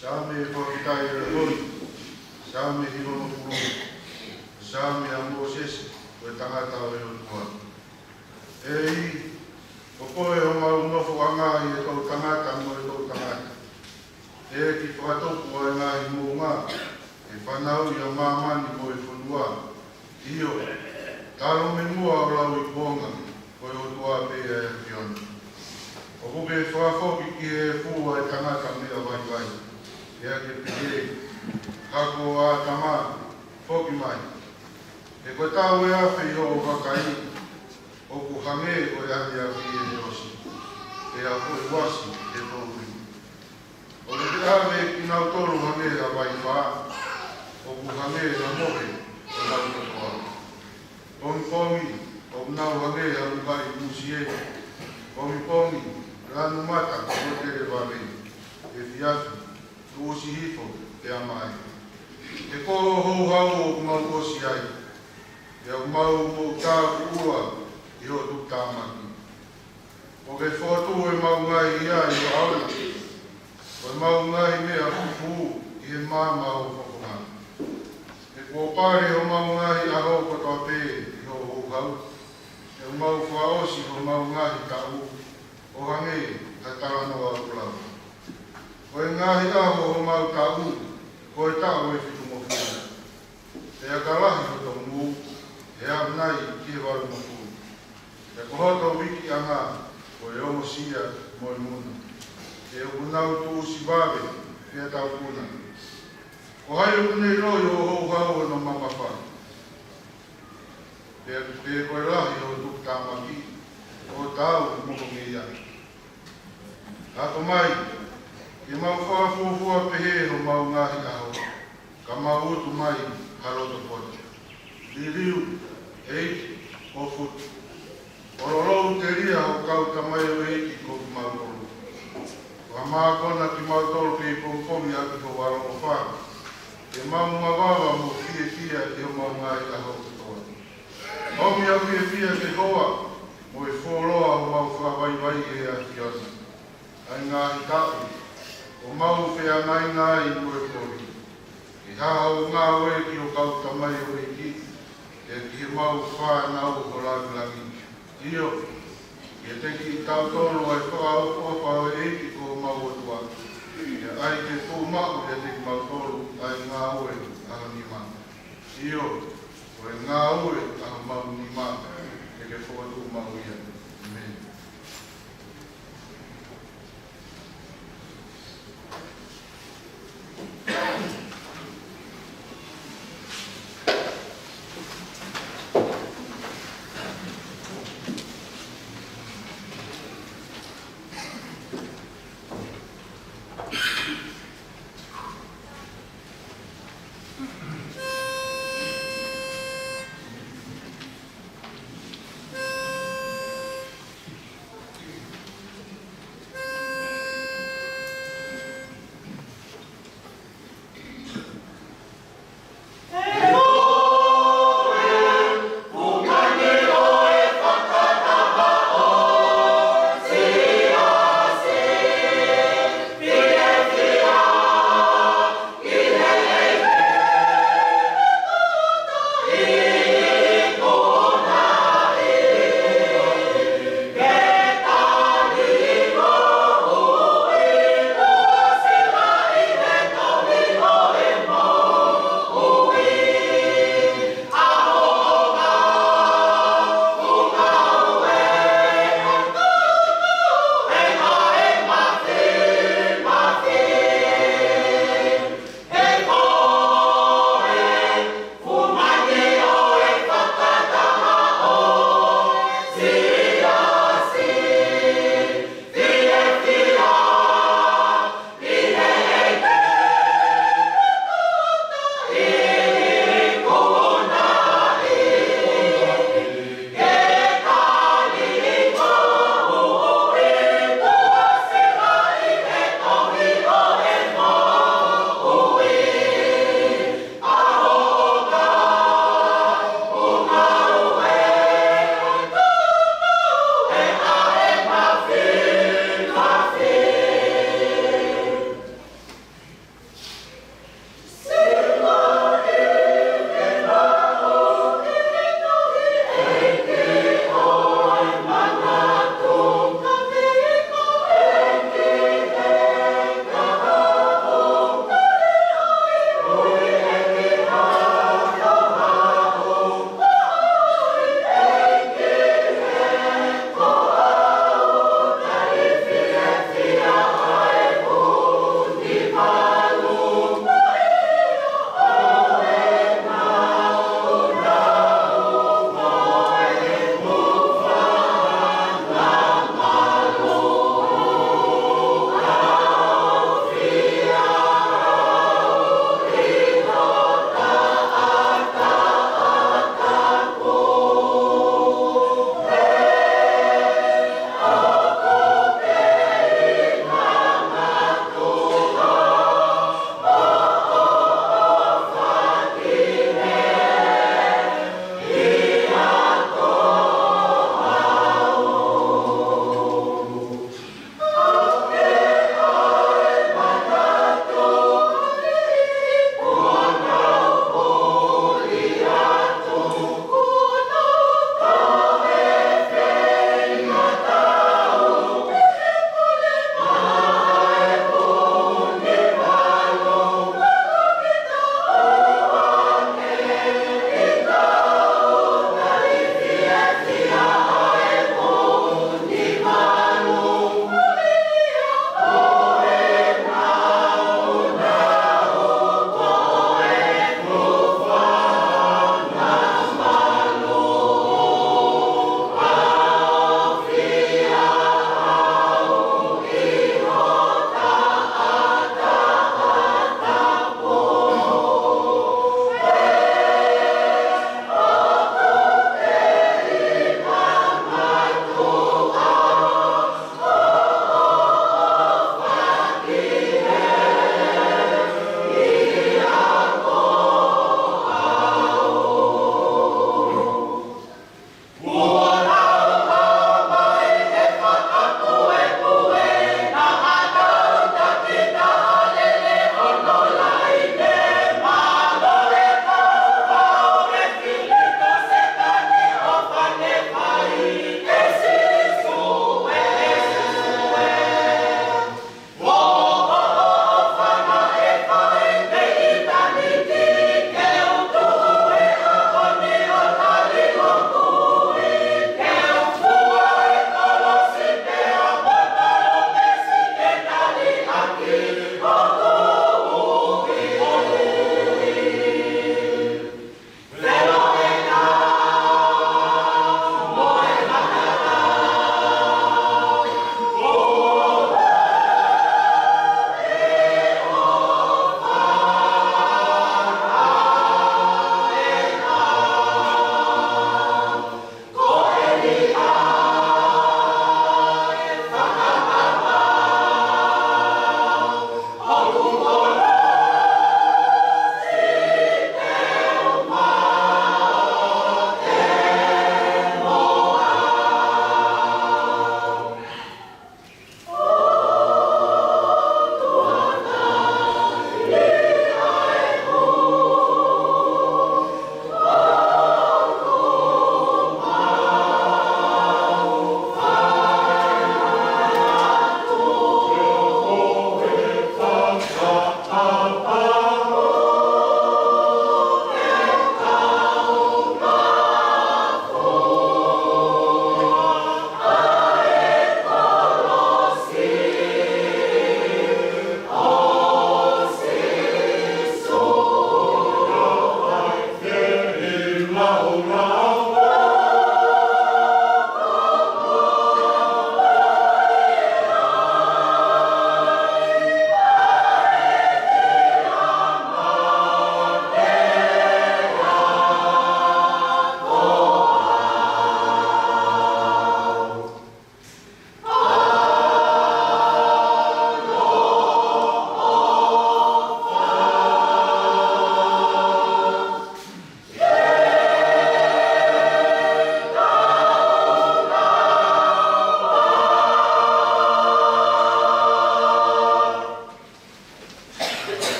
Saame fakatātā ʻo e holi. Saame hivangofulu. Saame ʻa Mōsese, ko e tangata ʻo e ʻOtua. ʻEiki, ko koe homau nofoʻanga ʻi he toʻutangata mo e toʻutangata. ʻEiki, fakatupu ʻa e ngaahi moʻunga, ke fanauʻi ʻa māmani mo e fonua. ʻIo, talu mei muʻa ʻo lauikuonga, ko e ʻOtua pē ʻa e ʻAfiona. ʻOku ke fakafoki ki he efu ʻa e tangata meʻa vaivai, pea ke pehē, Hako ʻo ʻĀtama, foki mai. He ko e tau ʻe afe ʻi hoʻo vakai, ʻoku hangē ko e ʻaneafi ʻi he ʻosi, pea ko e uasi ʻi he poʻuli. ʻOku ke ʻave kinautolu hangē ha vaifā, ʻoku hangē ha mohe ʻo nau kotoa. Pongipongi, ʻoku nau hangē ha mukaʻi musie. Pongipongi, lanu mata ʻo televave. Efiafi, Tuʻusi hifo, pea mai. He ko hoʻo houhau ʻoku mau ʻosi ai, pea ʻoku mau moʻutākuʻua ʻi hoʻo tuʻutāmaki. Kuo ke fokotuʻu ʻemau ngaahi hia ʻi ho ʻao na, ko ʻemau ngaahi meʻa fufū ʻi he maama ʻo ho fofonga. He kuo pale homau ngaahi ʻaho kotoa pē ʻi hoʻo houhau, he ʻoku mau fakaʻosi homau ngaahi taʻu ʻo hangē ha talanoa ʻoku lau. Ko e ngaahi ʻaho ʻo homau taʻu, ko e taʻu ʻe fitungofulu. Pea ka lahi hoto ngū, ʻe aʻu nai ki he valungofulu? Pea ko hoto uikiʻanga, ko e ongosia mo e muna, he ʻoku nau tuʻusi vave pea taukuna. Ko hai ʻoku ne ʻiloʻi hoʻo houhau hono mamafa? Pea, pe ko e lahi hoʻo tuʻutāmaki, ʻo tau mo ho ngeia? Akoʻi mai, ke mau fakafuofua pehē homau ngaahi ʻaho, ka mau utu mai ha loto poto. Liliu, ʻEiki, ʻo futu. ʻO lolou telia ho kau tamaioʻeiki ko kimautolu. Fakamākona kimautolu ke pomipomi ʻaki ho ʻaloʻofa, ke mau mavava mo fiefia ʻi homau ngaahi ʻaho kotoa. ʻOmi ʻa e fiefia ke hoa, mo e fuoloa homau fakavaivai ʻe he ʻAfiona. ʻA e ngaahi taʻu ʻoku mau feangainga ai mo e poli, ke hā hoʻo ngāue ki ho kau tamaioʻeiki, pea ki heʻemau fānau ho lāngilangi. ʻIo, ke ʻiate kitautolu ʻa e fakaʻofoʻofa ʻo e ʻEiki ko homau ʻOtua, pea ʻai ke tuʻu maʻu ʻiate kimautolu ʻa e ngāue ʻa ho nima. ʻIo, ko e ngāue ʻa homau nima, te ke fokotuʻu maʻu ia. ʻĒmeni.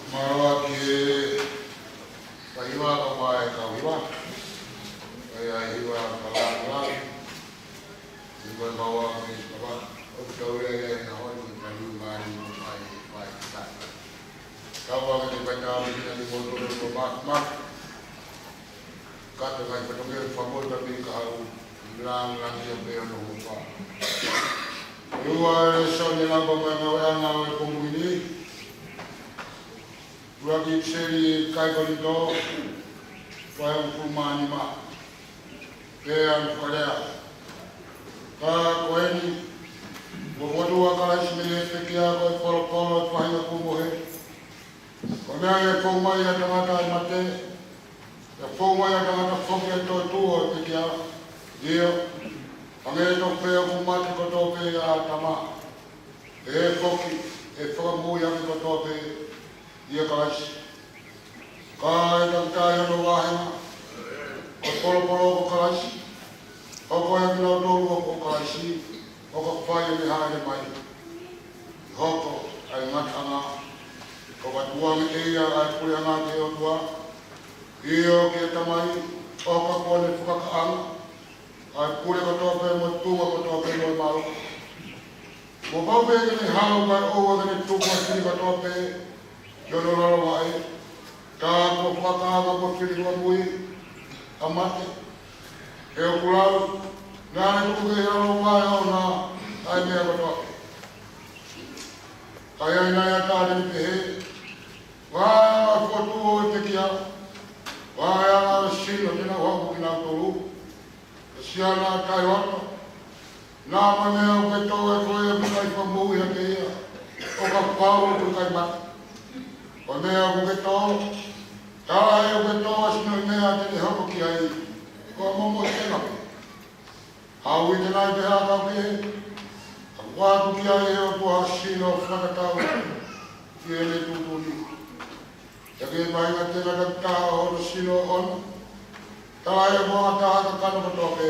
Mālō ʻaupito, ʻa e hiva ka mai ka hiva. ʻA e hiva ka lāngilangi. Ni ko e maua ki tava. ʻOku tau lele he ʻaho ni, ka ni mai mo fai, fai ki tava. Tava ke te fai tava ki tani mo tō mo mā, mā. Ka te ngai fatongia fakamolemole ka hau. Lāngilangi ʻa e pea no mo fā. Ua e sone lava mai ngāueʻanga ʻo e pongipongi ni. Ua ki seli kai Kolinitō, vahe hongofulu mā nima. Pea ʻoku fakalea. Ka ko eni, ʻoku fokotuʻu ʻa Kalaisi mei he pekia ko e polopolo ʻo e faʻahinga kuo mohe. Ko e meʻa ʻe fou mai ʻa e tangata ʻi he mate, ʻe fou mai ʻa e tangata foki ʻi he toetuʻu ʻo e pekia. ʻIo, hangē tofu pē ʻoku mate kotoa pē ʻa ʻĀtama, ʻe foki, ʻe fakamoʻui hake kotoa pē ʻia Kalaisi. Ka ʻe taki taha ʻi hono vāhenga, ko e polopolo ko Kalaisi, ʻoku ʻikai ke nau tolu ko Kalaisi, ʻo ka fai ʻene hāʻele mai. ʻI he hoko ʻa e ngataʻanga, ʻo ka tuʻuange ʻe ia ʻa e puleʻanga ki he ʻOtua, ʻio ki he Tamai, ʻo ka kuo ne fakakaʻanga ʻa e pule kotoa pē mo e tuʻunga kotoa pē mo e mālohi. Kuo pau pē ke ne haʻu kae ʻoua ke ne tuku ʻa e fili kotoa pē ki hono lalo vaʻe, ka kuo fakakaʻanga mo fili fakamoʻui ʻa mate. He ʻoku lau, naʻa ne tuku ki he lalo vaʻe ʻoʻona ʻa e meʻa kotoa pē. ʻA ia naʻe ʻatā ʻene pehē, vaeanga ʻo e fokotuʻu ʻo e pekia, vaeanga ʻo e sino te nau haʻu kinautolu, ʻa e siana ʻa Kailoto, naʻa mo e meʻa ʻoku ke tō ʻe koe ʻoku ʻikai fakamoʻui hake ia, ʻo kapau ʻoku ʻikai mate. Ko e meʻa ʻoku ke tō, taʻe ʻoku ke tō ʻa e sino ʻi he meʻa te ne hoko ki ai, ko e momoʻi tenga pē. Haʻu ʻi he nai pē ʻa e kau kehe, ka ʻoku ʻoatu ki ai ʻe he ʻOtua ha sino fakatatau ki heʻene tuʻutuʻuni. Pea ki he faʻahinga tenga taki taha ʻo hono sino ʻoʻona, taʻe ʻoku ʻi ai ha taha ʻi he kakano kotoa pē,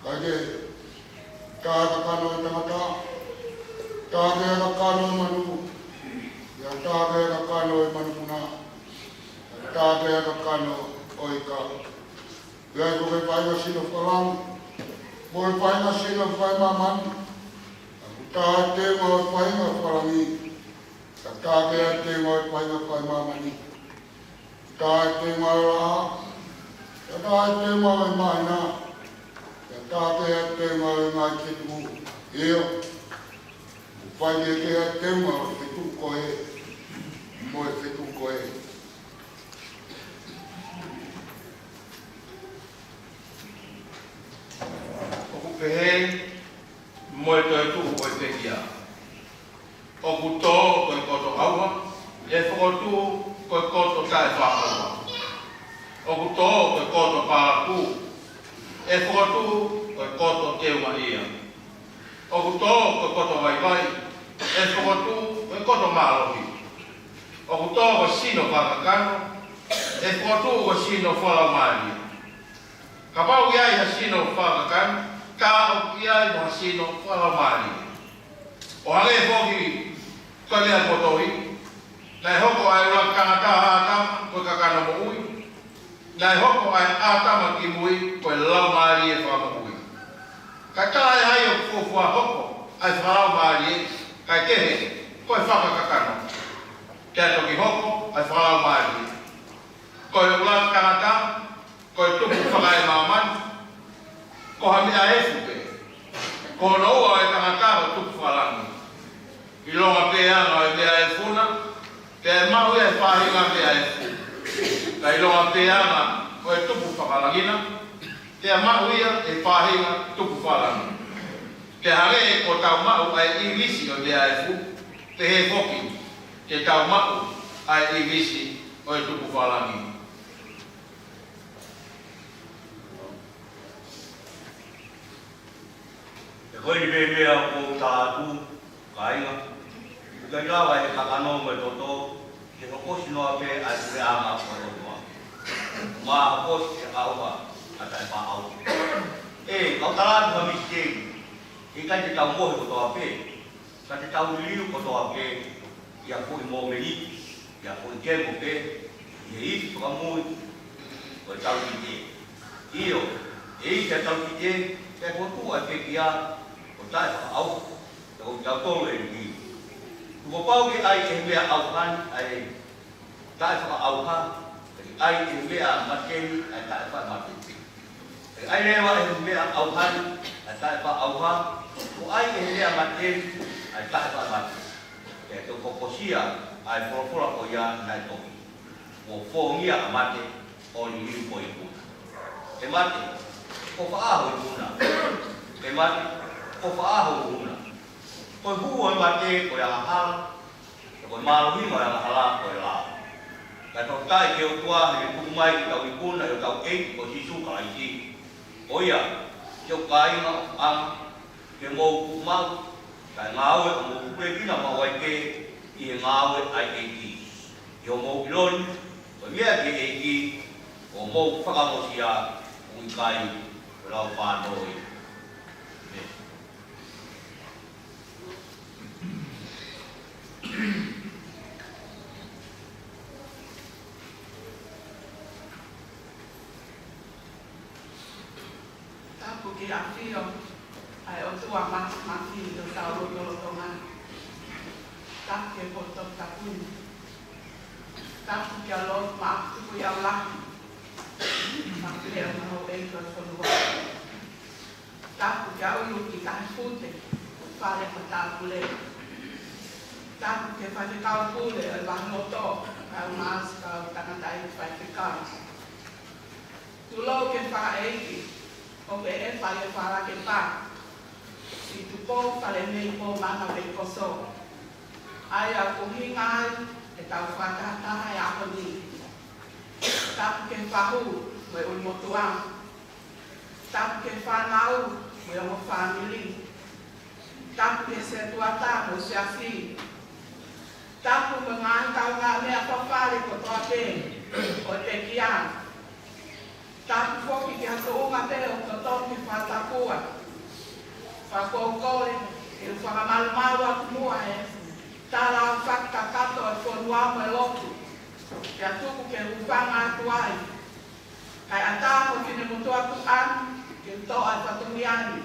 kae kehe, taha ʻi he kakano ʻo e tangata, taha kehe ʻi he kakano ʻo e manu, pea taha kehe ʻi he kakano ʻo e manupuna, pea taha kehe ʻi he kakano ʻo e ika. Pea ʻi he faʻahinga sino fakalangi, mo e faʻahinga sino fakaemāmani, ʻoku taha ʻa e teunga ʻo e faʻahinga fakalangi, pea taha kehe ʻa e teunga ʻo e faʻahinga fakaemāmani. Taha ʻa e teunga ʻo e laʻā, pea taha ʻa e teunga ʻo e māhina, pea taha kehe ʻa e teunga ʻo e ngaahi fetuʻu. ʻIo, ʻoku fai kehekehe ʻa e teunga ʻo e fetuʻu ko ē mo e fetuʻu ko ē. ʻOku pehē mo e toetuʻu ʻo e pekia. ʻOku tō ko e koto ʻauha, ʻe fokotuʻu ko e koto taʻefakaʻauha. ʻOku tō ko e koto palakū, ʻe fokotuʻu ko e koto teungaʻia. ʻOku tō ko e koto vaivai, ʻe fokotuʻu ko e koto mālohi. ʻOku tō ko e sino fakakakano, ʻe fokotuʻu ko e sino fakalaumālie. Kapau ʻoku ʻi ai ha sino fakakakano, ka ʻoku ʻi ai mo ha sino fakalaumālie. ʻO hangē foki ko e meʻa ʻoku tohi, naʻe hoko ʻa e ʻuluaki tangata ʻa ʻĀtama ko e kakano moʻui. Naʻe hoko ʻa e ʻĀtama kimui ko e laumālie fakamoʻui. Ka taʻe ai ʻoku fuofua hoko ʻa e fakalaumālie, kae kehe, ko e fakakakano. Pea toki hoko ʻa e fakalaumālie. Ko e ʻuluaki tangata, ko e tupu fakaemāmani, ko ha meʻa efu pē. Ko hono ua ʻo e tangata ko e tupu fakalangi. ʻIlonga pē ʻa e meʻa efu na, pea ʻe maʻu ia ʻe he faʻahinga meʻa efu. Ka ʻilonga pē ʻa e tupu fakalangi na, pea ʻe maʻu ia ʻe he faʻahinga tupu fakalangi. Pea hangē ko ʻetau maʻu ʻa e ʻīmisi ʻo e meʻa efu, pehē foki te tau maʻu ʻa e ʻīmisi ʻo e tupu fakalangi. He ko eni pē meʻa ʻoku ou tala atu, kāinga, ʻoku ʻikai lava ʻe he kakano mo e toto ke hokosi noa pē ʻa e puleʻanga ʻo e ʻOtua, ʻo mā hokosi ʻe he ʻauha ʻa e taʻefakaʻauha. ʻE, kau tala atu ha misiteli, ʻikai te tau mohe kotoa pē, ka te tau liliu kotoa pē ʻi ha foʻi mōmeniti. ʻIa ko e kemo pē ʻi he ifi fakamui ʻo e taukite. ʻIo, ʻe ifi ʻa e taukite, pea ko e tuʻu ʻa e pekia ʻo taʻefakaʻauha, pea ko kitautolu ʻe lī. Kuo pau ke ʻai ʻe he meʻa ʻauha ni ʻa e taʻefakaʻauha, pea ke ʻai ʻe he meʻa mate ni ʻa e taʻefaʻamate. Pea ʻai leva ʻe he meʻa ʻauha ni ʻa e taʻefakaʻauha, kuo ʻai ʻe he meʻa mate ni ʻa e taʻefaʻamate. Pea ke u kokosia ʻa e folofola ko ia naʻe tohi: Kuo fōngia ʻa mate ʻo liliu ko e ikuna. ʻE mate, ko fē ʻa ho ikuna? ʻE mate, ko fē ʻa ho ikuna? Ko e hū ʻo e mate ko e angahala, pea ko e mālohinga ʻo e angahala ko e lao. Kae fakafetaʻi ki he ʻOtua he kuo tuku mai kitautolu ikuna ʻi hotau ʻEiki ko Sīsū Kalaisi. Ko ia, siʻoku kāinga ʻofaʻanga, ke mou tuʻu maʻu, kae ngāue ʻo mou pule kina maʻu ai pē ʻi he ngāue ʻa e ʻEiki. ʻI hoʻomou ʻilo ni, ko e meʻa ki he ʻEiki, ʻoku mou fakaongosia, ʻoku ʻikai ko e lau fānau ia. ʻĒmeni. Tapu ki he ʻafio ʻa e ʻOtua Māfimafi ʻi hotau lotolotonga. Tapu ki he potu tapu ni. Tapu ki he lotu maʻa Tukuʻiaulahi. Tapu ki he ʻEiki ʻo e fonua. Tapu ki he ʻulu ki Tahi Fute, fale matāpule. Tapu ki he faifekau pule ʻo e Vaheloto, kae ʻumaʻā siʻi kau tangataʻeiki faifekau. Tulou ki he faʻa ʻeiki, ʻoku ʻeʻefa ʻi he fala ke pā, Situpou Falemei Pomana Veikoso. ʻA ia ʻoku ʻuhinga ai ʻetau fakatahataha he ʻaho ni. Tapu ki he fahu mo e ʻulumotuʻa. Tapu ki he fānau mo e ongo fāmili. Tapu ki he setuata mo e siasi. Tapu mo e ngaahi kaungāmeʻa fafale kotoa pē ʻo e pekia. Tapu foki ki ha tuʻunga pē ʻoku totonu ke fakatapua. Pea ʻoku ou kole ke u fakamalumalu atu muʻa he tala ʻo e fakakakato ʻo e fonua mo e lotu, pea tuku ke u hūfanga atu ai. Kae ʻatā mo e finemotuʻa tuʻa ni ke u toʻo ʻa e fatongia ni,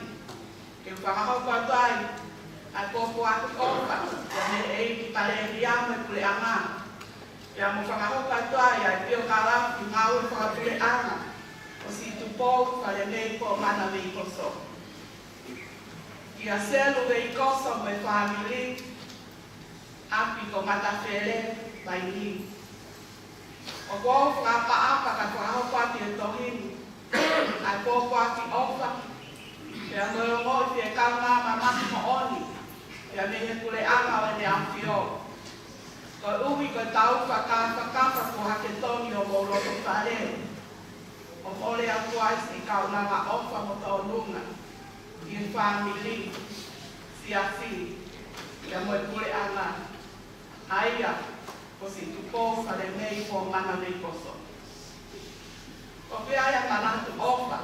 ke u fakahoko atu ai ʻa e pōpoaki ʻofa, pea mei he ʻEiki Palelia mo e puleʻanga, pea mo fakahoko atu ai ʻa e piokalafi ngāue fakapuleʻanga ʻo Situpou Falemei Pomana Veikoso. Kia Selu Veikoso mo e fāmili, ʻapi ko Matafele, Vainī. ʻOku ou fakaʻapaʻapa kae fakahoko atu ʻi he tohi ni ʻa e pōpoaki ʻofa, pea mo e ongoʻi fiekaungā mamahi moʻoni, pea mei he puleʻanga ʻo ʻEne ʻAfio. Koeʻuhi ko ʻetau fakafakafa kuo hake tonu ʻi homou loto fale, ʻo mole atu ai siʻi kaunanga ʻofa mo tōnunga ki he fāmili, siasi, pea mo e puleʻanga, ʻa ia ko Situpou Falemei Pomana Veikoso. ʻOku ʻi ai ʻa e manatu ʻofa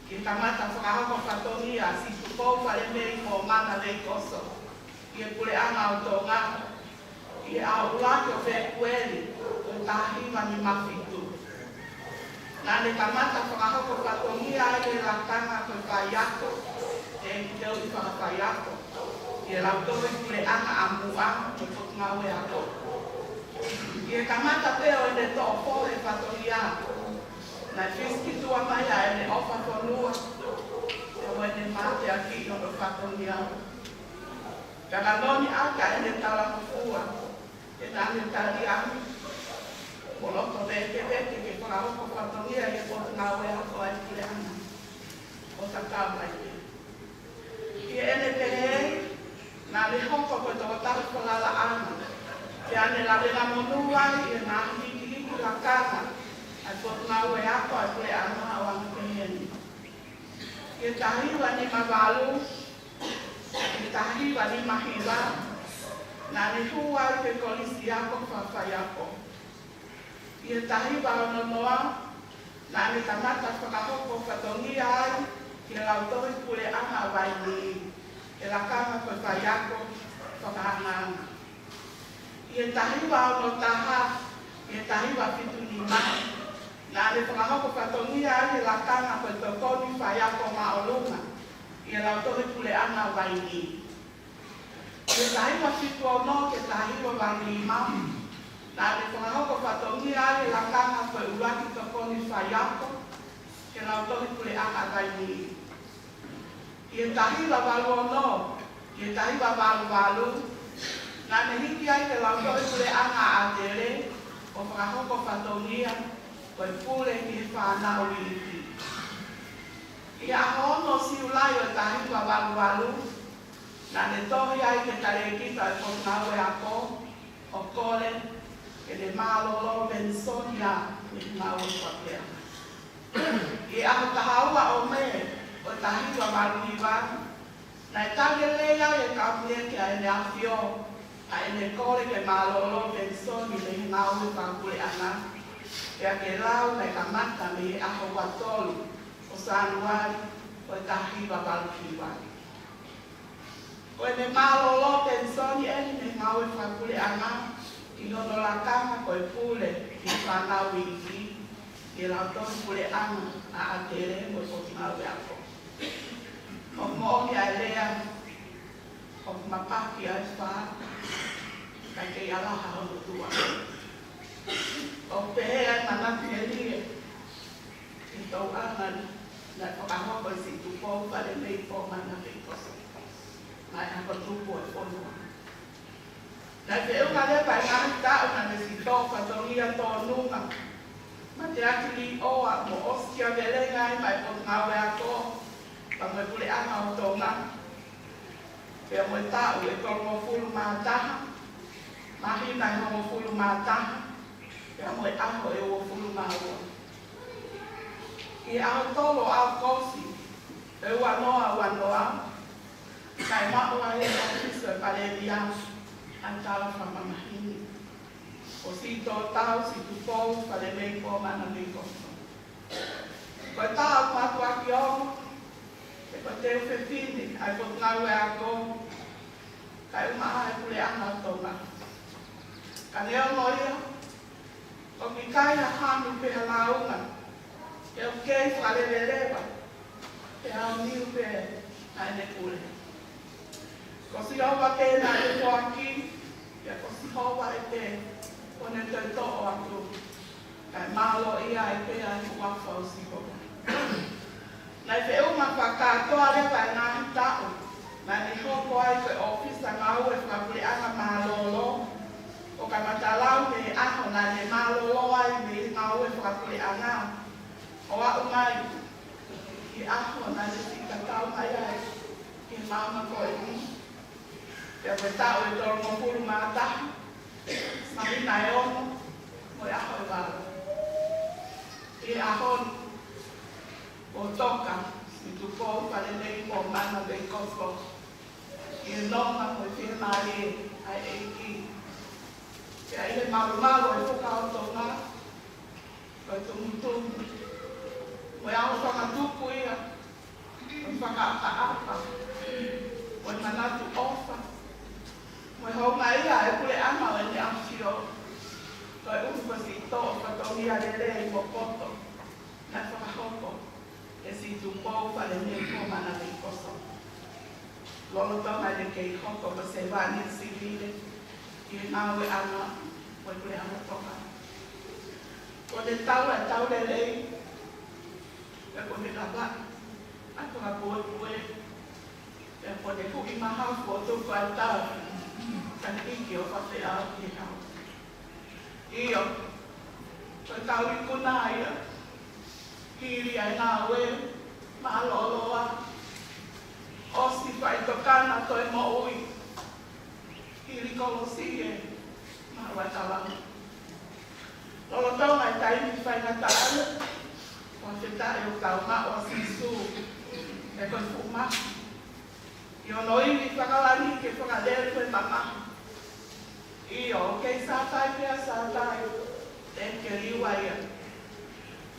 ki he kamata fakahoko fatongia ʻa Situpou Falemei Pomana Veikoso ki he puleʻanga ʻo Tonga, ʻi he ʻaho ʻuluaki ʻo Fēpueli ʻo e taha hiva nima fitu. Naʻa ne kamata fakahoko fatongia ai ʻi he lakanga ko e faiako, ʻe ʻi he ʻū fakafaiako, ʻi he Lautohi Puleʻanga ʻa Muʻa ʻi he Potungāue Ako. ʻI he kamata pē ʻo ʻene toʻo fohe fatongia, naʻe fisikitua mai ʻa ʻene ʻofa fonua, pea mo ʻene mateakiʻi hono fatongia. Pea ka noni ʻaki ʻa ʻene talangofua, ʻe naʻa ne tali ange mo loto vēkeveke ke fakahoko fatongia ʻi he Potungāue Ako ʻa e puleʻanga ʻo tatau ai pē. ʻI heʻene pehē, naʻa ne hoko ko e tokotaha falalaʻanga, pea ne lavengamonū ai ʻi he ngaahi hikihiki lakanga ʻa e Potungāue Ako ʻa e puleʻanga ʻo anga pehē ni. ʻI he taha hiva nima valu ki he taha hiva nima hiva, naʻa ne hū ai ki he Kolisi Ako Fakafaiako. ʻI he taha hiva ono noa, naʻa ne kamata fakahoko fatongia ai ki he Lautohi Puleʻanga ʻa Vainī, he lakanga ko e faiako fakaangaanga. ʻI he taha hiva ono taha ki he taha hiva fitu nima, naʻa ne fakahoko fatongia ai e lakanga ko e tokoni faiako māʻolunga ʻi he Lautohi Puleʻanga Vainī. ʻI he taha hiva fitu ono ki he taha hiva valu nima, naʻa ne fakahoko fatongia ai e lakanga ko e ʻuluaki tokoni faiako ki he Lautohi Puleʻanga Vainī. ʻI he taha hiva valu ono ki he taha hiva valu valu, naʻa ne hiki ai ki he Lautohi Puleʻanga ʻAtele ʻo fakahoko fatongia ko e pule ki he fānau iiki. ʻI he ʻaho ono ʻo Siulai ʻo e taha hiva valu valu, naʻa ne tohi ai ki he Talēkita ʻo e Potungāue Ako ʻo kole ke ne mālōlō penisoni ia mei he ngāue fakapuleʻanga. ʻI he ʻaho taha ua ʻo Mē ʻo e taha hiva valu hiva, naʻe tali lelei ai ʻe he Kapineti ʻa ʻEne ʻAfio ʻa ʻene kole ke mālōlō penisoni mei he ngāue fakapuleʻanga, pea ke lau naʻe kamata mei he ʻaho ua tolu ʻo Sānuali ʻo e taha hiva valu hiva. Ko ʻene mālōlō penisoni ʻeni mei he ngāue fakapuleʻanga ʻi hono lakanga ko e pule ki he fānau iiki ʻi he Lautohi Puleʻanga ʻa ʻAtele mo e Potungāue Ako. ʻOku moʻoni ʻa e lea, ʻoku mapaki ʻa e fā, kae kei ʻalaha hono tua. ʻOku pehē ʻa e manatu ʻeni ʻi he tauʻanga naʻe fakahoko ʻe Situpou Falemei Pomana Veikoso, naʻe ako tupu ʻa e fonua. Naʻe feʻunga leva e ngaahi taʻu naʻa ne sitoʻo fatongia tōnunga, mateaki līʻoa mo ʻosikiavelenga ai maʻa e Potungāue Ako, pea mo e Puleʻanga ʻo Tonga, pea mo e taʻu ʻe tolungofulu mā taha, māhina ʻe hongofulu mā taha, pea mo e ʻaho ʻe uofulu mā ua. ʻI he ʻaho tolu ʻo ʻAokosi ʻo e ua noa ua noa, naʻe maʻu ai ʻe he ʻŌfisi ʻo e Palēmia ʻa e tala fakamamahi ni, ko Sītuʻotau Situpou Falemei Pomana Veikoso. Ko e taʻu ʻoku mātuʻaki ongo, he ko e teu fefine ʻa e Potungāue Ako, kae ʻumaʻā e Puleʻanga ʻo Tonga. Ka neongo ia, ʻoku ʻikai ha hanu pe ha lāunga, he ʻoku kei fakaleveleva, he ʻaoniu pē ʻa ʻene pule. Ko Sihova pē naʻa ne foaki, pea ko Sihova ʻe pē kuo ne toe toʻo atu, kae mālōʻia ai pē ʻa e huafa ʻo Sihova. Naʻe feʻunga fakakātoa leva e ngaahi taʻu naʻa ne hoko ai ko e ʻōfisa ngāue fakapuleʻanga mālōlō, ʻo kamata lau mei he ʻaho naʻa ne mālōlō ai mei he ngāue fakapuleʻanga, ʻo aʻu mai ki he ʻaho naʻa ne siʻi tatau mai ai ki he maama ko eni. Pea ko e taʻu ʻe tolungofulu mā taha, māhina ʻe ono, mo e ʻaho ʻe valu. ʻI he ʻaho ni, kuo toka Situpou Falemei Pomana Veikoso ʻi he nonga mo e fiemālie ʻa e ʻEiki. Pea ʻi he malumalu ʻo e Fuka ʻo Tonga, ko e tumutumu, mo e ʻaho fakatupu ia, mo e fakaʻapaʻapa, mo e manatu ʻofa, mo e houngaʻia ʻa e Puleʻanga ʻo ʻEne ʻAfio, koeʻuhi ko e sitoʻo fatongia lelei mo poto naʻe fakahoko ʻe Situpou Falemei Pomana Veikoso, lolotonga ʻene kei hoko ko e sevāniti sivile ʻi he ngāueʻanga ʻo e Puleʻanga Tonga. Kuo ne tau ʻa e tau lelei, pea kuo ne lava ʻa e fakapuepue, pea kuo ne huʻi mahafu ʻo tuku ʻa e tau, kae hiki ʻo fakafeʻao ki he ʻao. ʻIo, ko e tau ikuna ia, hili ʻa e ngāue mālōlō, ʻosi faʻitokanga toe moʻui, hili kolosi ʻe maʻu ʻa e talanga. Lolotonga e taimi faingataʻa, fakafetaʻi ʻoku tau maʻu ʻa Sīsū, he ko e fuʻu mafi. ʻI hono ivi fakalangi ke fakalele ko e mamahi. ʻIo, kei Sātai pea Sātai, te ke liua ia.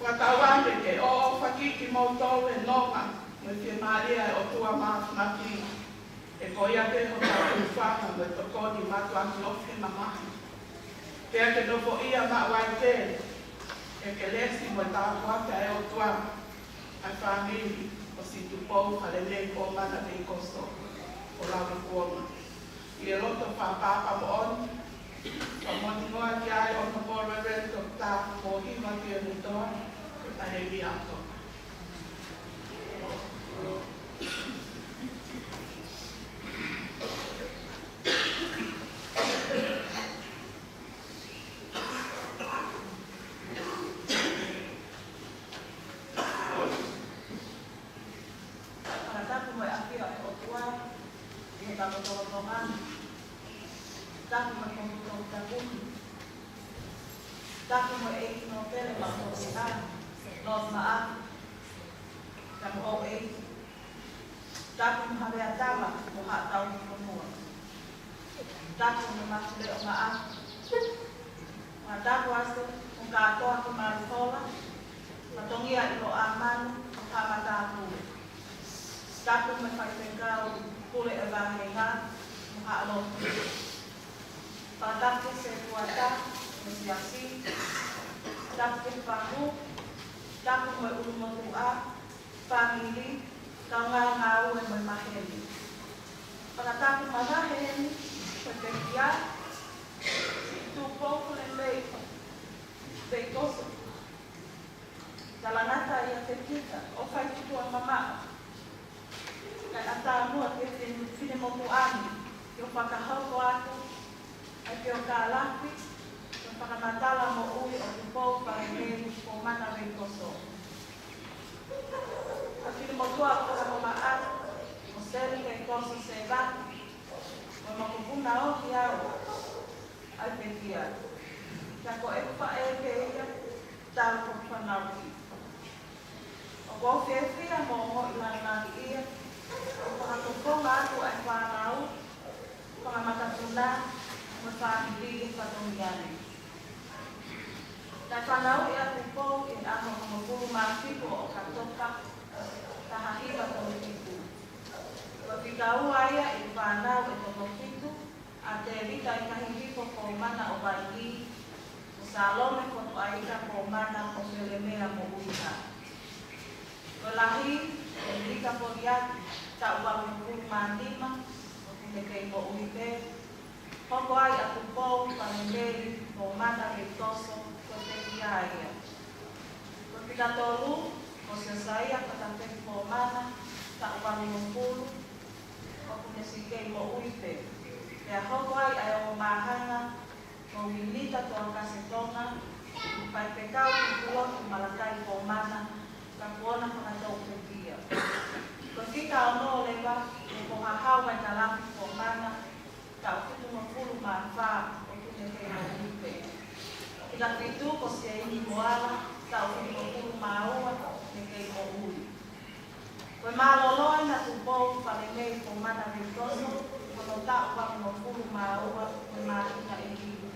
Fakatauange ke ʻoʻofaki kimoutolu ʻe he nonga mo e fiemālie ʻa e ʻOtua Māfimafi. He ko ia pē hotau ʻofaʻanga mo e tokoni mātuʻaki ofi he mamahi. Pea ke nofoʻia maʻu ai pē ʻa e kelesi mo e tāpuaki ʻa e ʻOtua ʻa e fāmili ʻo Situpou Falemei Komana Veikoso ʻo Lauikuonga. ʻI he loto fakapaʻanga moʻoni, fakamoʻoni hingoa ki ai ʻo Honourable Reverend Doctor Mohiva Tuʻiʻonetoa Taʻehemia Tonga. Fakatapu mo e ʻafio ʻa e ʻOtua ʻi he kau lotolotonga. Tapu mo e kau lotolotonga. Tapu mo e ʻEiki Nōpele Maʻopoʻopo, Lord Maʻafu, tapu mo e ʻEiki. Tapu mo Havea Tama mo Haʻa Tauhi Fonua. Tapu mo Matuleʻo Maʻafu. Fakatapu atu mo Katoa ki Malihola, Matongia ʻi Loʻamanu mo Haʻa Matāpule. Tapu mo e faifekau Pule ʻo e Vāhenga mo Haʻa Lotu. Fakatapu ki he setuata mo e siasi. Tapu ki he fahu. Tapu mo e ʻulumotuʻa, fāmili, kaungā ngāue mo e maheni. Fakatapu mavahe heni ki he pekia, Situpou Falemei Veikoso. Talangata ia ʻa e pekia ʻo fai ki tuʻa mamaʻo. Kae ʻatā muʻa ki he fin-, finemotuʻa ni ke u fakahoko atu ʻa e peokālafi mo e fakamatala moʻui ʻo Tupou Falemei Komana Veikoso. ʻA e finemotuʻa ʻo Kolomomaʻa, ʻo Seli Veikoso Sevaki, ʻo e mokopuna ʻo Hiau ʻa e pekia. Ka ko e faʻē pē ia, tau ko fanauki. ʻOku ou fiefia mo ongoʻi lāngilangi ia, ʻo fakafofonga atu ʻa e fānau, fanga makapuna, mo e fāmili ʻi he fatongia ni. Naʻe fanauʻi ʻa Tupou ʻi he ʻaho hongofulu mā fitu ʻo ʻOkatopa, taha hiva tolu fitu. Ko e fika ua ia ʻi he fānau ʻe toko fitu, ʻa Tēvita ʻIkahihifo Komana ʻo Vainī, mo Salome Fotuʻaika Komana ʻo Felemea mo ʻUiha. Ko e lahi, ko Lika Poliaki, taʻu valungofulu mā nima, ʻoku ne kei moʻui pē. Hoko ai ʻa Tupou Falemei Komana Veikoso, ko e pekia ia. Ko e fika tolu, ko Siosaia Fakafehi Komana, taʻu valungofulu, ʻoku ne siʻi kei moʻui pē. Pea hoko ai ʻa e ongo māhanga, ko Vinita Toakase Tonga, faifekau ki he lotu Malakai Komana, ka kuo na fakatou pekia. Ko e fika ono leva, ko Hahau Vaitalafi Komana, taʻu fitungofulu mā fā, ʻoku ne kei moʻui pē. Fika fitu ko Seini Moala, taʻu fitungofulu mā ua, ne kei moʻui. Ko e mālōlō ʻena Tupou Falemei Komana Veikoso, ko hono taʻu valungofulu mā ua, ko e māhina ʻe hiva.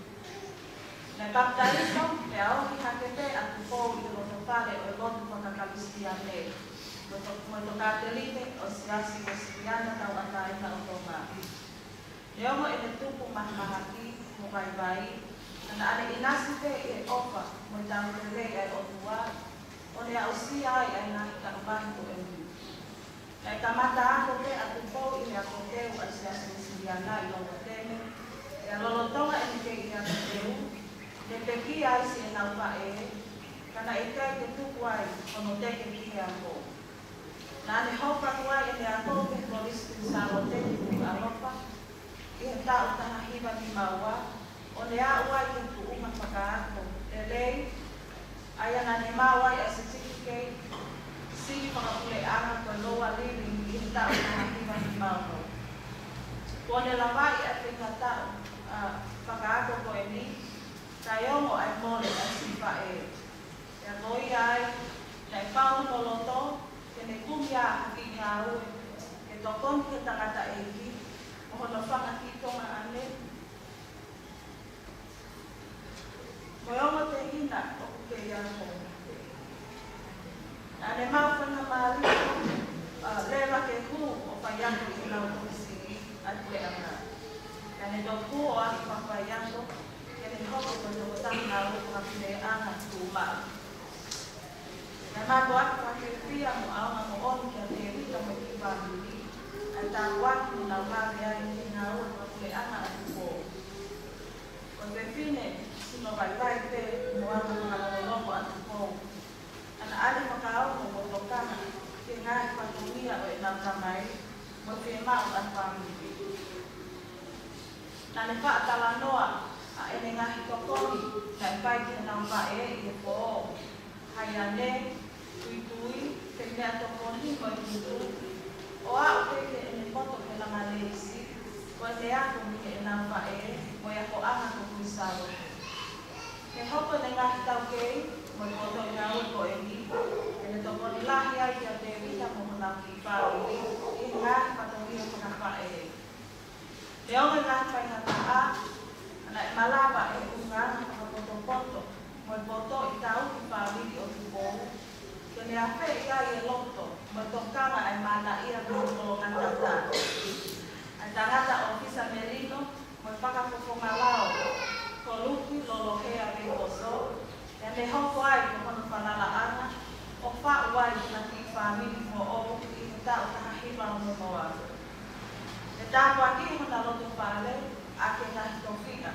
Naʻe papitaiso, pea ohi hake pē ʻa Tupou ʻi he loto fale ʻo e lotu faka-Kalisitiane, mo e to-, mo e tokāteline ʻo e Siasi Uēsiliana Tauʻatāina ʻo Tonga. Neongo ʻene tupu mahamahaki mo vaivai, ka naʻa ne ʻinasi pē ʻi he ʻofa mo e tauhi lelei ʻa e ʻOtua, ʻo ne aʻusia ai ʻa e ngaahi kaʻuvahe ko eni. Naʻe kamata ako pē ʻa Tupou ʻi he ako teu ʻa e Siasi Uēsiliana ʻi Longoteme, pea lolotonga ʻene kei ʻi he ako teu, ne pekia ai siʻenau faʻē, ka naʻe ʻikai ke tuku ai hono teke ki he ako. Naʻa ne hoko atu ai ʻene ako ki he Kolisi Kuini Sālote ʻi Nukuʻalofa ʻi he taʻu taha hiva nima ua, ʻo ne aʻu ai ki he tuʻunga fakaako lelei, ʻa ia naʻa ne maʻu ai ʻa e certificate sivi fakapuleʻanga ko e Lower Living ʻi he taʻu taha hiva nima ono. Kuo ne lavaʻi ʻa e fika taʻu, ʻa, fakaako ko eni, kae ongo ʻa e mole ʻa e siʻi faʻē. Pea ko ia ai, naʻe pau hono loto ke ne kumi ʻa e kiʻi ngāue ke tokoni ki he tangataʻeiki mo hono fanga kiʻi tomaʻane mo e ongo tehina ʻoku kei ako. Naʻa ne maʻu faingamālie, ʻa, leva ke hū ʻo faiako ʻi heʻenau kolisi ʻa e puleʻanga. Naʻa ne toki hū ʻo aʻu ki he faiako, ke ne ʻe hoko ko e tokotaha ngāue fakapuleʻanga tuʻumaʻu. Naʻe mātuʻaki fakafiefia mo ʻaonga moʻoni kia Tēvita mo e kiʻi fāmili ʻa e tāpuaki naʻa nau vave ai ki he ngāue fakapuleʻanga ʻa Tupou. Ko e fefine sino vaivai pē mo anga fakalongolongo ʻa Tupou. Naʻá ne fakaongo mo tokanga ki he ngaahi fatongia ʻo ʻenau tamai mo e fiemaʻu ʻa e fāmili. Naʻá ne faʻa talanoa ʻa ʻene ngaahi tokoni naʻe fai ki heʻenau faʻē ʻi he foʻou, haiane, tuitui, feimeʻatokoni mo e tutu, ʻo aʻu pē ki heʻene poto he Langaleisi, ko ʻene ako mei heʻenau faʻē mo e akoʻanga ko Kuini Sālote. He hoko ʻene ngaahi taukei mo e potoʻi ngāue ko eni, ʻene tokoni lahi ai kia Tēvita mo honau kiʻi fāmili ʻi he ngaahi fatongia fakafaʻē. Neongo e ngaahi faingataʻa, naʻe malava ʻe he ʻulungaanga fakapotopoto mo e potoʻi tauhi fāmili ʻo Tupou ke ne afeʻi ai e loto mo e tokanga ʻa e manaʻia mo e kolongatata, ʻa e tangata ʻōfisa melino mo e fakafofonga lao ko Luki Lolohea Veikoso, pea ne hoko ai ko hono falalaʻanga ʻo faʻu ai ʻena kiʻi fāmili moʻou ʻi he taʻu taha hiva ono noa. Ne tāpuakiʻi hona loto fale ʻaki e ngaahi tofiʻa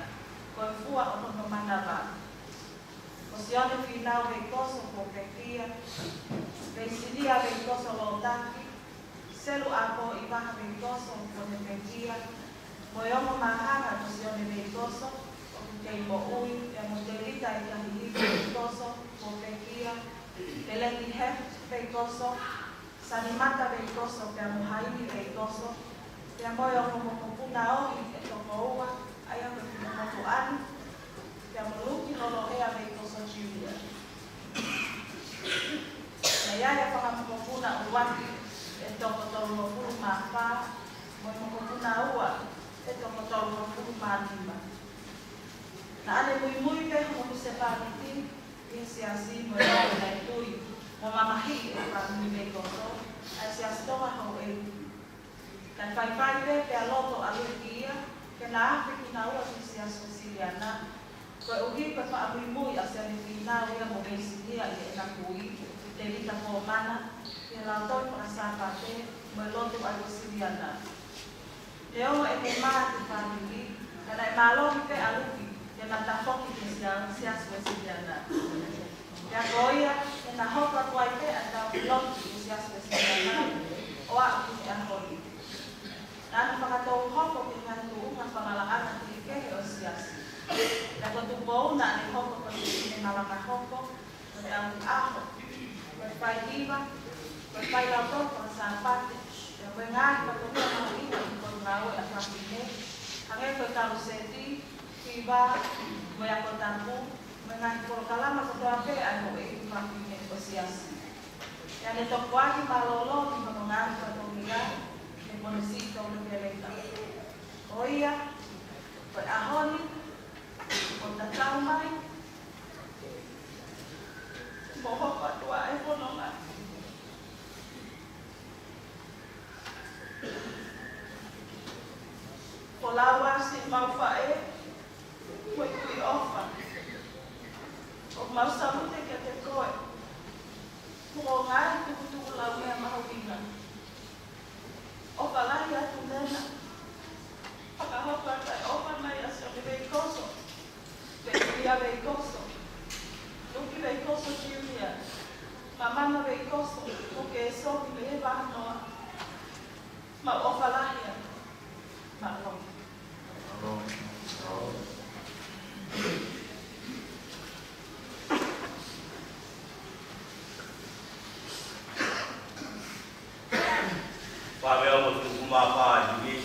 ko e fua ʻo hono manava. Ko Sione Fīnau Veikoso kuo pekia, Veisilia Veikoso Lotaki, Selu ʻApō ʻIvaha Veikoso kuo ne pekia, mo e ongo māhanga ko Sione Veikoso ʻoku kei moʻui, pea mo Tēvita ʻIkahihiku Veikoso kuo pekia, Peleti Heft Veikoso, Sanimata Veikoso, pea mo Haini Veikoso, pea mo e ongo mokopuna ohi ʻe toko ua, ʻa ia ko Finemotuʻani, pea mo Luki Lolohea Veikoso Junior. Pea ʻi ai e fanga mokopuna ʻuluaki ʻe toko tolungofulu mā fā, mo e mokopuna ua ʻe toko tolungofulu mā nima. Naʻá ne muimui pē hono husepāniti ʻi he siasi mo e lau ʻenau tui mo mamahiʻi e fāmili Veikoso, ʻa e Siasi Tonga Houʻeiki. Naʻe faifai pē pea loto ʻa Luki ia ke na afe kinaua ki he Siasi Uēsiliana. Koeʻuhi ko e faʻa muimui ʻa Sione Fīnau ia mo Veisilia ʻi heʻena kui, Tēvita Komana, ʻi he Lautohi Fakasāpate mo e lotu ʻa e Uēsiliana. Neongo ʻene mā ki he fāmili, ka naʻe mālohi pē ʻa Luki ke na tafoki ki he Sia-, Siasi Uēsiliana. Pea ko ia, naʻá na hoko atu ai pē ʻa e tauhi lotu ki he Siasi Uēsiliana ʻo aʻu ki he ʻaho ni. Naʻá na fakatou hoko ki he ngaahi tuʻunga falalaʻanga kehekehe ʻo e siasi. Pea ko Tupou naʻá ne hoko ko e fefine malanga hoko, ko e tauhi ʻaho, ko e faihiva, ko e failautohi fakasāpate, pea mo e ngaahi fatongia mahuʻinga ʻi he potungāue ʻa e fafine, hangē ko e kaluseti, hiva, mo e ako tapu, mo e ngaahi polokalama kotoa pē ʻa e houʻeiki fafine ʻo e siasi. Pea ne tokoaki mālōlō ki hono ngaahi fatongia, he ponisiʻi toulekeleka. Ko ia, ko e ʻaho ni, ʻoku tatau mai, mo hoko atu ʻa e fononga. Ko Lauasi mau faʻē, ko e kui ʻofa. ʻOku mau salute kiate koe, mo hoʻo ngaahi tukutuku laumea mahuʻinga. ʻOfa lahi atu Nena, fakahoko atu e ʻofa mai ʻa Sione Veikoso, Veisilia Veikoso, Luki Veikoso Junior, Mamana Veikoso, mo Kēsoni Veivahanoa. Mau ʻofa lahi atu. Mālō. Fānau mo tuku mā fā ʻi ni.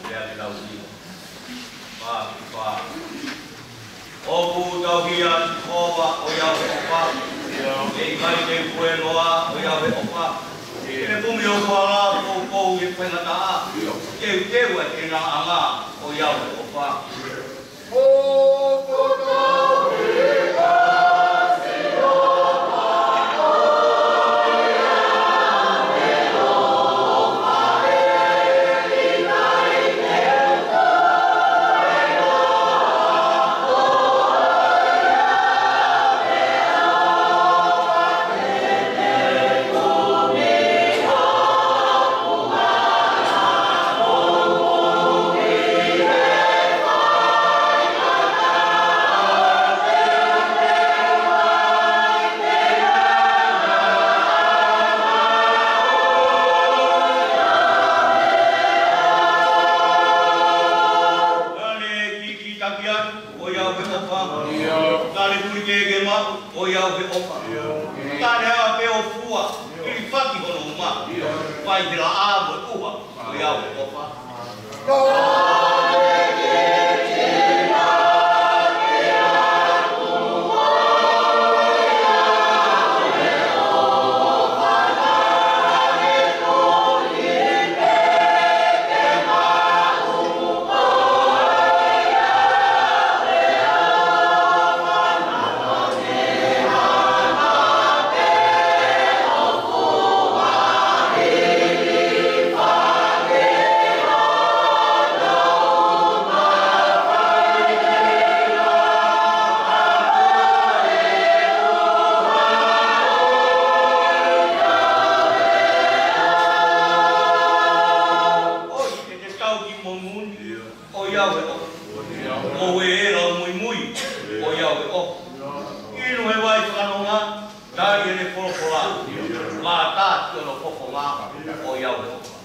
Lea ki lau ni. Fā ki fā. ʻOku tauhi ʻa Sihova ʻo ia ʻe ʻofa. ʻE ʻikai te u fueloa ʻo ia ʻe ʻofa. ʻE kumi ʻo kuala kou kou ʻi he faingataʻa. Teuteu ʻa e tenaʻanga ʻo ia ʻe ʻofa. ʻOiauē ʻofa. Tale kulike ke maʻu, ʻoiauē ʻofa. Tale ʻa pē ʻo fua, hilifaki hono uma. Fai he laʻā mo e ʻuha, ʻoiauē ʻofa. ʻOi, ʻe te tau ki monū ni. ʻOiauē ʻofa. ʻOiauē. ʻOi, ʻe lau muimui. ʻOiauē ʻofa. Inu he vai fakanonga, tali ʻene folofola. Mātā ki hono fofonga, ʻoiauē ʻofa.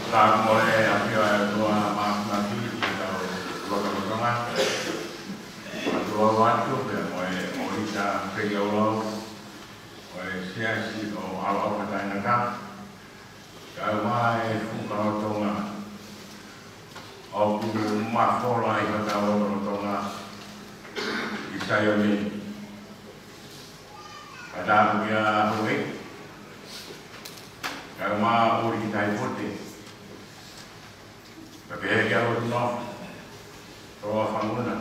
Ka ko e ʻafio ʻa e ʻOtua Māfimafi ʻi hotau lotolotonga. Mātuʻa ʻoatu pea mo e ʻōlita fekauʻaki ʻo e Siasi ʻo e ʻAlo ʻOfa Taʻengata. Kae ʻumaʻā e fuka ʻo Tonga ʻoku mafola ʻi hotau lotolotonga ʻi Saione. Fakatapu kia Houʻeiki, kae ʻumaʻā ʻa ʻUlikitahi Pute, kae pehē kia Lotunofo, Toloa Fanguna,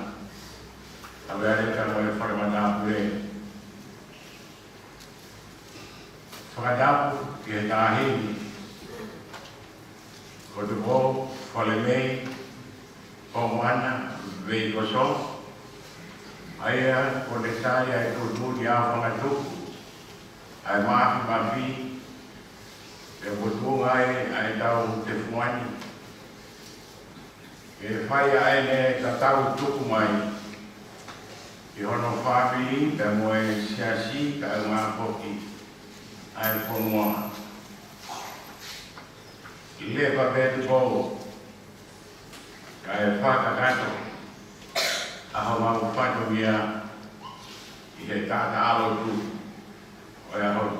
ʻa Vealeka mo e fale matāpule. Fakatapu ki he taʻahine ko Tupou Falemei Homoana Veikoso, ʻa ia ko e tali ʻa e tuʻutuʻuni ʻa Fangatuku, ʻa e Māfimafi, ʻe motuʻa ai ʻa e tau tefuani. Ke fai ʻa ʻene tatau tuku mai ki hono fāmili pea mo e Siasi kae ʻumaʻā foki ʻa e fonua. Lepa pē Tupou, kae fakakakato ʻa homau fatongia ʻi he taʻataʻa lotu ʻo e ʻaho ni.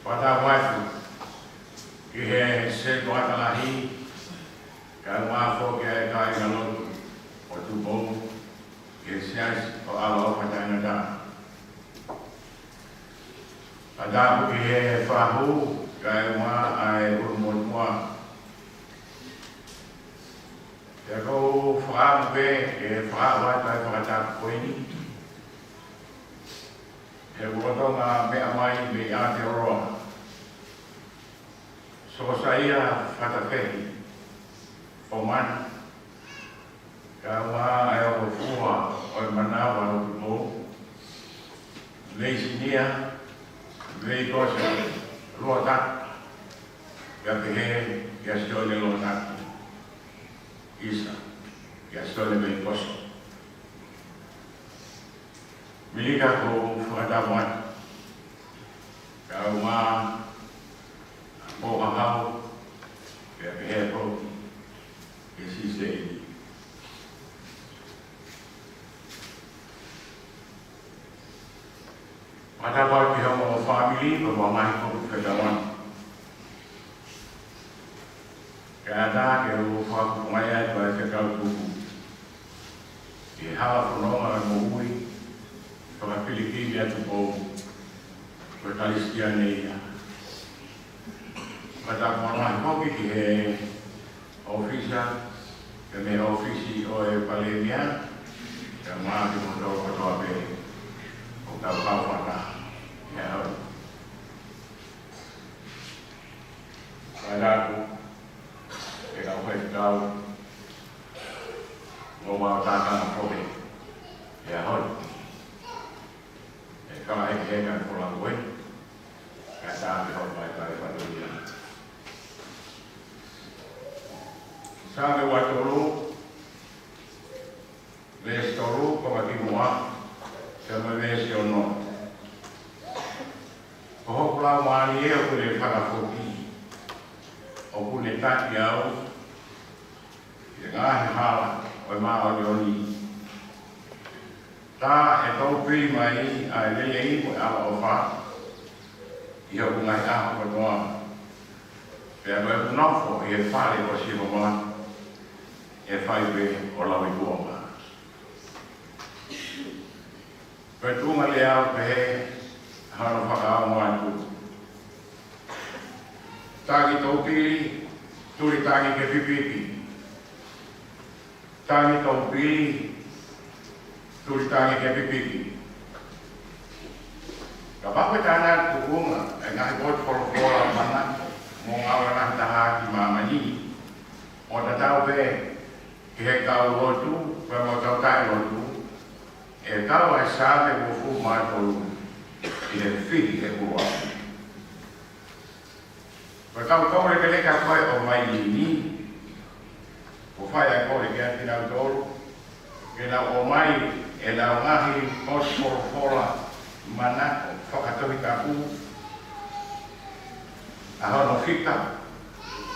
Fakatapu atu ki he setuata lahi, kae ʻumaʻā foki ʻa e kāingalotu ʻo Tupou, ki he Siasi ʻo e ʻAlo ʻOfa Taʻengata. Fakatapu ki he fahu, kae ʻumaʻā ʻa e ʻulumotuʻa. Pea ʻoku ou fakaʻamu pē ke fakaʻatā atu ʻa e fakatapu ko eni. He ʻoku lolotonga meʻa mai mei Aotearoa, Sōsaia Fatafehi Homana, kae ʻumaʻā ʻa e ʻOtua ʻo e Manava ʻo Tupou, Leisinia Veikoso Loatatu, kae pehē kia Sione Loatatu ʻIsa, kia Sione Veikoso. Milika, ʻoku ou fakatapu atu, kae ʻumaʻā ʻa Pōhahau, pea pehē foki kia Siseli. Fakatapu atu ki hoʻomou fāmili, pea mo e ngaahi kupu fetauʻaki. Kae ʻatā ke u fakakupu mai atu ʻa e fekau tuku ʻi he hala fononga ʻo e moʻui, Ia Tupou, ko e Kalisitiane ia. Fakatapu lahi foki ki he ʻōfisa, pea mo e ʻōfisi ʻo e Palēmia, pea mo kimoutolu kotoa pē ʻoku tau kau fakataha he ʻaho ni. Fakatapu, ʻe kau faifekau, mo e kau tākanga fohe he ʻaho ni. ʻE kau ʻi he ngaahi folau ko ē, kae ʻatā ke hoko mai pale fatuia. Saame ua tolu, veesi tolu, ko e kimuʻa, pea mo e veesi ono. Ko hoku laumālie ʻoku ne fakafoki, ʻoku ne taki au ʻi he ngaahi hala ʻo e māʻoniʻoni. Tā ʻe toupili mai ʻa e lelei mo e ʻaloʻofa ʻi hoku ngaahi ʻaho kotoa. Pea ko ʻeku nofo ʻi he fale ʻo Sihova ʻe fai pē ʻo lauikuonga. Ko e tuʻunga lea ʻoku pehē hono fakaongo atu. Taki toupili, tuli taki ke pipiki. Taki toupili, tuli taki ke pipiki. Kapau ʻe tānaki tuʻunga ʻa e ngaahi potu folofola manako mo ngāue lahi taha ki māmani, ʻo tatau pē ki he kau lotu pea mo e kau taʻelotu, ʻe kau ʻa e Saame uofulu mā tolu ʻi he fili ʻe ua. Ko e kau kau lekeleka ko ē ʻo Mailini, ʻoku fai ʻa e kole kiate kinautolu ke nau ʻomai ʻenau ngaahi potu folofola manako fakatohitapu, ʻa hono fika,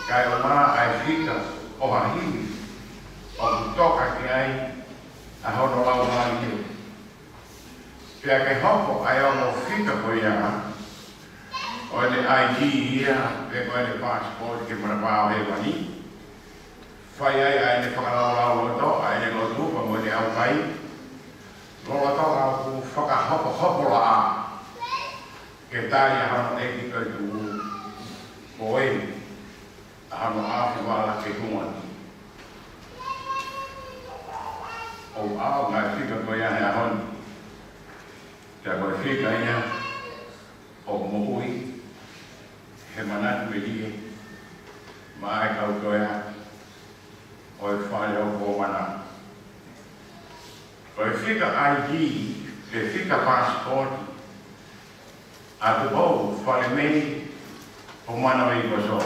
kae ʻumaʻā ʻa e fika ʻo ha himi ʻoku toka ki ai ʻa hono laumālie. Pea ke hoko ʻa e ongo fika ko ia ʻo ʻene I D ia, pe ko ʻene passport ki he manavahē ʻo hēvani. Fai ai ʻa ʻene fakalaulauloto, ʻa ʻene lotu pea mo ʻene ʻaukai, lolotonga ʻoku fakahopohopo laʻā ke tali ʻa hono ʻEiki toetuʻu, ko eni ʻa hono ʻaofivala ke tuʻunga ni. ʻOku ʻaonga e fika ko ia he ʻaho ni. Pea ko e fika ia ʻoku moʻui he manatu melie maʻa e kau toetuʻu ʻo e fale ʻo Komana. Ko e fika I D, pe fika passport ʻa Tupou Falemei Komana Veikoso,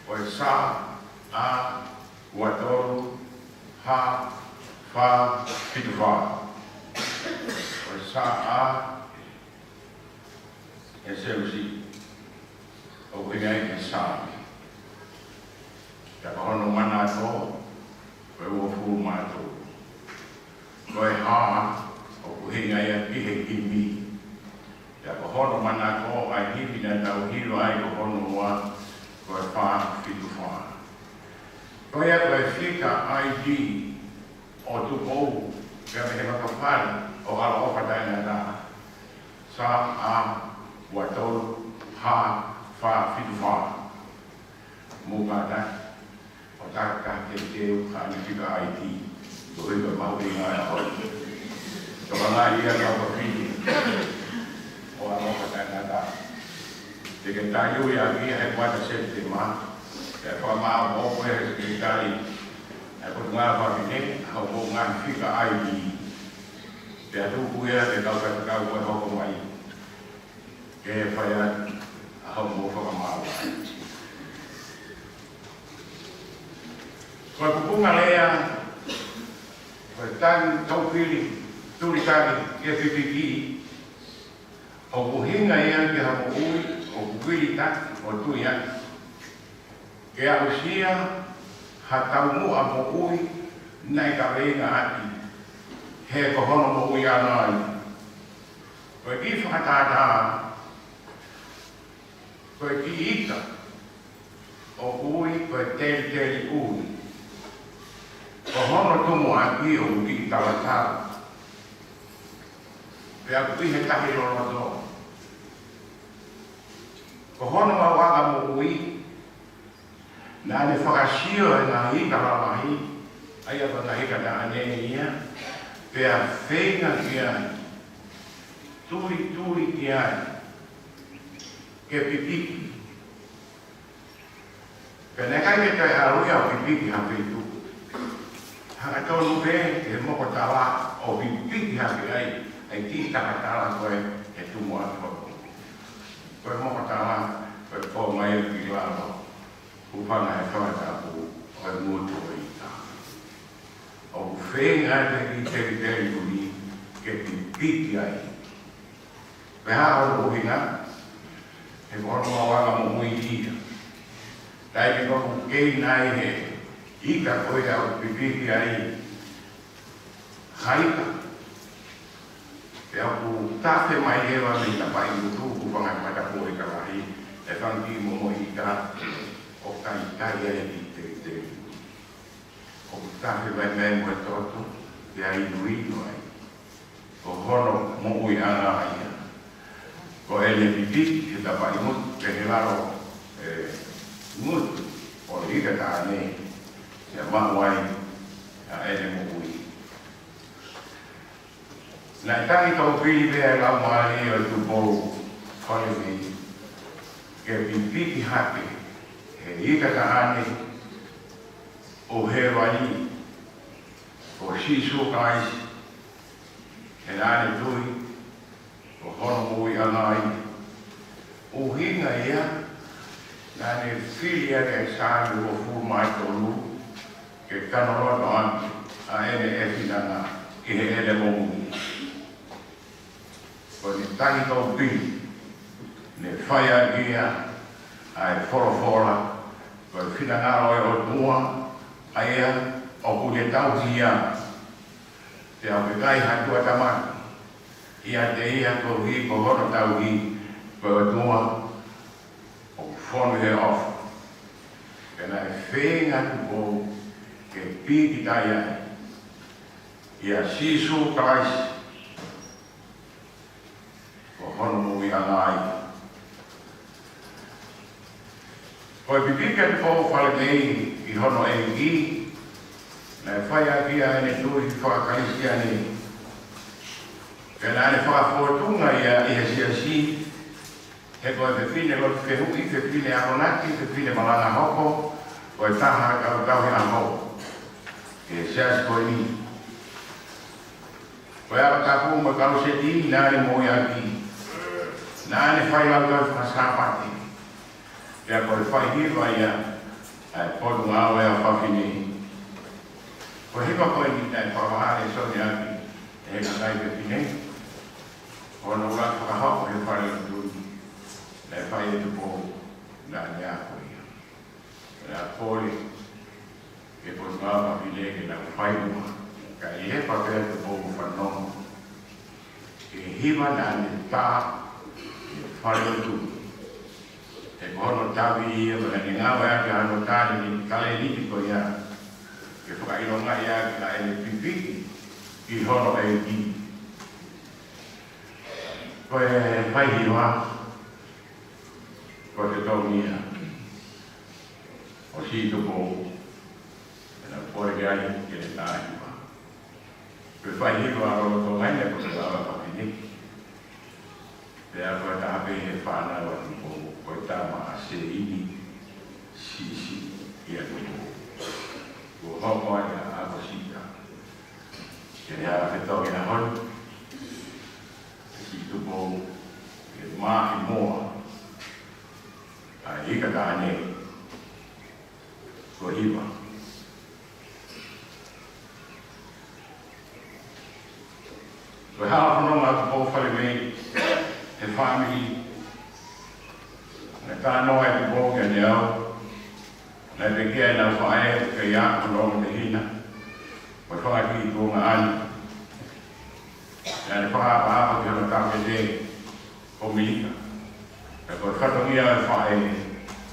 ko e S A ua tolu H fā fitu fā. Ko e S A ʻe selusi ʻoku ʻuhinga ia ki he Saame. Pea ko hono manako ko e uofulu mā tolu. Ko e H ʻoku ʻuhinga ia ki he himi. Pea ko hono manako ʻa e himi naʻa tau hiva ai ko hono ua, ko e fā fitu fā. Ko ia ko e fika I D ʻo Tupou, pea mei he matapā ʻo e ʻaloʻofa taʻengata. S A ua tolu H fā fitu fā. Mou kātaki ʻo takitaha teuteu ha ʻene fika I D, koeʻuhi ko e mahuʻinga ia ʻo e tokanga ia ʻa e kau fafine ʻo e ʻaloʻofa taʻengata. Te ke tali ui ʻaki ia he kuata Sepitema, pea fakamāʻopoʻopo ia he sekelitali ʻa e Potungāue Fafine, ʻa hoʻomou ngaahi fika I D. Pea tuku ia ki he kau faifekau ko ē ʻe hoko mai ke fai atu ʻa hoʻomou fakamāuʻi. Ko e tuʻunga lea, ko e taki toupili, tuli taki ke pipiki, ʻoku ʻuhinga ia ki ha moʻui ʻoku vilitaki ʻo tui ʻaki, ke aʻusia ha taumuʻa moʻui naʻe kaveinga ʻaki he ko hono moʻui ʻana ia. Ko e kiʻi fakatātā, ko e kiʻi ika ʻoku ui ko e teliteli ʻui. Ko hono tumuʻaki ʻoku kiʻi talatala. Pea ʻoku ʻi he tahi loloto. Ko hono maʻuʻanga moʻui, naʻa ne fakasio he ngaahi ika lalahi, ʻa ia ko e ngaahi ika taʻane ia, pea feinga ki ai, tulituli ki ai, ke pipiki. Pea naʻe ʻikai ke toe ʻalu ia ʻo pipiki ha feituʻu. Hangatonu pē ki he moko tala ʻo pipiki hake ai, ʻa e kiʻi taka tala ko ē he tumu ʻapi hoko. Ko e moko tala, ko e konga ia ki lalo, hūfanga he fanga tapu ʻo e ngutu ʻo e ika. ʻOku feinga atu e kiʻi teliteli ko eni ke pipiki ai. Pea ko hono ʻuhinga, he ko hono maʻuʻanga moʻui ia. Taimi ko ē ʻoku kei ʻi ai he ika ko ia ʻoku pipiki ai ha ika. Pea ʻoku tafe mai leva mei he tapaʻi ngutu, hūfanga he mataku ʻo e ika lahi, e fanga kiʻi momoʻi ika ʻo kaikai ai e kiʻi teliteli. ʻOku tafe mai mei ai mo e toto, pea inuinu ai. Ko hono moʻuiʻanga ia. Ko ʻene pipiki he tapaʻi ngutu, pe he lalo, e, ngutu ʻo e ika taʻane, pea maʻu ai ʻa ʻene moʻui. Naʻe tangi taupili pē ʻa e Laumālie ʻo Tupou Falemei ke pipiki hake he ika taʻane ʻo hēvani, ko Sīsū Kalaisi, he naʻa ne tui, ko hono moʻuiʻanga ia. ʻUhinga ia, naʻa ne fili ʻaki e Saame uofulu mā tolu, ke kano loto ʻaki ʻa ʻene ʻefinanga ʻi heʻene moʻui. Ko ʻene tangi taupili, ne fai ʻaki ia ʻa e folofola, ko e finangalo ʻo e ʻOtua, ʻa ia ʻoku ne tauhi ia. Pea ʻoku ʻikai ha tuʻutāmaki ʻiate ia koeʻuhi ko hono tauhi, ko e ʻOtua ʻoku fonu he ʻofa. Pea naʻe feinga atu Tupou ke pīkitai ai ʻia Sīsū Kalaisi, ko hono moʻuiʻanga ia. Ko e pipiki ʻa Tupou Falemei ki hono ʻEiki, naʻe fai ʻaki ia ʻene tui faka-Kalisitiane. Pea naʻa ne fakafōtunga ia ʻi he siasi, he ko e fefine lotu fehuʻi, fefine akonaki, fefine malanga hoko, ko e taha kau tauhi ʻaho ʻi he siasi ko eni. Ko e ʻalu tapu mo e kau seti naʻa ne moʻui ʻaki. Naʻa ne fai lau tauhi faka-Sāpate. Pea ko e fai hiva ia ʻa e Potungāue ʻa Fafine. Ko e hiva ko eni naʻe fakahā ʻe Soni ʻaki ʻe he kakai fefine. Ko hono ʻuluaki fakahoko he fale lotu naʻe fai ʻe Tupou, naʻa ne ako ia. Pea kole ki he Potungāue ʻa Fafine ke nau fai muʻa. Ka ʻi he papea Tupou fanongo ki he hiva naʻa ne tā ʻi he fale lotu. He ko hono tavi ia, ko ʻene ngāue ʻaki hono tā ʻene talēniti ko ia ke fakaʻilongaʻi ʻaki ʻa ʻene pipiki ki hono ʻEiki. Ko e fai hiva, ko e totongi ia ʻo Sīsū Tupou, ʻena kole ki ai ke ne tā hiva. Ko e fai hiva lolotonga ia ko e lava Fafine. Pea ko e taha pē he fānau ʻa Tupou, ko e tama ʻa Seini, Sisi, ʻia Tupou. Kuo hoko ai ʻa ʻAkosita ke ne ala fetongi ʻa hono, ʻe Sīsū Tupou, ke maʻimoa ʻa e ika taʻane ko e hiva. Ko e hala fononga ʻa Tupou Falemei he fāmili. Naʻe talanoa ʻa Tupou kiate au, naʻe pekia ʻenau faʻē, ʻoku kei ako hono ongo tehina, mo e fanga kiʻi tuongaʻane. Naʻa ne fakaʻapaʻapa ki hono tāpete ko Milika. Pea ko e fatongia ʻo e faʻē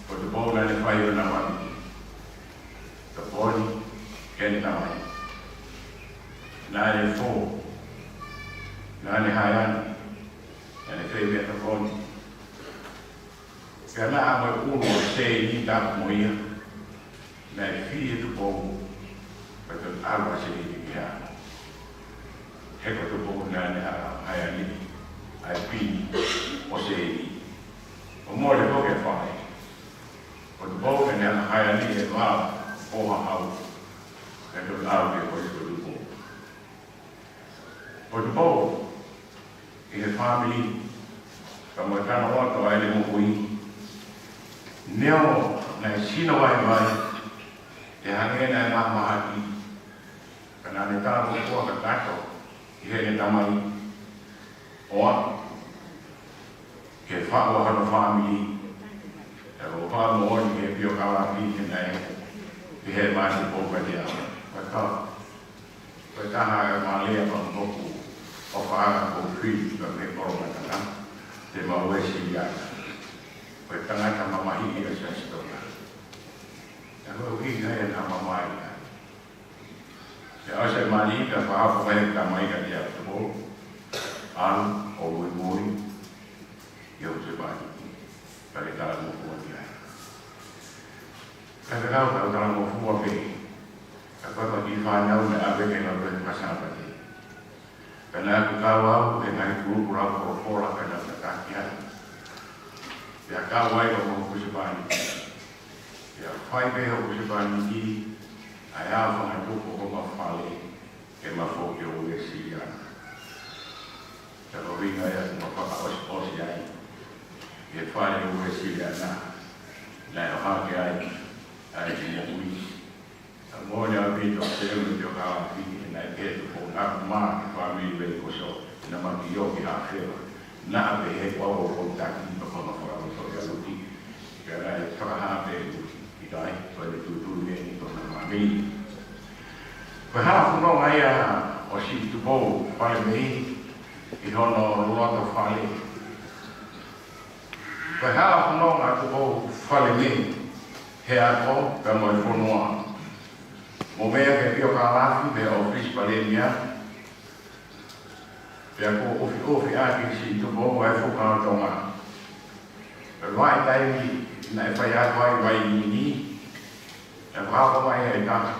ko Tupou naʻa ne fai ʻo na mami. Tupou ni, ke ne tamai. Naʻa ne fō. Na Naʻa ne haiani, naʻa ne fei meʻatokoni. Pea naʻa mo e ʻulu ʻo Seini, tapu mo ia, naʻe fili ʻe Tupou, pea toe ʻalu ʻa Seini ki hē. He ko Tupou naʻa ne haiani ʻa e pini ʻo Seini. ʻO mole ko e fale. Ko Tupou naʻa ne haiani e vao ʻo Hahau. Pea toe ʻalu ki he kolisi ko Tupou. Ko Tupou ʻi he fāmili, ka mo e tangaloto ʻa ʻene moʻui. Neongo naʻe sino vaivai, ʻe hangē naʻe mahamahaki, ka naʻa ne talangofua kakato ki heʻene tamai. ʻOa, ke faʻu ʻa hono fāmili, ʻe ʻo fakamoʻoni ki he piokalafi he naʻe, ki he māsi pōkatia. Kata, ko e taha e mālie ʻa e moku, ʻo faʻa ko fili ka me kolo matana, te ma Uēsiliana. Ko e tangata mamahi ʻi he Siasi Tonga. ʻE ko e ʻuhinga ia naʻa mamahi ai. Pea ʻosi e mali, pea fakahoko mai e tamai kiate ia, Tupou, ʻalu ʻo muimui ʻi hoku husepāniti, ka ke talangofua ki ai. Ka te kau kau talangofua pē, ka ko e kiʻi fānau naʻe ʻave ke lau pē ka Sāpate. Pea naʻa ku kau au he ngaahi kulupu lau folofola pea naʻa ku tataki ai. Pea kau ai hoku husepāniti. Pea fai pē hoku husepāniti, ʻa e ʻaho fanga tupu ʻo ma fale, ke ma foki ʻo Uēsiliana. Pea ko e ʻuhinga ia ʻoku ma fakaʻosiʻosi ai, ʻi he fale ʻo Uēsiliana, naʻe ʻohake ai ʻa ʻeku moʻui. Naʻe moʻoni ʻaupito, se ʻoku ou kalafi, naʻe pehē ʻe Tupou naʻa ku mā ki he fāmili Veikoso, naʻa ma kiʻi ō ki Hafela. Naʻa pehē kuo u ʻo taki, pea ko ma fakaloto ʻia Luti. Pea naʻe fakahā pē ʻe Luti, ʻikai, ko ʻene tūtū eni ko ʻena fāmili. Ko e hā e fononga ia ʻo Siʻi Tupou Falemei ʻi hono loto fale? Ko e hā e fononga ʻo Tupou Falemei he ako pea mo e fonua? Mo meʻa ki he piokalafi mei he ʻŌfisi Palēmia, pea kuo ʻofiʻofi ʻaki ʻe Siʻi Tupou ʻa e fuka ʻo Tonga. Pea vaʻe taimi naʻe faiako ai Vainini, naʻe fakahoko mai ʻe he taha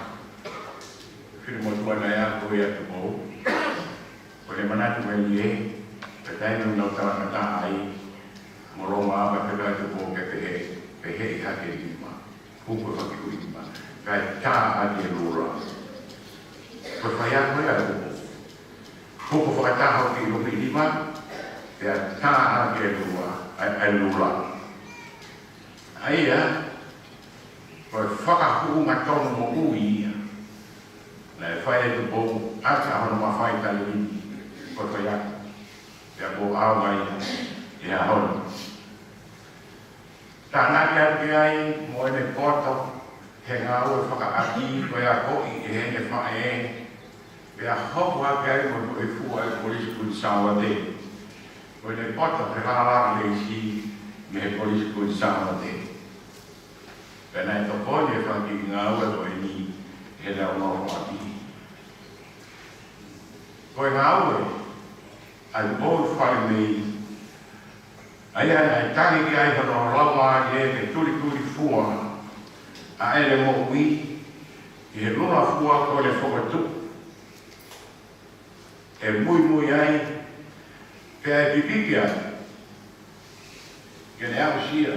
fili motuʻa naʻe ako ia ʻa Tupou. Ko ʻene manatu melie, pea taimi naʻa nau talangataʻa ai, mo Loma, pea pehē ʻe Tupou ke pehē, pehē ʻi hake nima. Hoko e faki ui nima. Kae tā hake e lula. Ko e faiako ia ʻa Tupou. Hoko fakataha ki loki nima, pea tā hake e lula, ʻa e, ʻa e lula. ʻA ia, ko e fakahuʻunga tonu moʻui ia naʻe fai ʻe Tupou ʻaki ʻa hono mafai tali ni, ko e faiako. Pea ko au mai ʻi he ʻaho ni. Tānaki atu ki ai mo ʻene poto he ngāue fakaʻapi, ko e akoʻi ʻe heʻene faʻē, pea hoko hake ai mo e foʻi fua ʻi he Kolisi Kuini Sālote. Ko ʻene poto he lālanga leisi mei he Kolisi Kuini Sālote. Pea naʻe tokoni e fanga kiʻi ngāue ko eni he lau mau fakaʻapi. Ko e ngāue ʻa Tupou Falemei, ʻa ia naʻe tangi ki ai hono laumālie ke tulituli fua ʻa ʻene moʻui ʻi he lula fua ko ʻene fokotuʻu. ʻE muimui ai, pea ʻe pipiki ai, ke ne aʻusia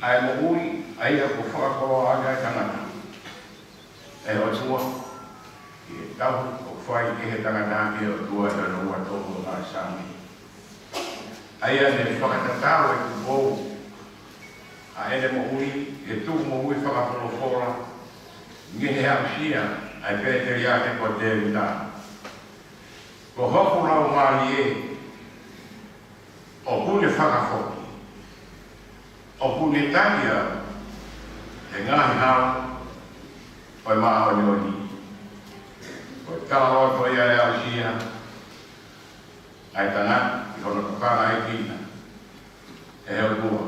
ʻa e moʻui ʻa ia kuo fakakoloa ʻaki ʻa e tangata ʻe he ʻOtua, ʻi he tauhi ʻoku fai ʻe he tangata ki he ʻOtua ʻi hono ua tolu ʻo e Saame. ʻA ia ne fakatatau ʻe Tupou ʻa ʻene moʻui, ʻi he tuʻu moʻui fakafolofola, mei he aʻusia ʻa e pēteliake ko Tēvita. Ko hoku laumālie, ʻoku ne fakafoki, ʻoku ne taki au he ngaahi hala ʻo e māʻoniʻoni. Ko e talaloto ia ʻe aʻusia ʻa e tangata ʻi hono tokangaʻekina ʻe he ʻOtua.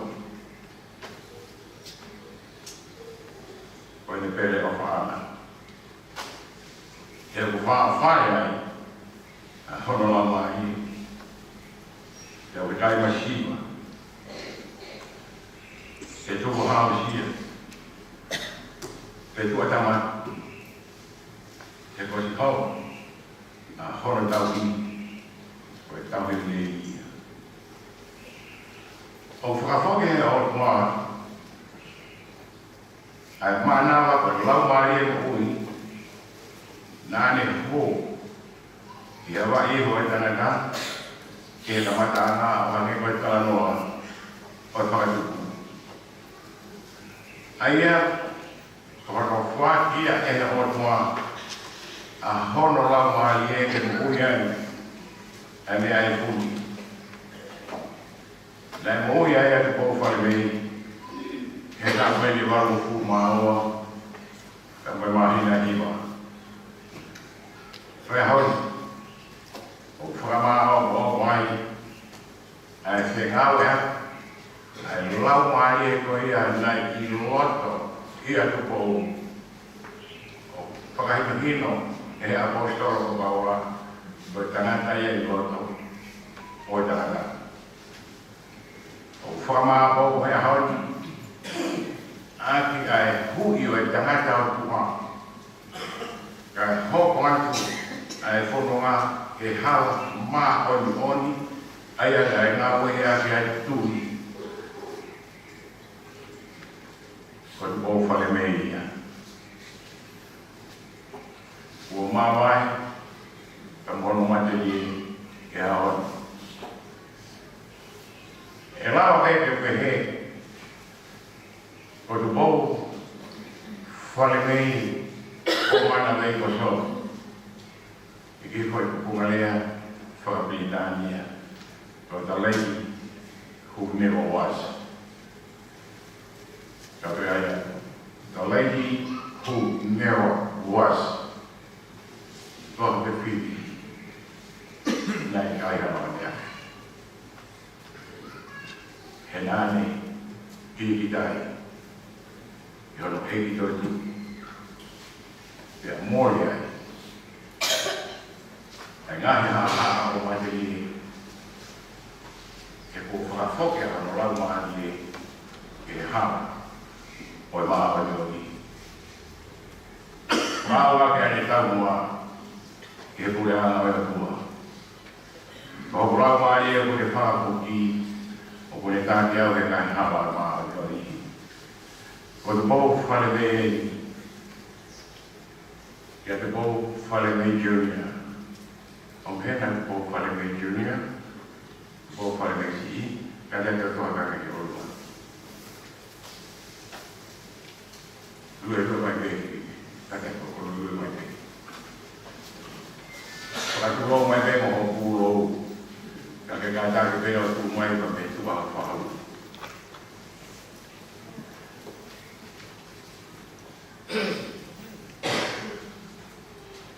Ko ʻene pele ʻofaʻanga. He ʻoku fāfai ai ʻa hono laumālie. Pea ʻoku ʻikai masiva, pe tuʻu aʻusia, pe tuʻu ʻatamai, he ko siʻi hau ʻa hono tauhi, ko e tauhi lelei ia. ʻOku fakafoki ʻe he ʻOtua ʻa e mānava ko e laumālie moʻui naʻa ne hū ʻi he vaʻe ihu ʻo e tangata ki he kamataʻanga, ʻo hangē ko e talanoa ʻo e fakatupu. ʻA ia, ko hono foaki ia ʻe he ʻOtua ʻa hono laumālie ke moʻui ai ʻa e meʻa ʻe fuli. Naʻe moʻui ai ʻa Tupou Falemei he taʻu ʻe valungofulu mā ua, taʻu mo e māhina ʻe hiva. Ko e ʻaho ni, ʻoku fakamāʻopoʻopo ai ʻa e fengāueʻaki ʻa e laumālie ko ia naʻe ʻi loto ʻia Tupou, ʻo fakahinohino ʻe he ʻaposetolo ko Paula, ko e tangata ia ʻi loto ʻo e tangata. ʻOku fakamāʻopoʻopo he ʻaho ni ʻaki ʻa e huʻi ʻo e tangata ʻOtua, kae hoko atu ʻa e fononga he hala māʻoniʻoni, ʻa ia naʻe ngāueʻaki ʻa e tui. Ko Tupou Falemei ia. Kuo mavae, ka mo hono matelie ki he ʻaho ni. ʻE lava pē ke pehē ko Tupou Falemei ʻo Mana Veikoso, ʻi he kiʻi foʻi tupunga lea faka-Pilitānia, ko the lady who never was. Ka pehē ai, the lady who never was. Ko e fili naʻe ʻikai ha mea. He naʻa ne pīkitai ʻi hono ʻEiki Toetuʻu, pea mole ai ʻa e ngaahi haʻahaʻa ʻo e matelie, he kuo fakafoki ʻa hono laumālie ki he hala ʻo e māʻoniʻoni. Mau ake ʻa e taumuʻa ki he puleʻanga ʻo e ʻOtua. Ko hoku laumālie ʻoku ne fakafoki, ʻoku ne taki au he ngaahi hala ʻo e māʻoniʻoni. Ko Tupou Falemei, kia Tupou Falemei Junior. ʻOku hena Tupou Falemei Junior, Tupou Falemei Siʻi, ka te tau toa kake ki ʻolunga. Lue, lue mai pē, ka te ko lue mai pē. Fakatulou mai pē mo hoʻo pulou. Ka ke kātaki pē ʻo tuʻu mai, ka me tuʻu ʻa fahu.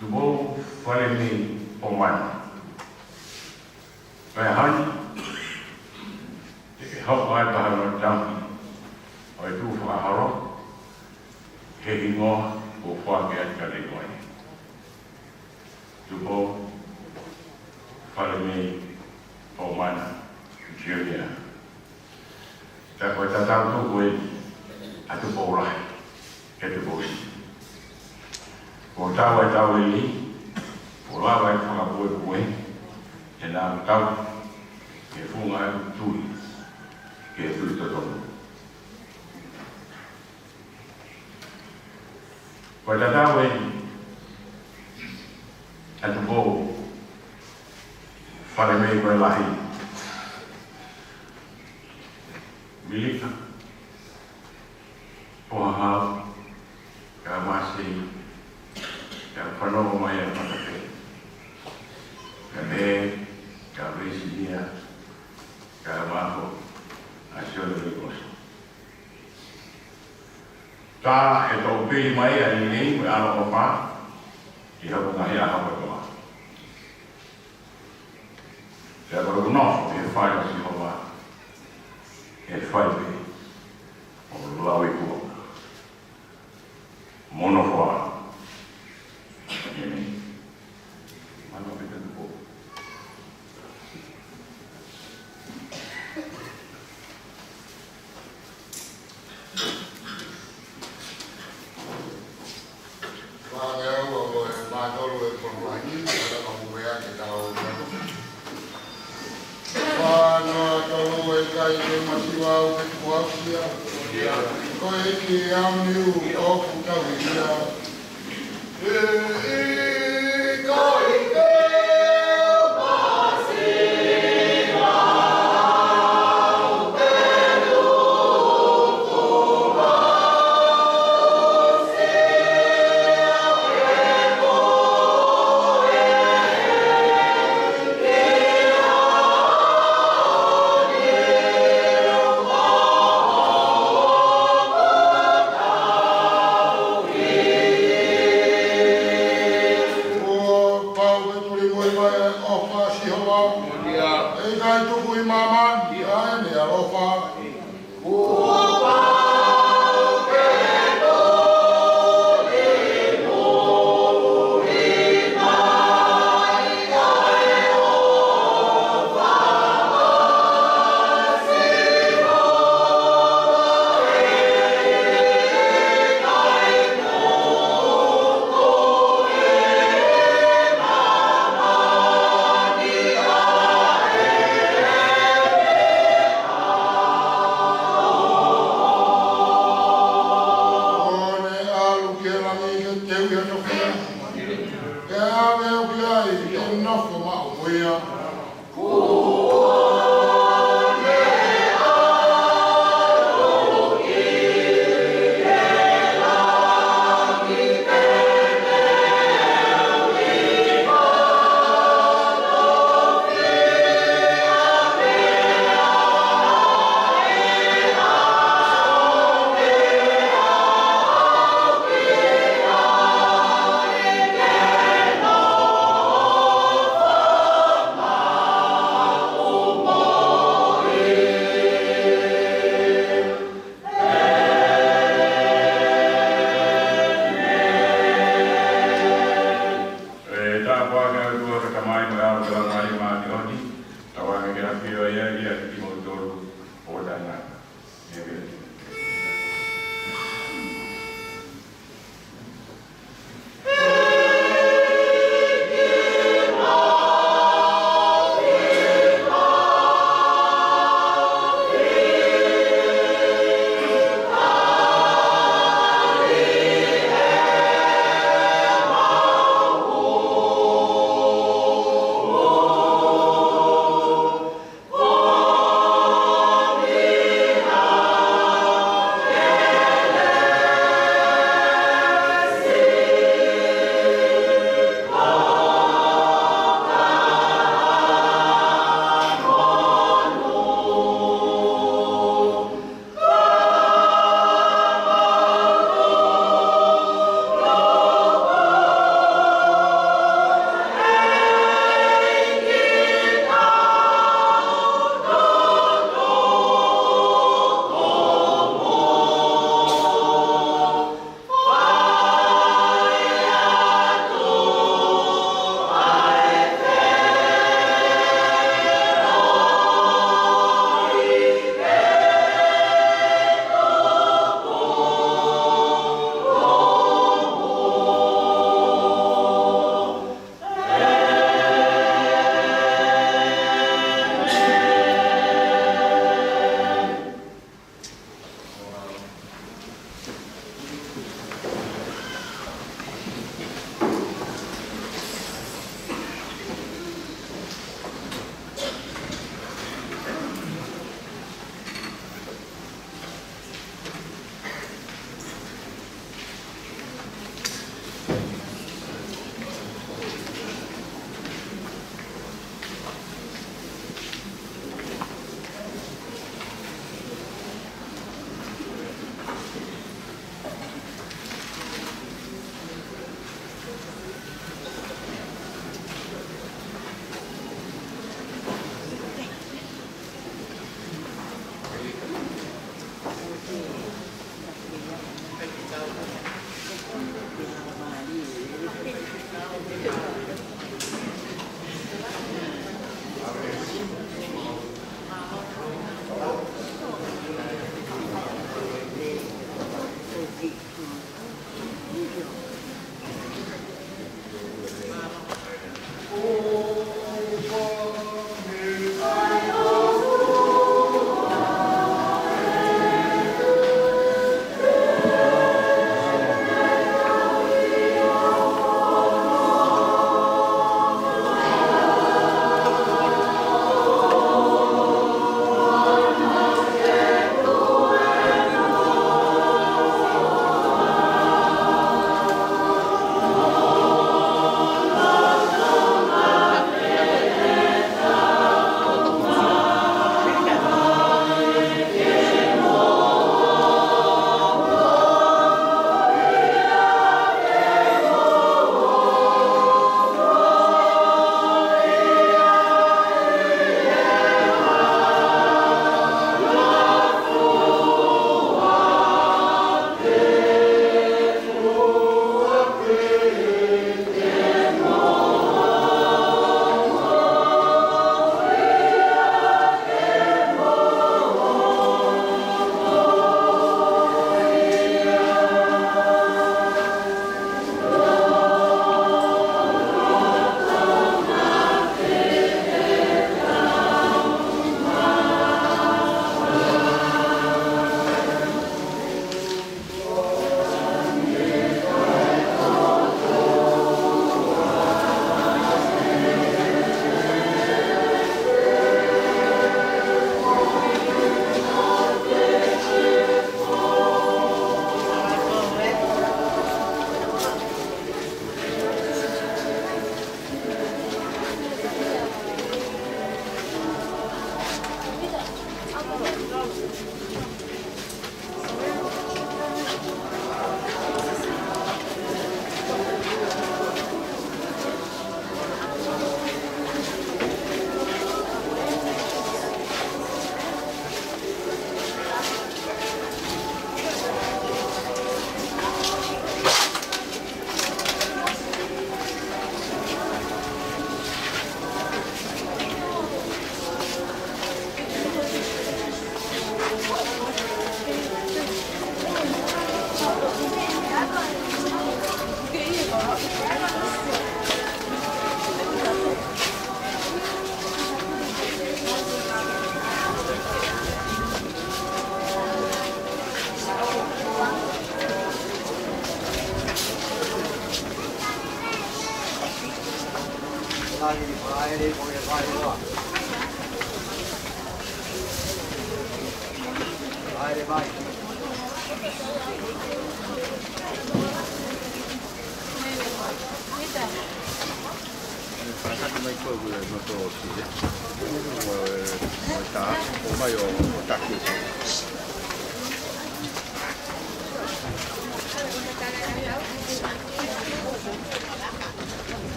Tupou Falemei ʻo Mana. Ko e ʻaho ni, te ke hoko ai pē hono tauhi ʻo e tukufakaholo, he hingoa kuo foaki atu kiate koe. Tupou Falemei ʻo Mana Junior. Pea ko e tatau tuku eni ʻa Tupou Lahi, ʻa Tupou Siʻi. Kuo tau ʻa e tau eni, kuo lava ʻa e fakapuepue, he naʻa tau, ke funga ʻa e tui, ke tui totonu. Ko e tatau eni ʻa Tupou Falemei ko e Lahi, Milika Pohahau, ka Masei, ka fanongo mai ʻa Matape, ka me, ka Vesinia, ka Mako, ʻa Sione Veikoso. Tā e toʻu pili mai ʻa e lelei mo e ʻaloʻofa ʻi hoku ngaahi ʻaho kotoa. Pea ko ʻeku nofo he fale ʻo Sihova, he fai pē ʻo lauikuonga mo nofoʻanga. ʻĒmeni. Ano pita tupo. Fāngeau ʻo e mātolu e pololangi, ʻa e kau mea ke tau mea. Fāngeau e kai ke masiva au ke kuasia. Ko e ki au niu o kutau ia. Kuo pau ke tuli mo e ʻofa ʻa Sihova. ʻE ʻikai tuku ʻi māmani ʻa ʻene ʻaloʻofa. ʻO ne ʻalu ki he langi ke teuʻi ʻa Sihova. Ke ʻave au ki ai, ke nofo maʻu mo ia. ʻE tāpuaki ʻa e ʻOtua ko e Tamai mo e ʻAlo ko e Laumālie Māʻoniʻoni, tauange ke ʻafio ʻa ia ʻiate kimoutolu ʻo taʻengata.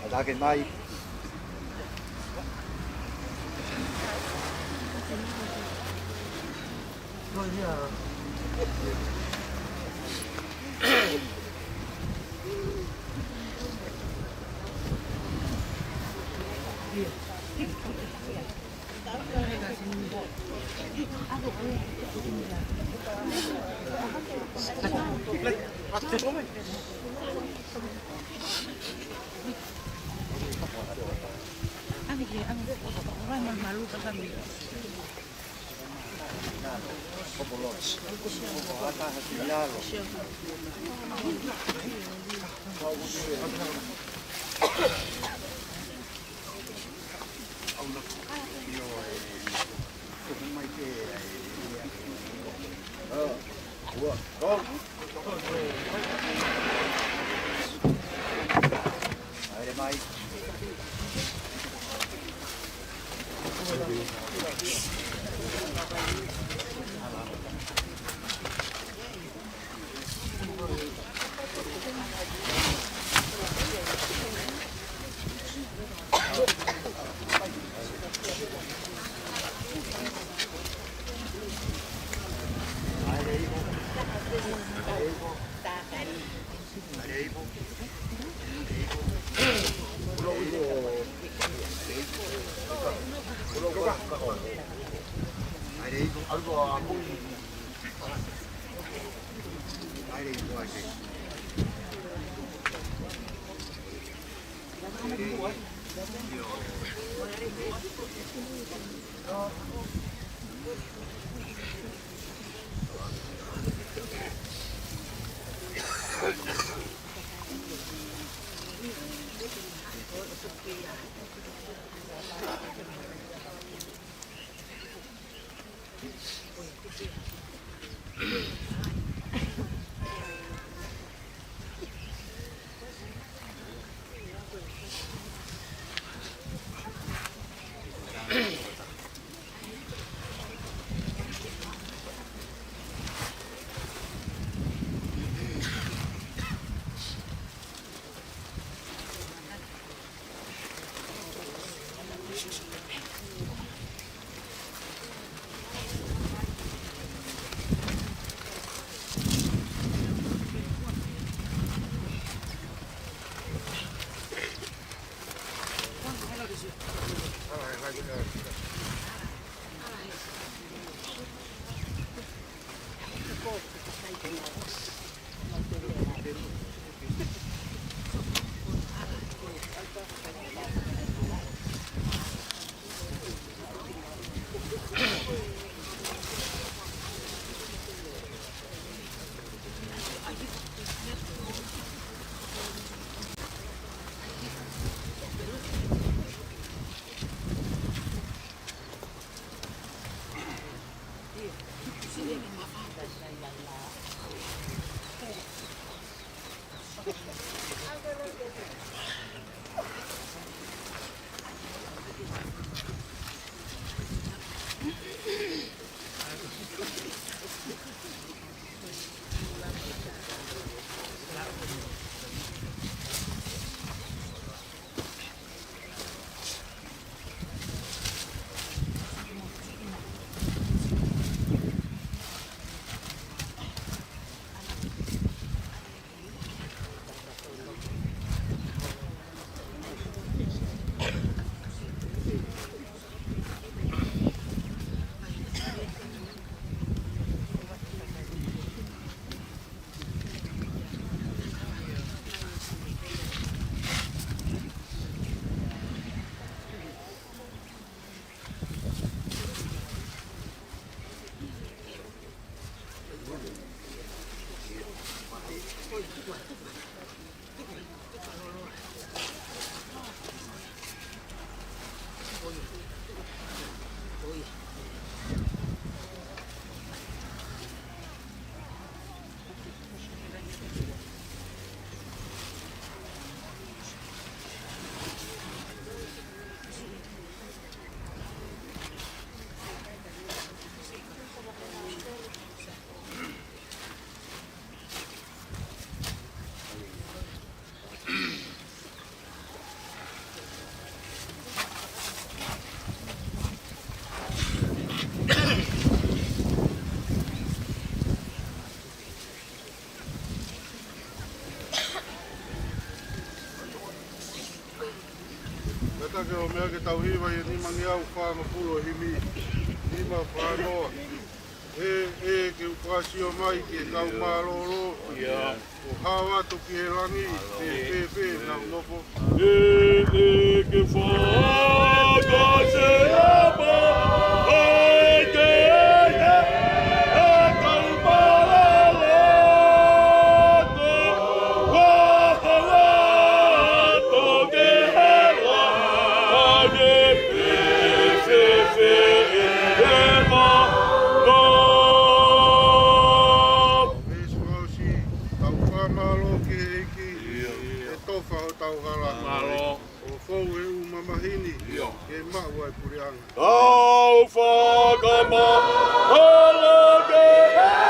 Atake mai. Kātaki ʻo meʻa ke tau hiva ʻi he nimangeau fāngofulu ʻo e himi. Nima fā noa. ʻE, ʻe, ke u fakasio mai ki he kau mālōlō. ʻO hao atu ki he langi, ʻe, ʻe, ʻe, nau nofo. ʻE, ʻe, ke fakasio mai ki he, ʻe, kau mālōlō. Tau fakamālō ki he ʻEiki, he tofa ʻo tau hala. Mālō. ʻO fou e ʻū mamahi ni, ke maʻu ai puleʻanga. Tau fakamālō ki he ʻEiki,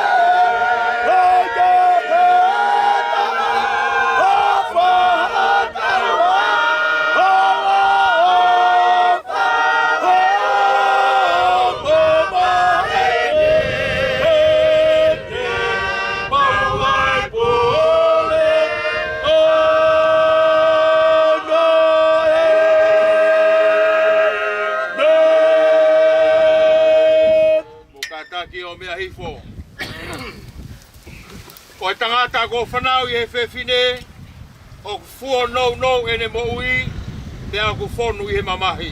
Mo kātaki ʻo meʻa hifo. Ko e tangata kuo fanauʻi ʻe he fefine, ʻoku fuo nounou ʻene moʻui, pea ʻoku fonu ʻi he mamahi.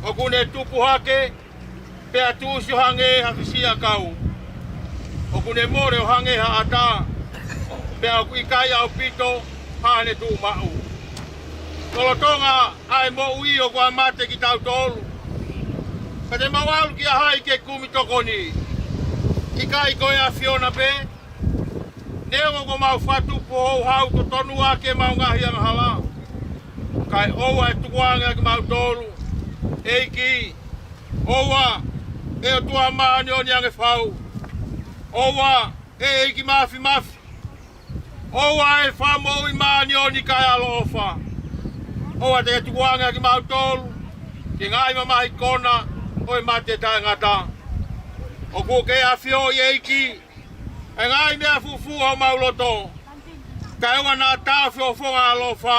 ʻOku ne tupu hake, pea tuʻusi ʻo hangē ha fisiʻiʻakau. ʻOku ne mole ʻo hangē ha ʻatā, pea ʻoku ʻikai ʻaupito haʻane tuʻu maʻu. Lolotonga ʻa e moʻui ʻoku ʻa mate kitautolu. Ka te mau ʻalu kia hai ke kumi tokoni? ʻIkai ko e ʻAfiona pē? Neongo kuo mau fakatupu houhau totonu ʻaki ʻemau ngaahi angahala, kae ʻoua ʻe tukuange ʻa kimautolu, ʻEiki. ʻOua, ʻe ʻOtua māʻoniʻoni ange fau. ʻOua, ʻe ʻEiki Māfimafi. ʻOua, ʻe Fakamoʻui māʻoniʻoni kae ʻaloʻofa. ʻOua te ke tukuange ʻa kimautolu ki he ngaahi mamahi kona ʻo e mate taʻengata. ʻOku ke ʻafioʻi, ʻEiki, ʻa e ngaahi meʻa fufū ʻo homau loto, kae ʻoua naʻa tafe ho fofonga ʻaloʻofa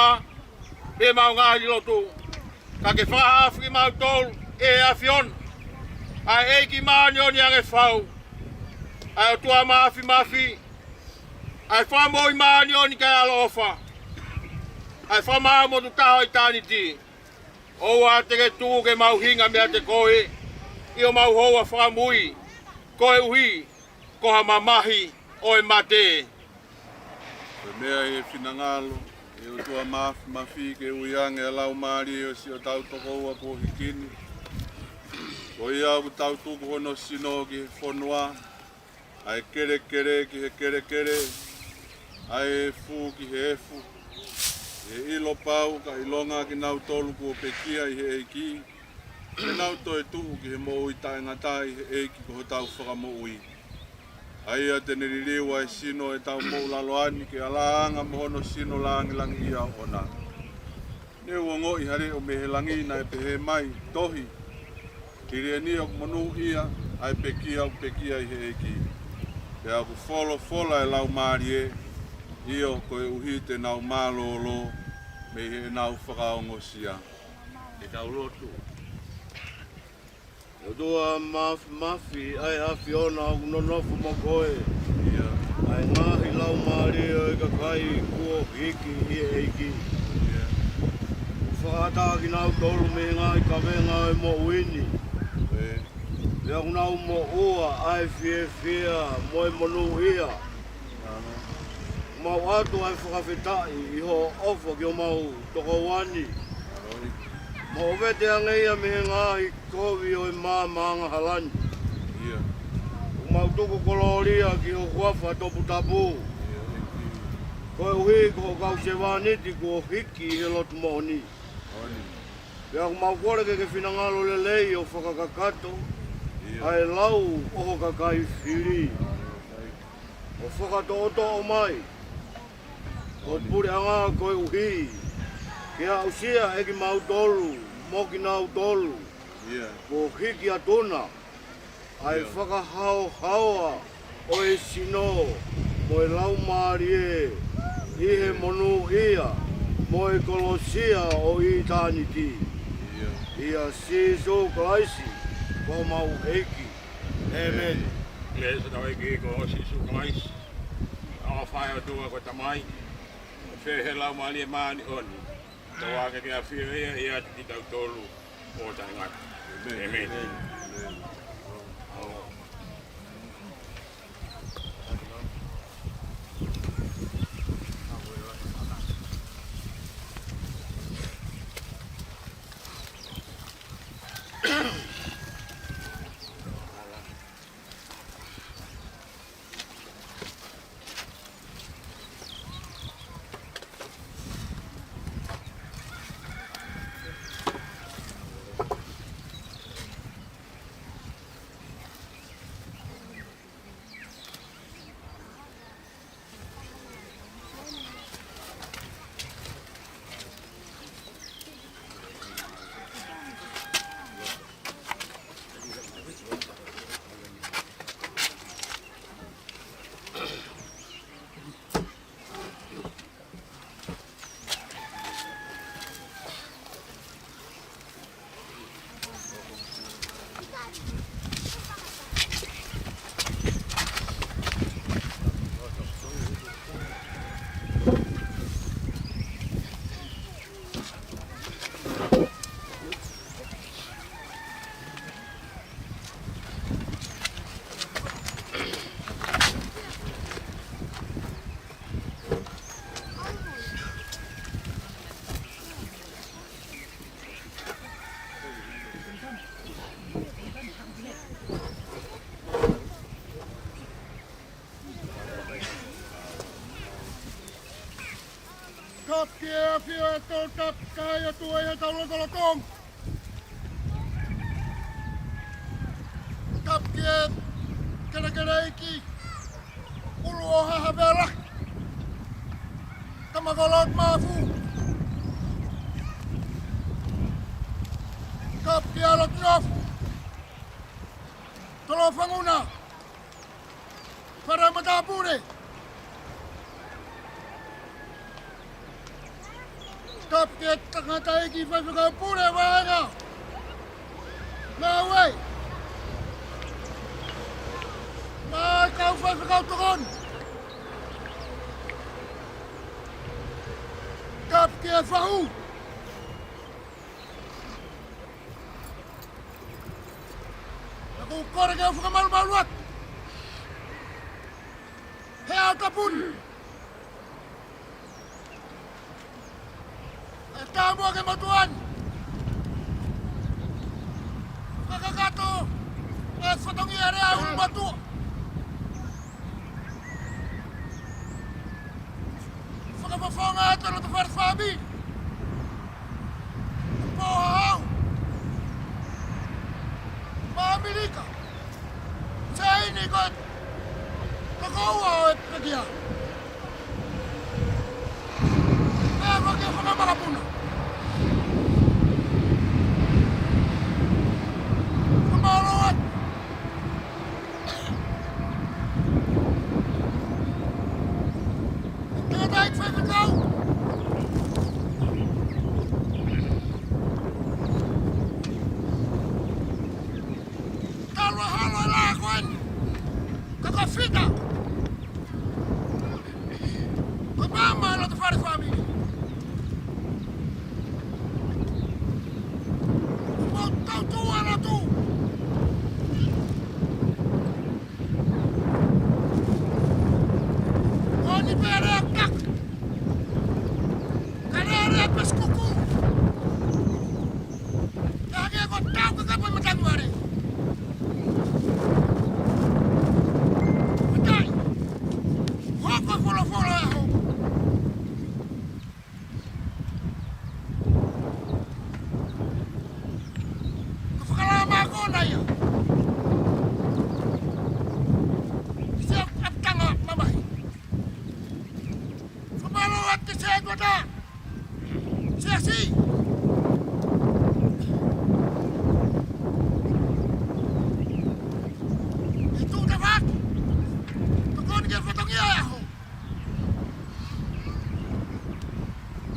mei heʻemau ngaahi lotu. Ka ke fakahaofi kimautolu, ʻe ʻAfiona, ʻa e ʻEiki māʻoniʻoni ange fau, ʻa e ʻOtua Māfimafi, ʻa e Fakamoʻui māʻoniʻoni kae ʻaloʻofa, ʻa e Fakamaau motuʻa taha ʻo ʻitāniti. ʻOua te ke tuku ke mau hinga meiate koe ʻi homau houa fakamui, koeʻuhi ko ha mamahi ʻo e mate. Ko e meʻa ʻi he finangalo ʻo e ʻOtua Māfimafi ke ui ange ʻa e laumālie ʻo siʻotau tokoua kuo hiki ni. Ko ia ʻoku tau tuku hono sino ki he fonua, ʻa e kelekele ki he kelekele, ʻa e efu ki he efu, ʻi he ʻilo pau ka ʻilonga kinautolu kuo pekia ʻi he ʻEiki, te nau toe tuʻu ki he moʻui taʻengata ʻi he ʻEiki ko hotau Fakamoʻui. ʻA ia te ne liliu ʻa e sino ʻo ʻetau moʻulaloa ni ke ʻalaʻanga mo hono sino lāngilangiʻia ʻoʻona. Ne u ongoʻi ha leʻo mei he langi naʻe pehē mai, Tohi, hili eni ʻoku monūʻia ʻa e pekia ʻoku pekia ʻi he ʻEiki. Pea ʻoku folofola ʻa e Laumālie, ʻio, koeʻuhi te nau mālōlō mei heʻenau fakaongosia. Te tau lotu. ʻOtua Māfimafi, ʻa e ʻAfiona ʻoku nonofo mo koe. ʻIo. ʻA e ngaahi laumālie ʻo e kakai kuo hiki ʻi he ʻEiki. ʻIo. Fakaʻatā kinautolu mei he ngaahi kavenga ʻo e moʻui ni. ʻE. Pea ʻoku nau moʻua ʻa e fiefia mo e monūʻia. Mau ʻoatu ʻa e fakafetaʻi ʻi hoʻo ʻofa ki homau tokoua ni. Mo ʻoua te ke ange ia mei he ngaahi kovi ʻo e maama angahala ni. ʻIo. ʻOku mau tuku kolōlia ki ho huafa toputapu. ʻIo. Koeʻuhi ko ho kau sevāniti kuo hiki ʻi he lotu moʻoni. Pea ʻoku mau kole ke ke finangalo lelei ʻo fakakakato ʻa e lau ʻo ho kakai fili. ʻO fakatoʻotoʻo mai ho puleʻanga koeʻuhi ke aʻusia ʻe kimautolu mo kinautolu kuo hiki atu na ʻa e fakahaohaoa ʻo e sino mo e laumālie ʻi he monūʻia mo e kolosi ʻo ʻitāniti. ʻIa Sīsū Kalaisi, ko homau ʻEiki. ʻĒmeni. ʻIa Sīsū, ʻEiki ko Sīsū Kalaisi, ʻofa ʻa e ʻOtua ko e Tamai, feohi ʻa e Laumālie Māʻoniʻoni, ʻo ʻoatu ʻa e ʻafio ʻiate kitautolu ʻo taʻengata. ʻĒmeni. ʻĒmeni. Kapu ki he ʻafio ʻa e Tolu Tapu, Kakai ʻo Tuʻi ʻi hotau lotolotonga. Kapu ki he kelekele ʻeiki, ʻulu ʻo Haʻa Havea Lahi, Tama ko Lord Mafu. Kapu ki he ʻAlo Nofo, Tolo Fanguna, Fale Matāpule. Kapu ki he tangataʻeiki faifekau pule, vaenga, ngāue, mo e kau faifekau tokoni. Kapu ki he fahu. Naʻá ku kole ke u fakamalumalu atu he ʻaho tapu ni, ʻe tāmuʻa ke mātuʻa ni, fakakakato e fatongia lea ʻulumatua, fakafofonga ʻa e loto fale fāmili, pō hau, mo ʻAmelika, Saini ko e tokoua ʻo e pekia. Pea ko e fanga makapuna. Fakamālō atu. Tangataʻeiki faifekau, talu e holo e lā ko eni, ka ko e fita, ko e maama e loto fale fāmili. Kuo mau tautua ʻa e lotu. Ko eni pē lea ʻoku taka, ka lea lea pē sikuku. Ka hangē ko e tau ka kapo e matangi vale. Matai, hoko e folofola ʻo e ʻaho. Ko e fakalama ko ena ia. Sio ʻapitanga mamahi. Fakamālō atu ki he ʻOtua. Siasi. ʻI tuʻa tafaʻaki. Tokoni ki he fatongia ʻo e ʻaho.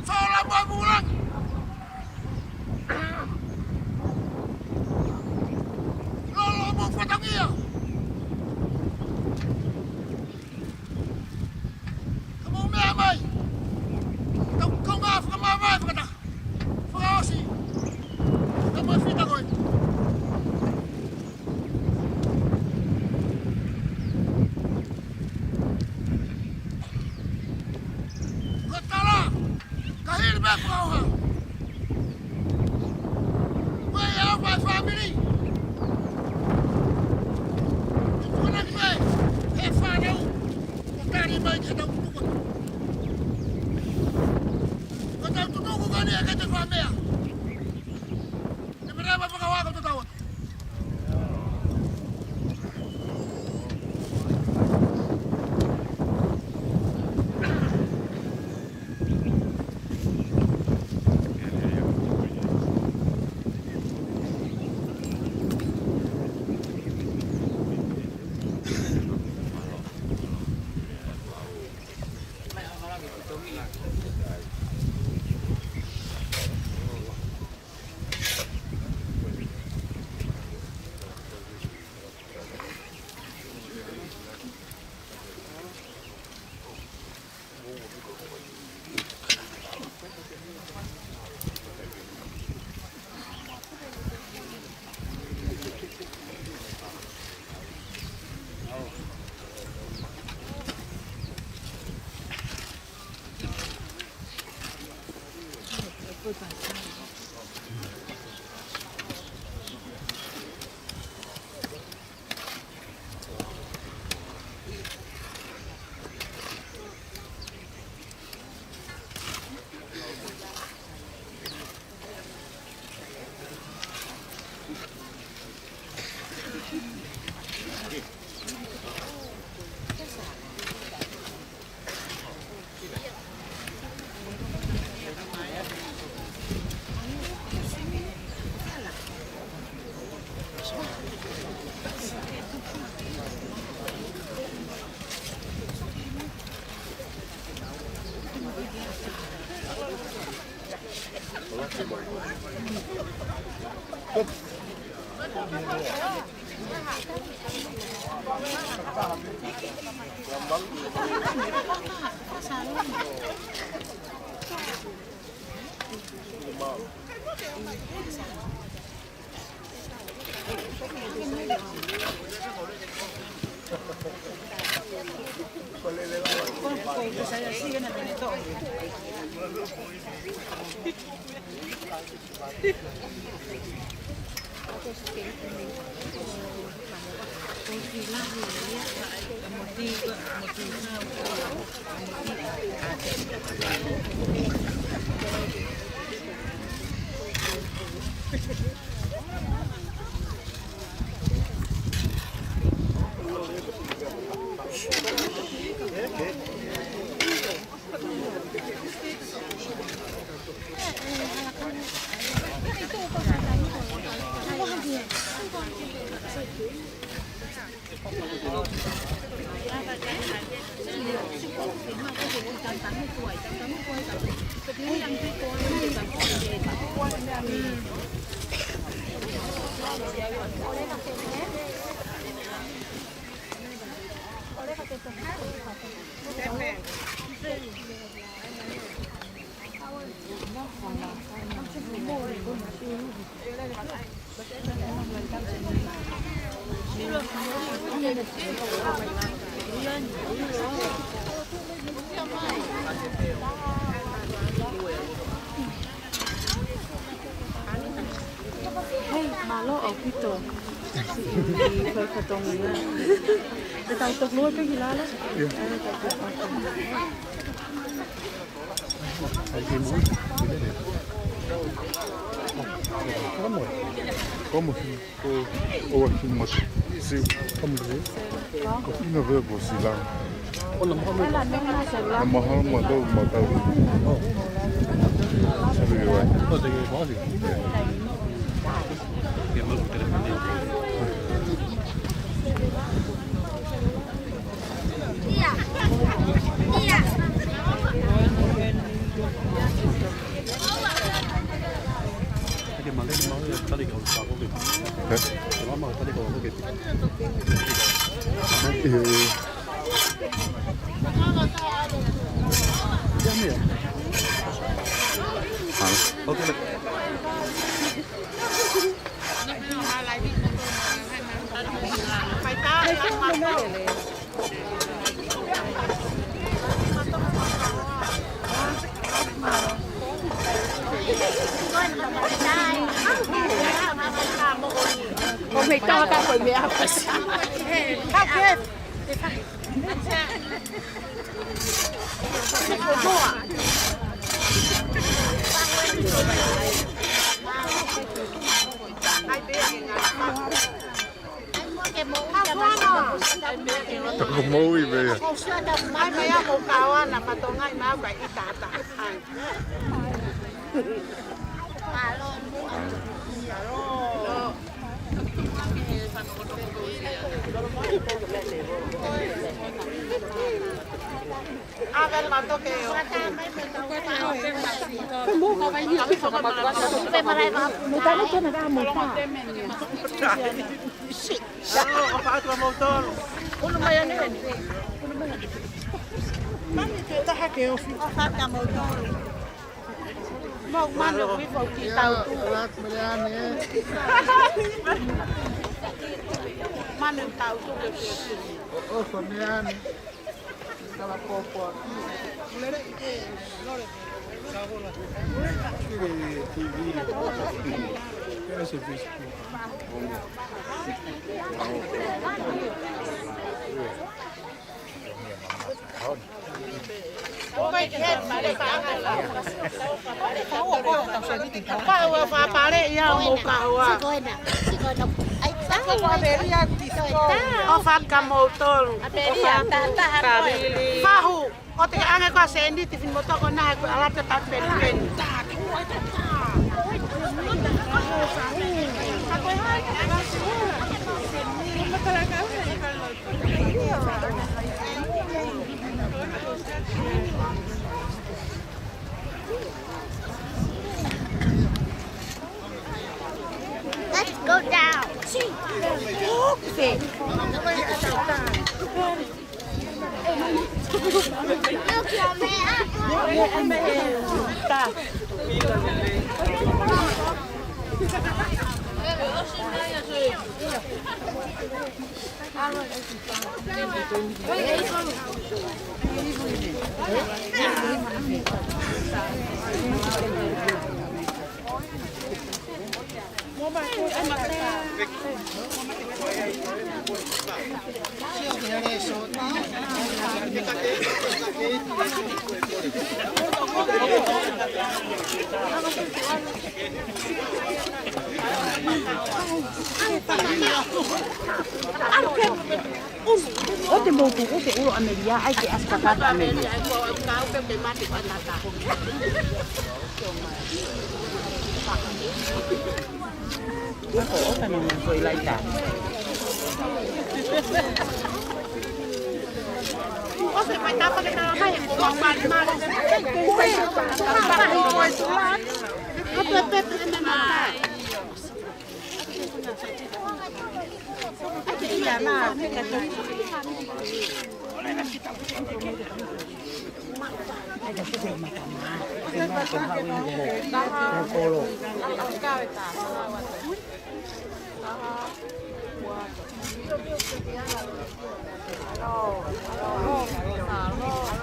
Sola mo Te fua mea. Te mea ma fakawa ko te tau. Hei, mālō ʻaupito. Siʻi kau fatongia. Te tau toki lue pē ki lalo. ʻIo. ʻAi, tau toki fatongia. Come on. Come on. Ko, ʻo ua ki mate. Siu. Come on. Ko fina vea ko sila. Ona mahalo. Ona mahalo ma tau, ma tau. Sabi ke wai. Ko te ke wai. Ke mau telefoni. Ko mei tau ka ko mei a pasi. Toko moʻui pē ia. Ai, meʻa mo kawana, matongai mau kai itata. Ai. Mau manu, we won't eat out. Manu tau tu ke ke. Oh, oh, for me, I'm gonna pop up. There's a Facebook. Kaua fakapale ia mo kaua. ʻO fakamoutolu. Fahu. ʻO te anga ko seniti fini motoko na ko alata ta peni peni. Let's go down. ʻO te mou tuʻu te ulo ʻAmelia, ʻai ke askakata ʻAmelia. Ako, ʻo tana mo ko i laita. ʻO se mai tapa ke tala mai, ko mau mali mali. ʻO te pepe ʻene mai.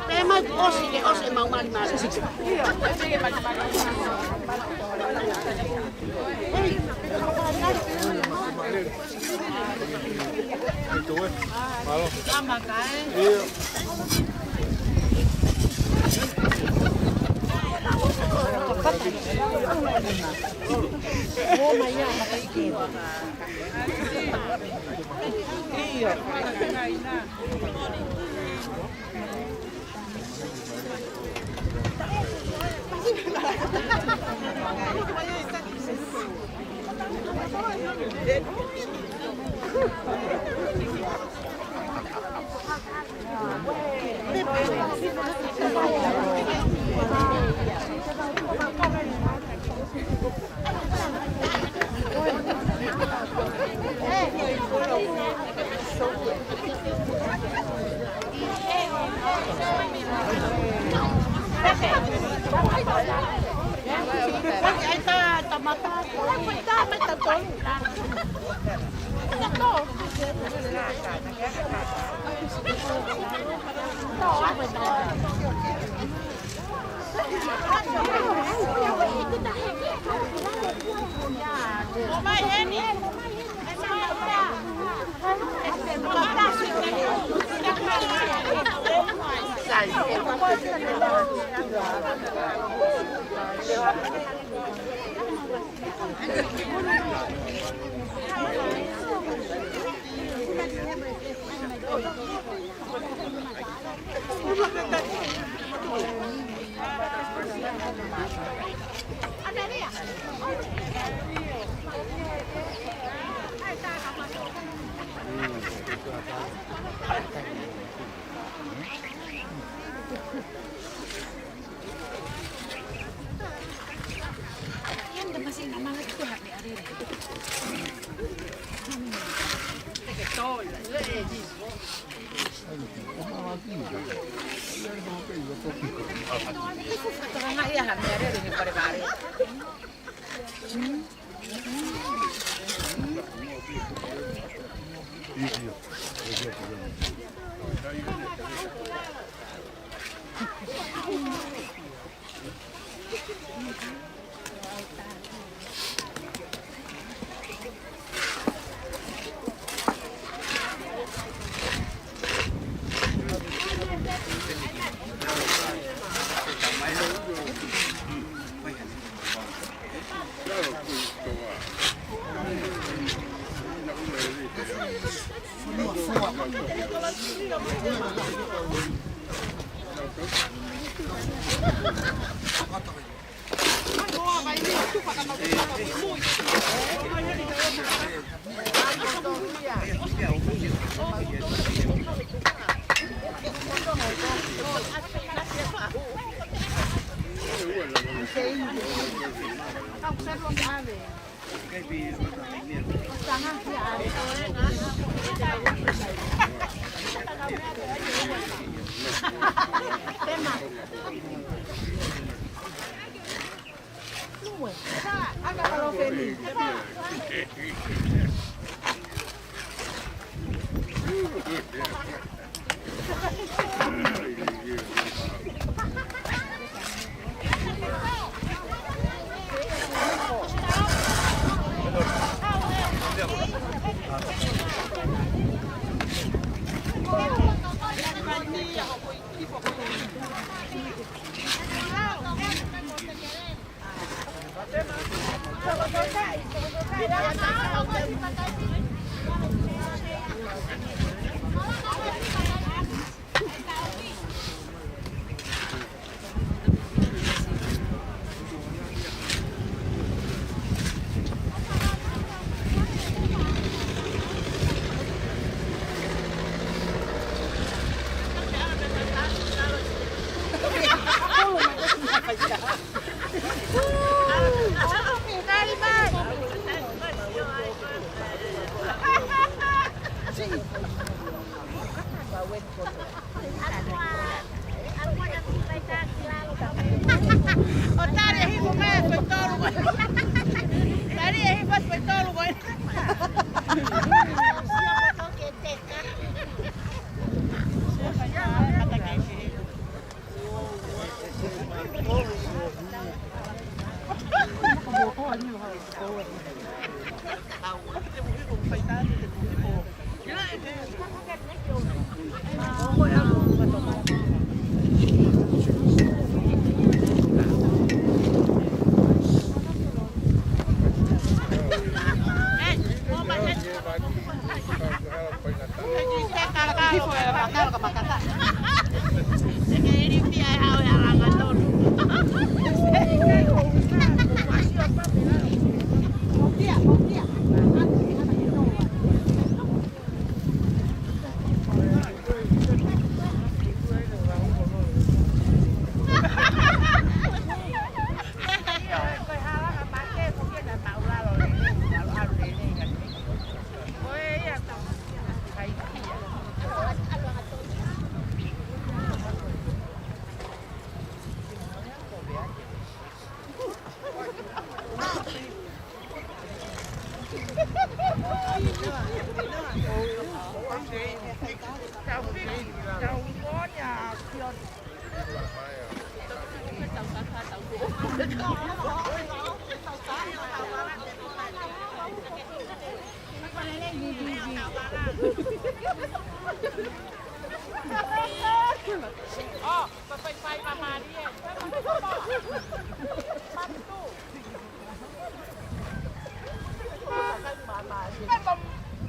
Pea mau ʻosi ke ʻosi mau mali mali.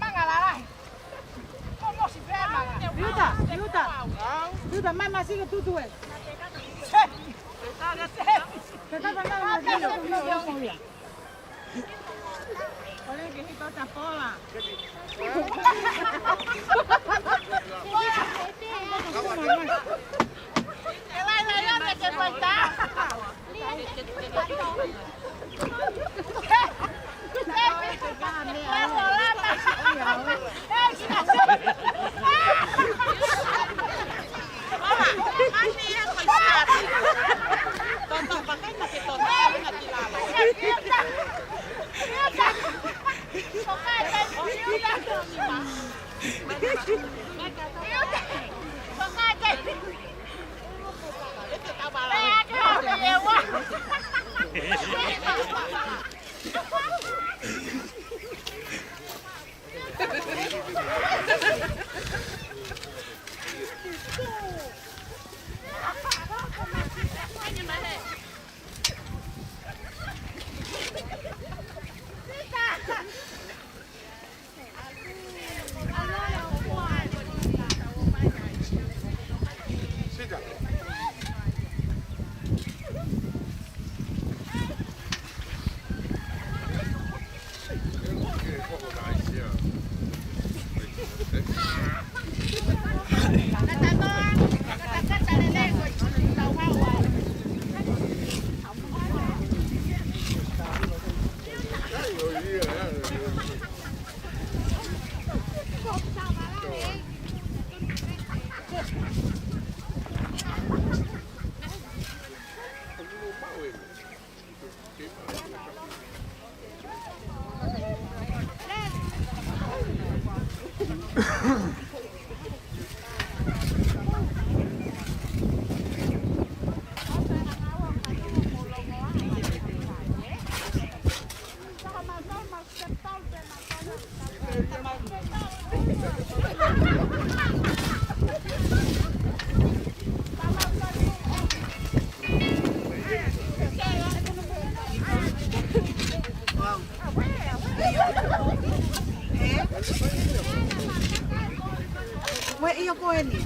Manga lalahi. Ko mosi pē manga. Iuta, Iuta. Iuta, mai masiʻi ke tutu ē. Ke tapa mai masiʻi ke tutu ē. Ole ke hito tapola. Ue, ʻio ko eni.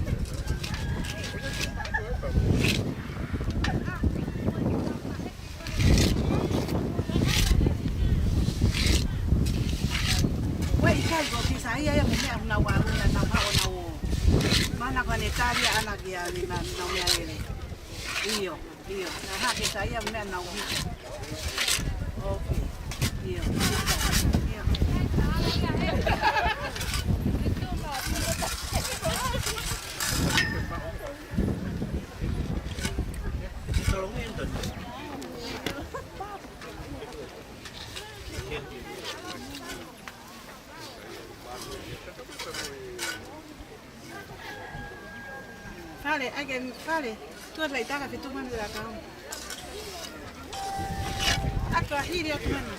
Ue, ʻikai ko ki sa ia ia mo meʻa nau ʻalu na nau haʻo nau. Mana ko ne tali ana kia ni na nau meʻa lele. ʻIo, ʻio. Na hake sa ia meʻa nau hiki. Okay. ʻIo. ʻIo. Fale, ake, fale. Tua lai taka fitu manu la kau. Aka hili atu manu.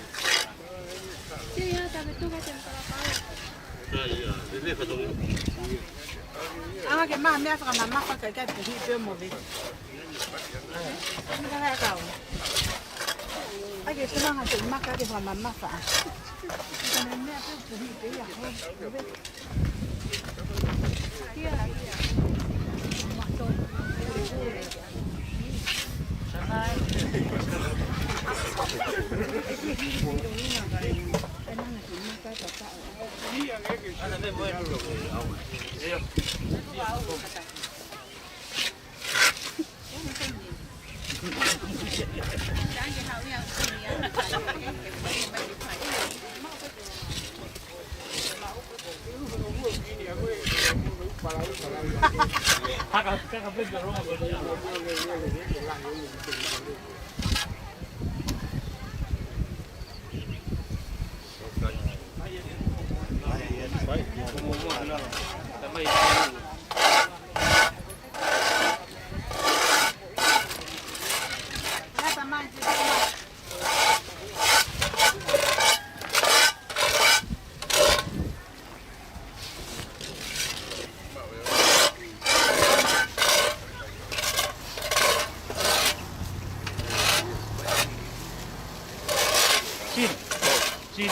Hili atu manu ka te mkala kau. Anga ke maha meʻa fakamamafa ka ʻikai te hili pē mo ve. Mkala kau. Ake te manga te maka ke fakamamafa. Ka ne meʻa pē te hili pē ia. Sin. Sin.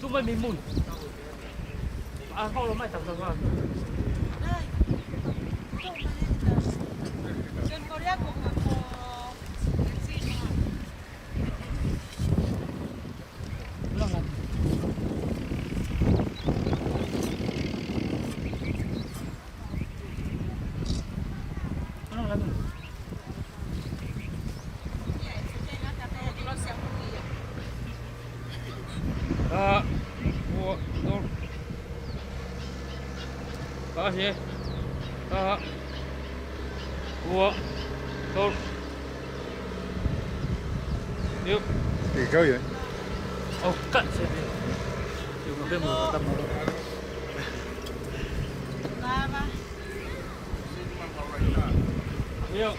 Tuʻu mai mei mui. ʻA, holo mai, tau, tau, tau. Taha, ua, tolu. Taha, ua, tolu. Yep. There you go, yeah. Oh, God, save it. Yep, okay, mo, tama. Yep.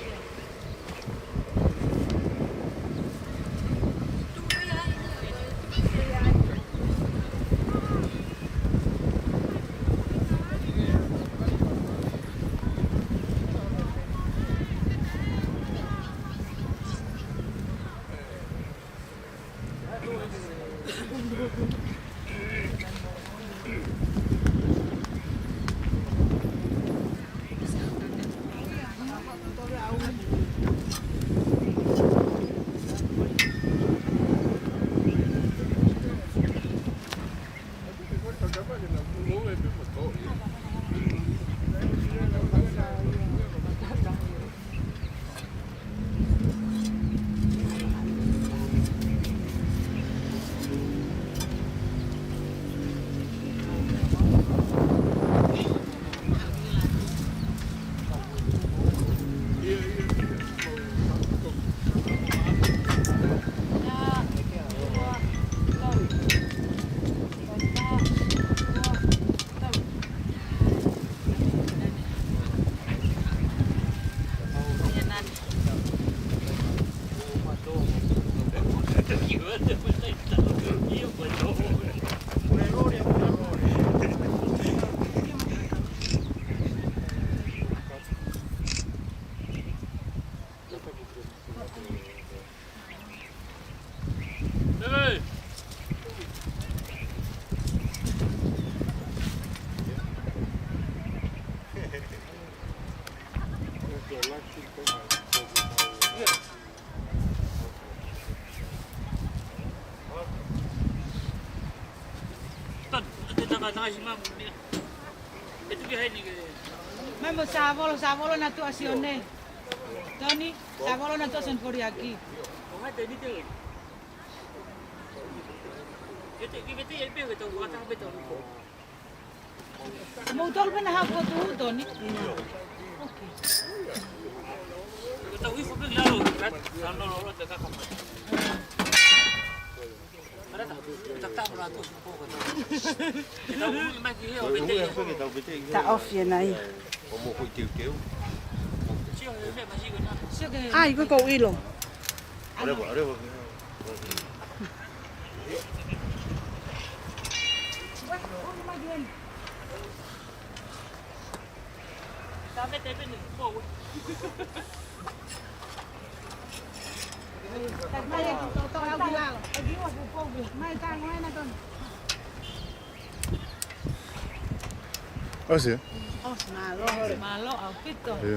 Mai mo Savolo, Savolo na tuʻa Sione. Tony, Savolo na tuʻa Sen Koriaki. Mo tolu pē na hapo tu, Tony. Okay. Ta ofi e nai. Ai, ko e ʻilo. ʻOsi. ʻOsi, mālō, mālō ʻaupito.